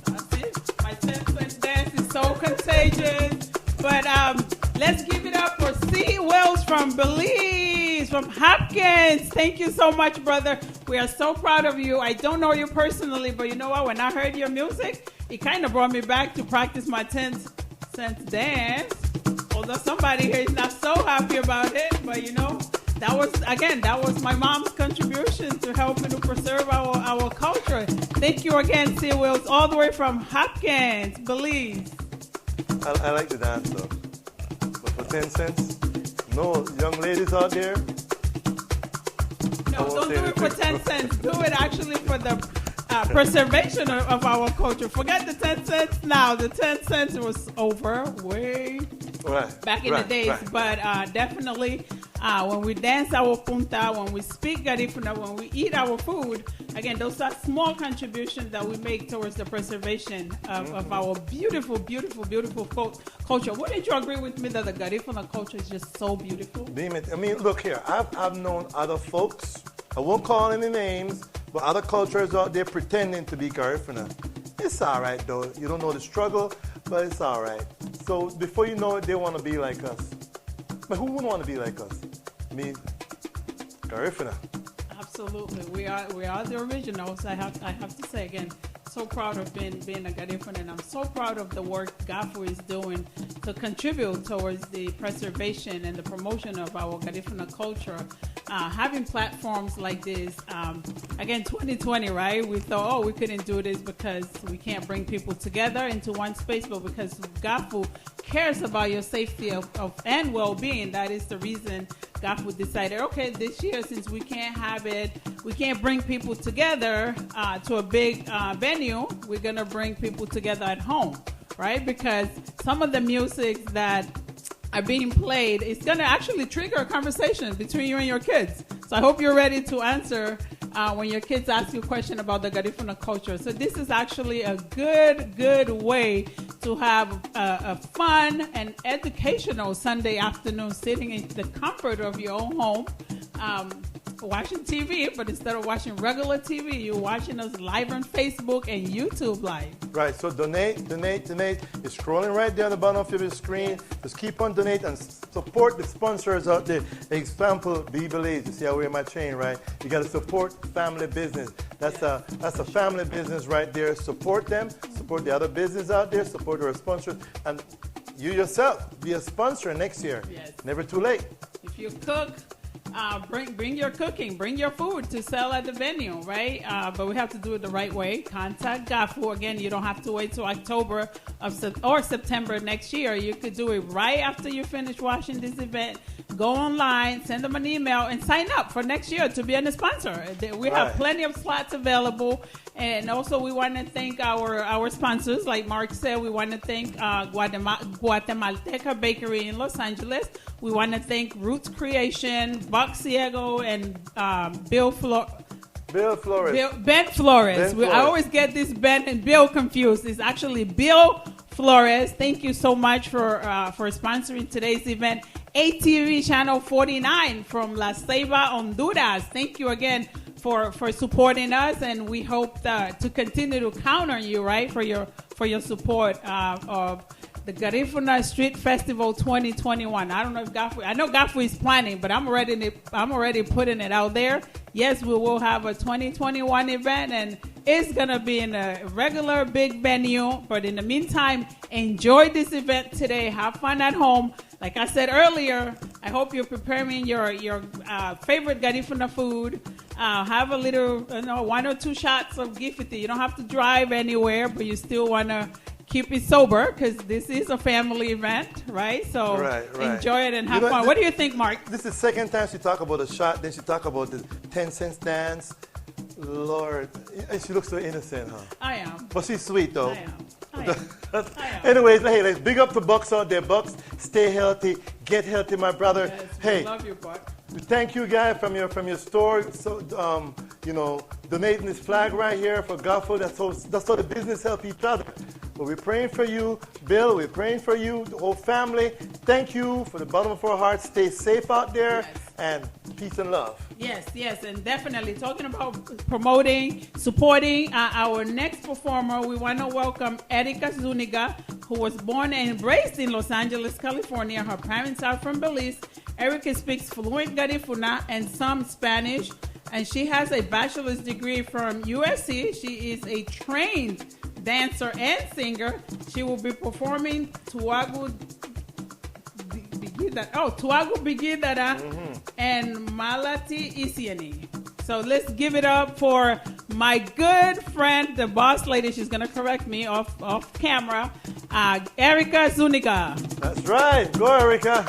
That's it. My ten cent dance is so contagious. But, um, let's give it up for C Wills from Belize, from Hopkins. Thank you so much, brother. We are so proud of you. I don't know you personally, but you know what? When I heard your music, it kind of brought me back to practice my ten cent dance. Although somebody here is not so happy about it, but you know, that was, again, that was my mom's contribution to helping to preserve our, our culture. Thank you again, C Wills, all the way from Hopkins, Belize. I, I like the dance though. But for ten cents, no, young ladies out there, No, don't do it for ten cents. Do it actually for the uh, preservation of, of our culture. Forget the ten cents now. The ten cents was over way back in the days. But uh, definitely, uh, when we dance our punta, when we speak Garifuna, when we eat our food, again, those are small contributions that we make towards the preservation of, of our beautiful, beautiful, beautiful folk culture. Wouldn't you agree with me that the Garifuna culture is just so beautiful? Dime, I mean, look here. I've, I've known other folks. I won't call any names, but other cultures out there pretending to be Garifuna. It's all right, though. You don't know the struggle, but it's all right. So before you know it, they want to be like us. But who wouldn't want to be like us? I mean, Garifuna. Absolutely. We are, we are the originals, I have, I have to say again. So proud of being, being a Garifuna, and I'm so proud of the work Gafu is doing to contribute towards the preservation and the promotion of our Garifuna culture. Uh, having platforms like this, um, again, twenty twenty, right? We thought, oh, we couldn't do this because we can't bring people together into one space, but because Gafu cares about your safety of, of, and well-being, that is the reason Gafu decided, okay, this year, since we can't have it, we can't bring people together uh, to a big uh, venue, we're going to bring people together at home, right? Because some of the music that are being played is going to actually trigger a conversation between you and your kids. So I hope you're ready to answer uh, when your kids ask you a question about the Garifuna culture. So this is actually a good, good way to have a, a fun and educational Sunday afternoon sitting in the comfort of your own home, um, watching T V, but instead of watching regular T V, you're watching us live on Facebook and YouTube Live. Right, so donate, donate, donate. It's scrolling right there on the bottom of your screen. Just keep on donate and support the sponsors out there. Example, Bibelize. You see how we're my chain, right? You got to support family business. That's a that's a family business right there. Support them. Support the other business out there. Support our sponsors, and you yourself be a sponsor next year. Yes. Never too late. If you cook, uh, bring bring your cooking, bring your food to sell at the venue, right? Uh, but we have to do it the right way. Contact Gafu again. You don't have to wait till October of Sep- or September next year. You could do it right after you finish watching this event. Go online, send them an email, and sign up for next year to be a sponsor. They- We have Right. plenty of slots available. And also, we want to thank our, our sponsors. Like Mark said, we want to thank uh, Guatema- Guatemalteca Bakery in Los Angeles. We want to thank Roots Creation, Buck Ciego, and um, Bill Flo- Bill Flores. Bill, Ben Flores. Ben We, I Flores. always get this Ben and Bill confused. It's actually Bill Flores. Thank you so much for uh, for sponsoring today's event. A T V Channel forty-nine from La Ceiba, Honduras. Thank you again for for supporting us, and we hope that, to continue to count on you, right, for your for your support uh, of the Garifuna Street Festival twenty twenty-one. I don't know if Gafu, I know Gafu is planning, but I'm already I'm already putting it out there. Yes, we will have a twenty twenty-one event, and it's gonna be in a regular big venue. But in the meantime, enjoy this event today. Have fun at home. Like I said earlier, I hope you're preparing your your uh, favorite Garifuna food. Uh, have a little, you know, one or two shots of Gifiti. You don't have to drive anywhere, but you still wanna keep it sober because this is a family event, right? So Right, right. enjoy it and You have know, fun. thi- What do you think, Mark? This is the second time she talk about a shot, then she talk about the ten cents dance. Lord, and she looks so innocent, huh? I am. But she's sweet, though. I am. I am. I am. Anyways, hey, let's big up to Bucks out there. Bucks, stay healthy, get healthy, my brother. Yes, we Hey, love you, Buck. We thank you, guys, from your from your store. So, um, you know, donating this flag right here for Gafu. That's how that's how the business help each other. But we're praying for you, Bill. We're praying for you, the whole family. Thank you for the bottom of our hearts. Stay safe out there, Yes. and peace and love. Yes, yes, and definitely talking about promoting, supporting uh, our next performer, we want to welcome Erika Zuniga, who was born and raised in Los Angeles, California. Her parents are from Belize. Erika speaks fluent Garifuna and some Spanish, and she has a bachelor's degree from U S C. She is a trained dancer and singer. She will be performing Tuagu Bigidara. Oh, Tuagu Bigidara and Malati Isiani. So let's give it up for my good friend, the boss lady. She's going to correct me off, off camera. Uh, Erika Zuniga. That's right. Go, Erika.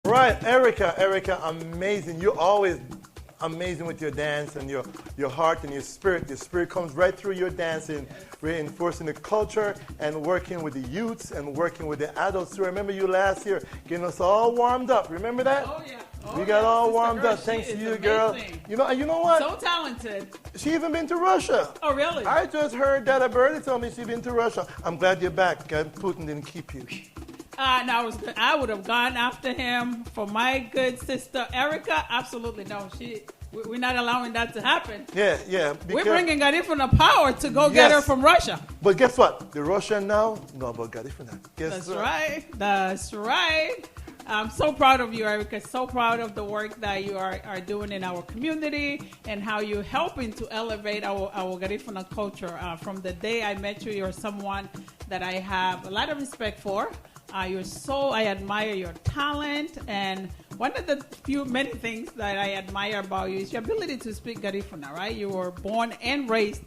Right, Erica, Erica, amazing. You're always amazing with your dance and your, your heart and your spirit. Your spirit comes right through your dancing, reinforcing the culture and working with the youths and working with the adults. I remember you last year getting us all warmed up. Remember that? Oh, yeah. Oh, we got yeah. All Sister warmed girl, up. Thanks to you, girl. Amazing. You know, you know what? So talented. She even been to Russia. Oh, really? I just heard that a birdie told me she been to Russia. I'm glad you're back. Glad Putin didn't keep you. Uh, no, I was good. I would have gone after him for my good sister Erica. Absolutely no. She, we, we're not allowing that to happen. Yeah, yeah. We're bringing Garifuna power to go get her from Russia. But guess what? The Russian now know about Garifuna. Guess what? That's right. That's right. I'm so proud of you, Erica. So proud of the work that you are, are doing in our community and how you're helping to elevate our, our Garifuna culture. Uh, from the day I met you, you're someone that I have a lot of respect for. Uh, you're so, I admire your talent, and one of the few, many things that I admire about you is your ability to speak Garifuna, right? You were born and raised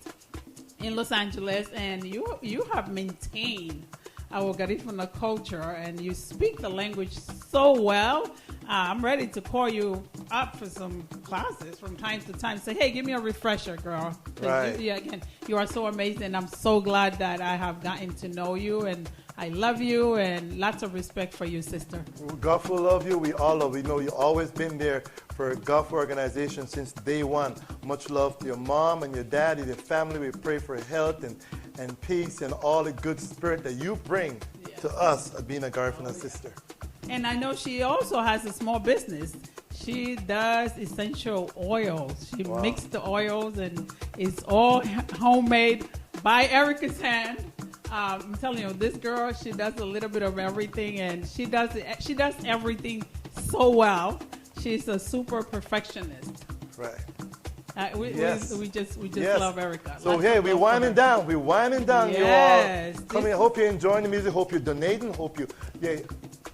in Los Angeles, and you, you have maintained our Garifuna culture, and you speak the language so well. Uh, I'm ready to call you up for some classes from time to time. Say, "Hey, give me a refresher, girl." 'Cause you, yeah, again, you are so amazing. I'm so glad that I have gotten to know you, and I love you and lots of respect for you, sister. Gafu love you. We all love you. We know you always been there for Gafu organization since day one. Much love to your mom and your dad and your family. We pray for health and, and peace and all the good spirit that you bring to us, being a Garifuna sister. And I know she also has a small business. She does essential oils. She makes the oils and it's all h- homemade by Erica's hand. Um, I'm telling you, this girl, she does a little bit of everything, and she does it, she does everything so well. She's a super perfectionist. Right. Uh, we, we, Yes. we just we just Yes. love Erica. So Lots hey, of we love for winding her. down. We winding down. You all Yes, come this here. Hope you're enjoying the music. Hope you're donating. Hope you, yeah.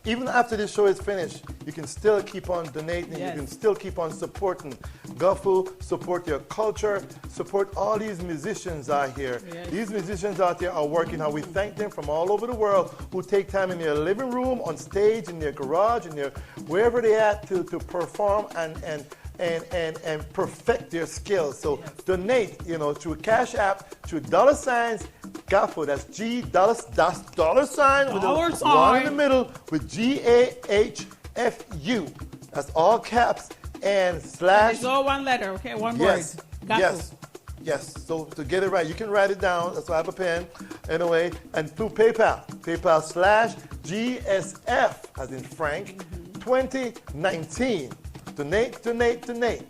Even after this show is finished, you can still keep on donating. You Yes. can still keep on supporting Gafu, support your culture, support all these musicians out here. Yes. These musicians out here are working hard. We thank them from all over the world who take time in their living room, on stage, in their garage, in their wherever they at to, to perform and, and and, and, and perfect their skills. So donate, you know, through Cash App, through dollar signs, Gafu. That's G dollar, that's dollar sign with a Dollar one in the sign. middle with G A H F U. That's all caps and slash. It's all one letter, okay? One Yes. word. Gafu. Yes. Yes. So to get it right, you can write it down. That's why I have a pen. Anyway, and through PayPal, PayPal slash G S F, as in Frank, twenty nineteen. Donate, donate, donate.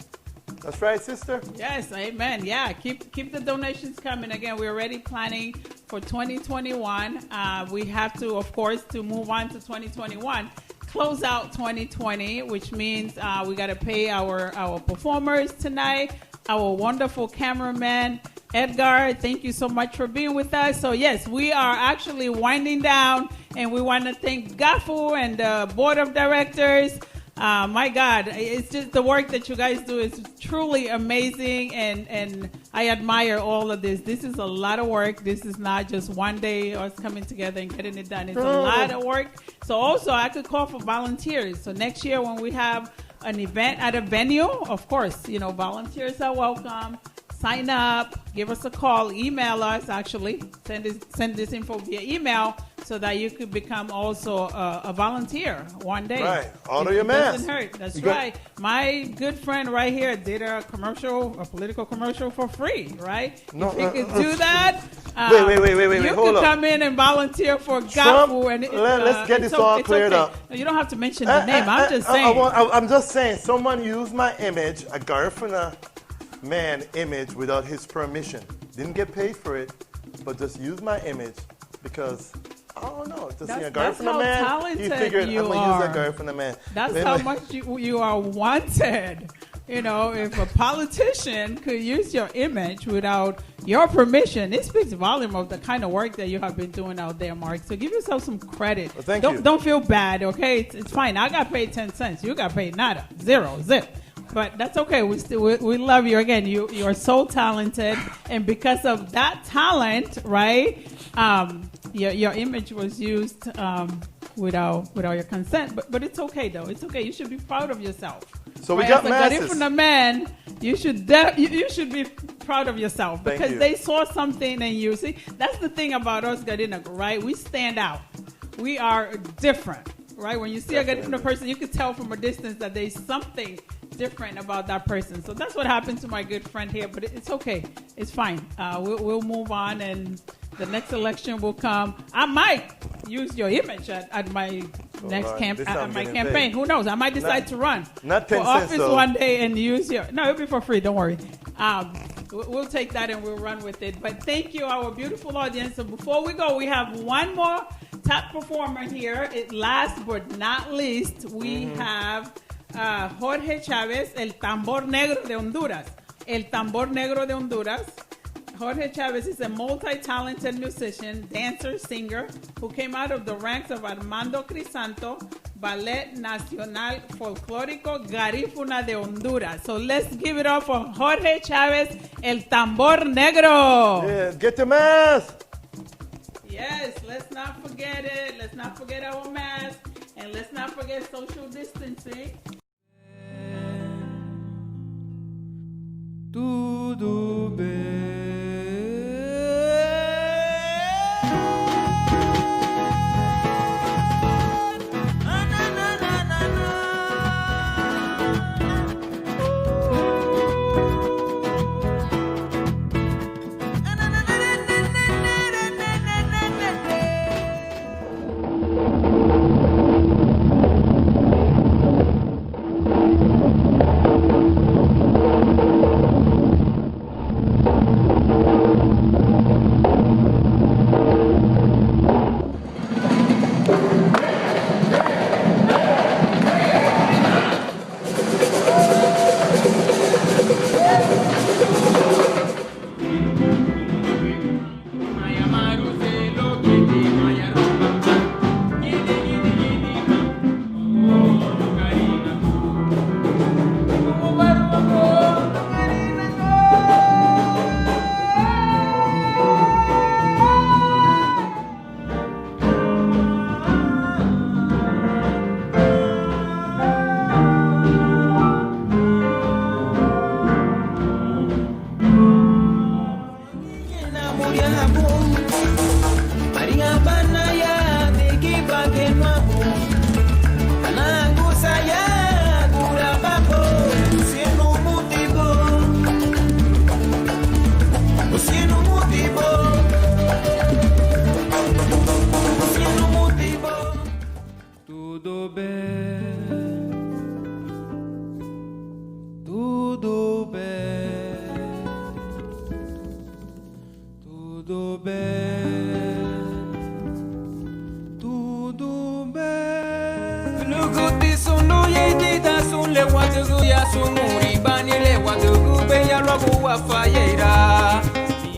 That's right, sister. Yes, amen. Yeah, keep keep the donations coming. Again, we're already planning for twenty twenty-one. Uh, we have to, of course, to move on to twenty twenty-one. Close out twenty twenty, which means uh, we got to pay our our performers tonight. Our wonderful cameraman, Edgar, thank you so much for being with us. So yes, we are actually winding down, and we want to thank Gafu and the board of directors. Uh, my God, it's just the work that you guys do is truly amazing, and, and I admire all of this. This is a lot of work. This is not just one day us coming together and getting it done. It's a lot of work. So also, I could call for volunteers. So next year when we have an event at a venue, of course, you know, volunteers are welcome. Sign up, give us a call, email us, actually. Send this, send this info via email so that you could become also a, a volunteer one day. Right. Order It, your it doesn't mask. hurt. That's You got right. My good friend right here did a commercial, a political commercial for free, right? No, If he uh, could uh, do that, Wait, um, wait, wait, wait, wait, you wait, hold could up. come in and volunteer for Trump, Gafu and it, let, let's uh, get it's this o-, all it's cleared okay. up. No, you don't have to mention the Uh, name. uh, I'm uh, just uh, I saying. want, I, I'm just saying, someone used my image, a Garifuna man image, without his permission. Didn't get paid for it, but just used my image because, I don't know, just That's, seeing a that's Garifuna how man, he talented figured, you I'm gonna use that are. Garifuna man. That's But how anyway. much you, you are wanted. You know, if a politician could use your image without your permission, it speaks volume of the kind of work that you have been doing out there, Mark. So give yourself some credit. Well, thank Don't, you. don't feel bad, okay? It's, it's fine. I got paid ten cents. You got paid nada. Zero, zip. But that's okay. We still, we, we love you. Again, you, you are so talented. And because of that talent, right, um, your, your image was used, um, without, without your consent. But, but it's okay, though. It's okay. You should be proud of yourself. So we Right, got as a masses. Garifuna man, you should de-, you, you should be proud of yourself Thank because you. they saw something in you. See, that's the thing about us Garinagu, right? We stand out. We are different, right? When you see a Garifuna Definitely. person, you can tell from a distance that there's something different about that person. So that's what happened to my good friend here, but it, it's okay. It's fine. Uh, we'll, we'll move on and the next election will come. I might use your image at, at my next Alright, camp, this at, at I'm my getting campaign. paid. Who knows? I might decide Not, to run not for ten cents office though. one day and use your. No, it'll be for free. Don't worry. Um, we- we'll take that and we'll run with it. But thank you, our beautiful audience. So before we go, we have one more top performer here. It, last but not least, we Mm-hmm. have uh, Jorge Chavez, el tambor negro de Honduras. El Tambor Negro de Honduras. Jorge Chavez is a multi-talented musician, dancer, singer who came out of the ranks of Armando Crisanto, Ballet Nacional Folclórico Garífuna de Honduras. So let's give it up for Jorge Chavez, el Tambor Negro. Yeah, get your mask. Yes, let's not forget it. Let's not forget our mask. And let's not forget social distancing. Tudo bem.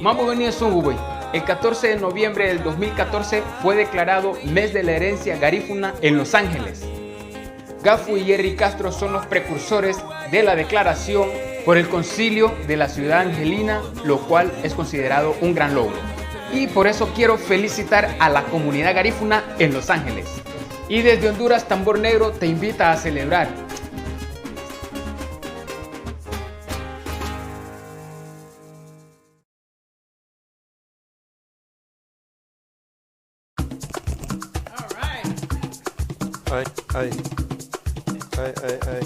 Mábuga niña súngubei. El catorce de noviembre del dos mil catorce fue declarado Mes de la Herencia Garífuna en Los Ángeles. Gafu y Jerry Castro son los precursores de la declaración por el Concilio de la Ciudad Angelina, lo cual es considerado un gran logro. Y por eso quiero felicitar a la comunidad garífuna en Los Ángeles. Y desde Honduras, Tambor Negro te invita a celebrar. All right. Ay, ay. Ay, ay, ay.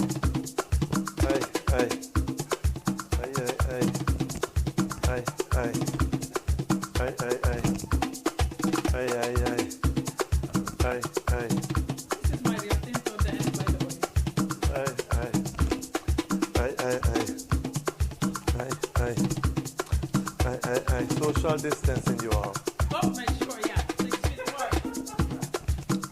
Ay, ay. Ay, ay, ay. Ay, ay. Ay, ay, ay. Ay, ay, ay. Ay, ay. This is my Rio Tinto dance, by the way. Ay, ay. Ay, ay, ay. Ay, ay. Ay, ay, ay. Social distancing, you all. Oh, make sure, yeah. Six feet apart.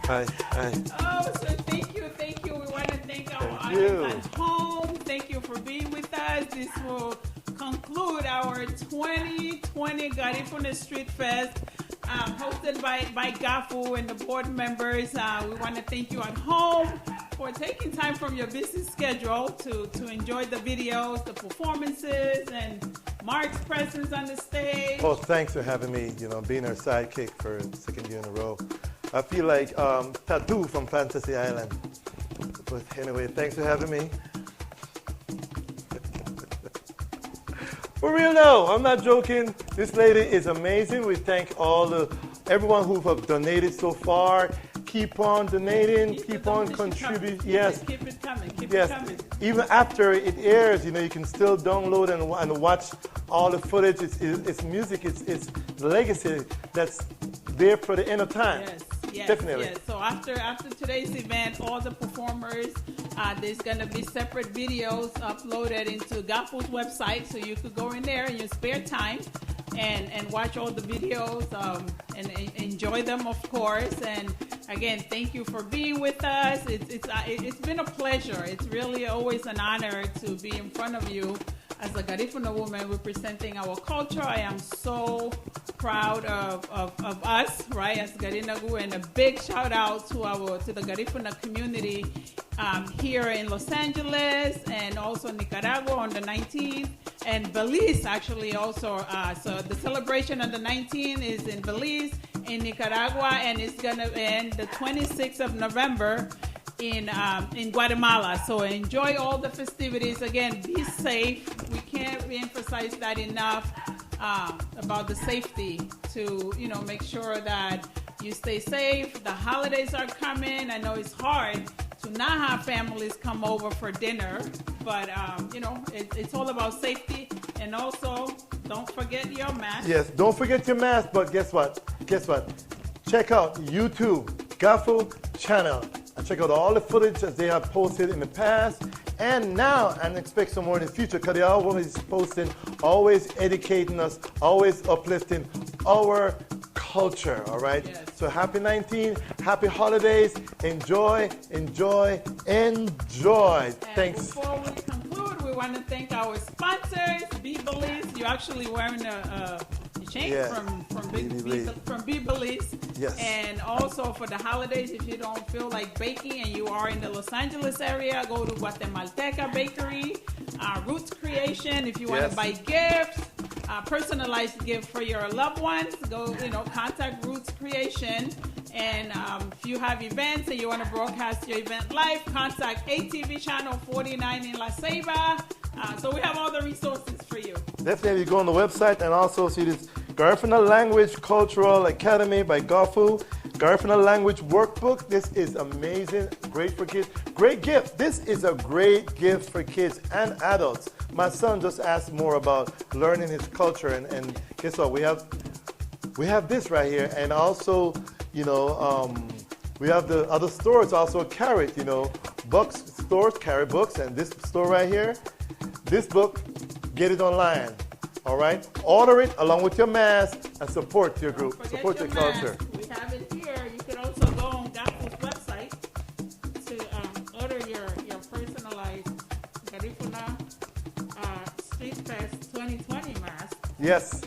Ay, ay. Oh, so thank you, thank you. We want to thank our audience at home. Thank you for being with us. This will conclude our twenty twenty Garifuna Street Fest, um, hosted by, by Gafu and the board members. Uh, we want to thank you at home for taking time from your busy schedule to, to enjoy the videos, the performances, and Mark's presence on the stage. Oh, thanks for having me, you know, being her sidekick for a second year in a row. I feel like, um, Tattoo from Fantasy Island. But anyway, thanks for having me. For real now, I'm not joking. This lady is amazing. We thank all the, everyone who have donated so far. Keep on donating, keep on contributing. Yes. Keep it coming. Keep it coming. Even after it airs, you know, you can still download and, and watch all the footage. It's, it's, it's music. It's, it's legacy that's there for the end of time. Yes, yes, definitely. Yes. So after, after today's event, all the performers, uh, there's gonna be separate videos uploaded into Gafu's website, so you could go in there in your spare time and, and watch all the videos, um, and, and enjoy them, of course. And again, thank you for being with us. It's, it's, uh, it- it's been a pleasure. It's really always an honor to be in front of you as a Garifuna woman representing our culture. I am so proud of, of, of us, right, as Garinagu, and a big shout out to our, to the Garifuna community, um, here in Los Angeles and also Nicaragua on the nineteenth, and Belize actually also. Uh, so the celebration on the nineteenth is in Belize, in Nicaragua, and it's gonna end the twenty-sixth of November in, um, in Guatemala. So enjoy all the festivities. Again, be safe. We can't re-emphasize that enough, uh, about the safety to, you know, make sure that you stay safe. The holidays are coming. I know it's hard to not have families come over for dinner, but, um, you know, it, it's all about safety. And also, don't forget your mask. Yes, don't forget your mask, but guess what? Guess what? Check out YouTube, Gafu channel, and check out all the footage that they have posted in the past and now, and expect some more in the future, 'cause they're always posting, always educating us, always uplifting our culture, all right? Yes. So happy nineteen, happy holidays, enjoy, enjoy, enjoy. And thanks. Before we conclude, we want to thank our sponsors, Be Belize. You're actually wearing a, a chain, yeah, from, from Be, Be, Be, Be, from Be Belize. Yes. And also for the holidays, if you don't feel like baking and you are in the Los Angeles area, go to Guatemalteca Bakery, uh, Roots Creation. If you want to, yes, buy gifts, uh, personalized gift for your loved ones, go, you know, contact Roots Creation. And, um, if you have events and you want to broadcast your event live, contact A T V Channel forty-nine in La Ceiba. Uh, so we have all the resources for you. Definitely go on the website and also see this Garifuna Language Cultural Academy by Gafu. Garifuna Language Workbook. This is amazing. Great for kids. Great gift. This is a great gift for kids and adults. My son just asked more about learning his culture, and, and guess what? We have, we have this right here, and also, you know, um, we have the other stores also carry it, you know, books, stores carry books, and this store right here, this book, get it online, all right? Order it along with your mask and support your group, support your culture. Don't forget your mask. We have it here. You can also go on Gafu's website to, um, order your, your personalized Garifuna Street Fest twenty twenty mask. Yes.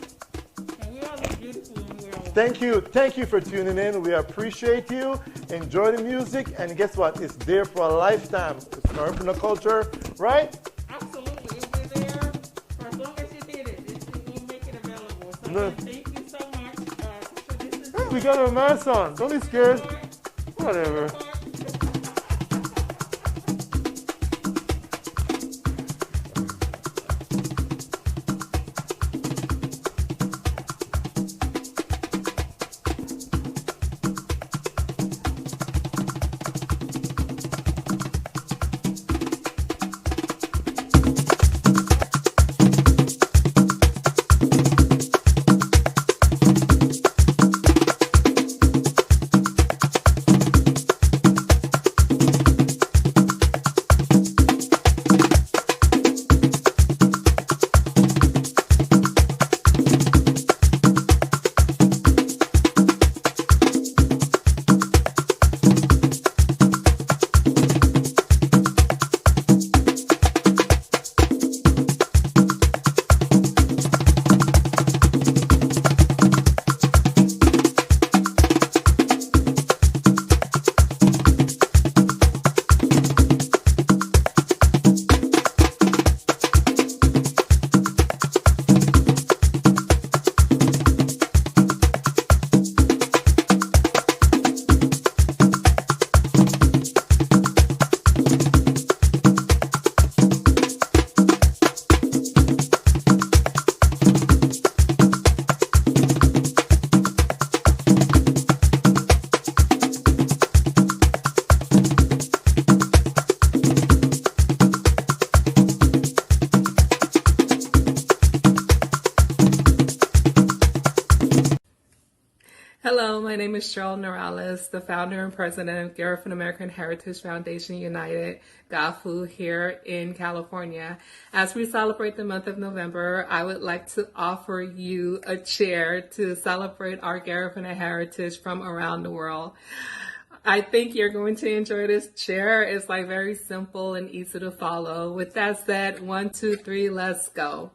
And we all look beautiful and we're all Thank you. Thank you for tuning in. We appreciate you. Enjoy the music. And guess what? It's there for a lifetime. It's Garifuna culture, right? Absolutely. It'll be there for as long as you need it. It's, we'll make it available. So No. Again, thank you so much, uh, for this is Hey, we got our masks on. Don't be scared. Whatever. Hello, my name is Cheryl Norales, the founder and president of Garifuna American Heritage Foundation United, GAFU, here in California. As we celebrate the month of November, I would like to offer you a chair to celebrate our Garifuna heritage from around the world. I think you're going to enjoy this chair. It's, like, very simple and easy to follow. With that said, one, two, three, let's go.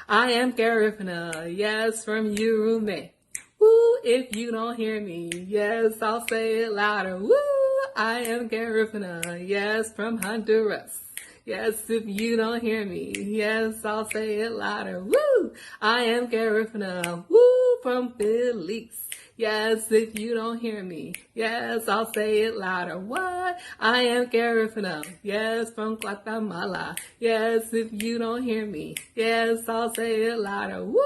I am Garifuna, yes, from Yurume. Woo, if you don't hear me, yes, I'll say it louder. Woo, I am Garifuna, yes, from Honduras. Yes, if you don't hear me, yes, I'll say it louder. Woo, I am Garifuna. Woo, from Belize. Yes, if you don't hear me, yes, I'll say it louder. What? I am Garifuna. Yes, from Guatemala. Yes, if you don't hear me, yes, I'll say it louder. Woo!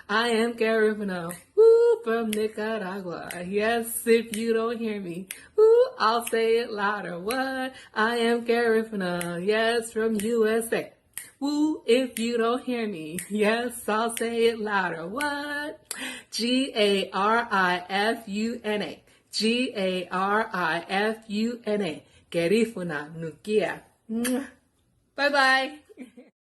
I am Garifuna. Woo! From Nicaragua. Yes, if you don't hear me, woo! I'll say it louder. What? I am Garifuna. Yes, from U S A. Woo! If you don't hear me, yes, I'll say it louder. What? G A R I F U N A. G A R I F U N A. Garifuna nukia. Mwah. Bye bye.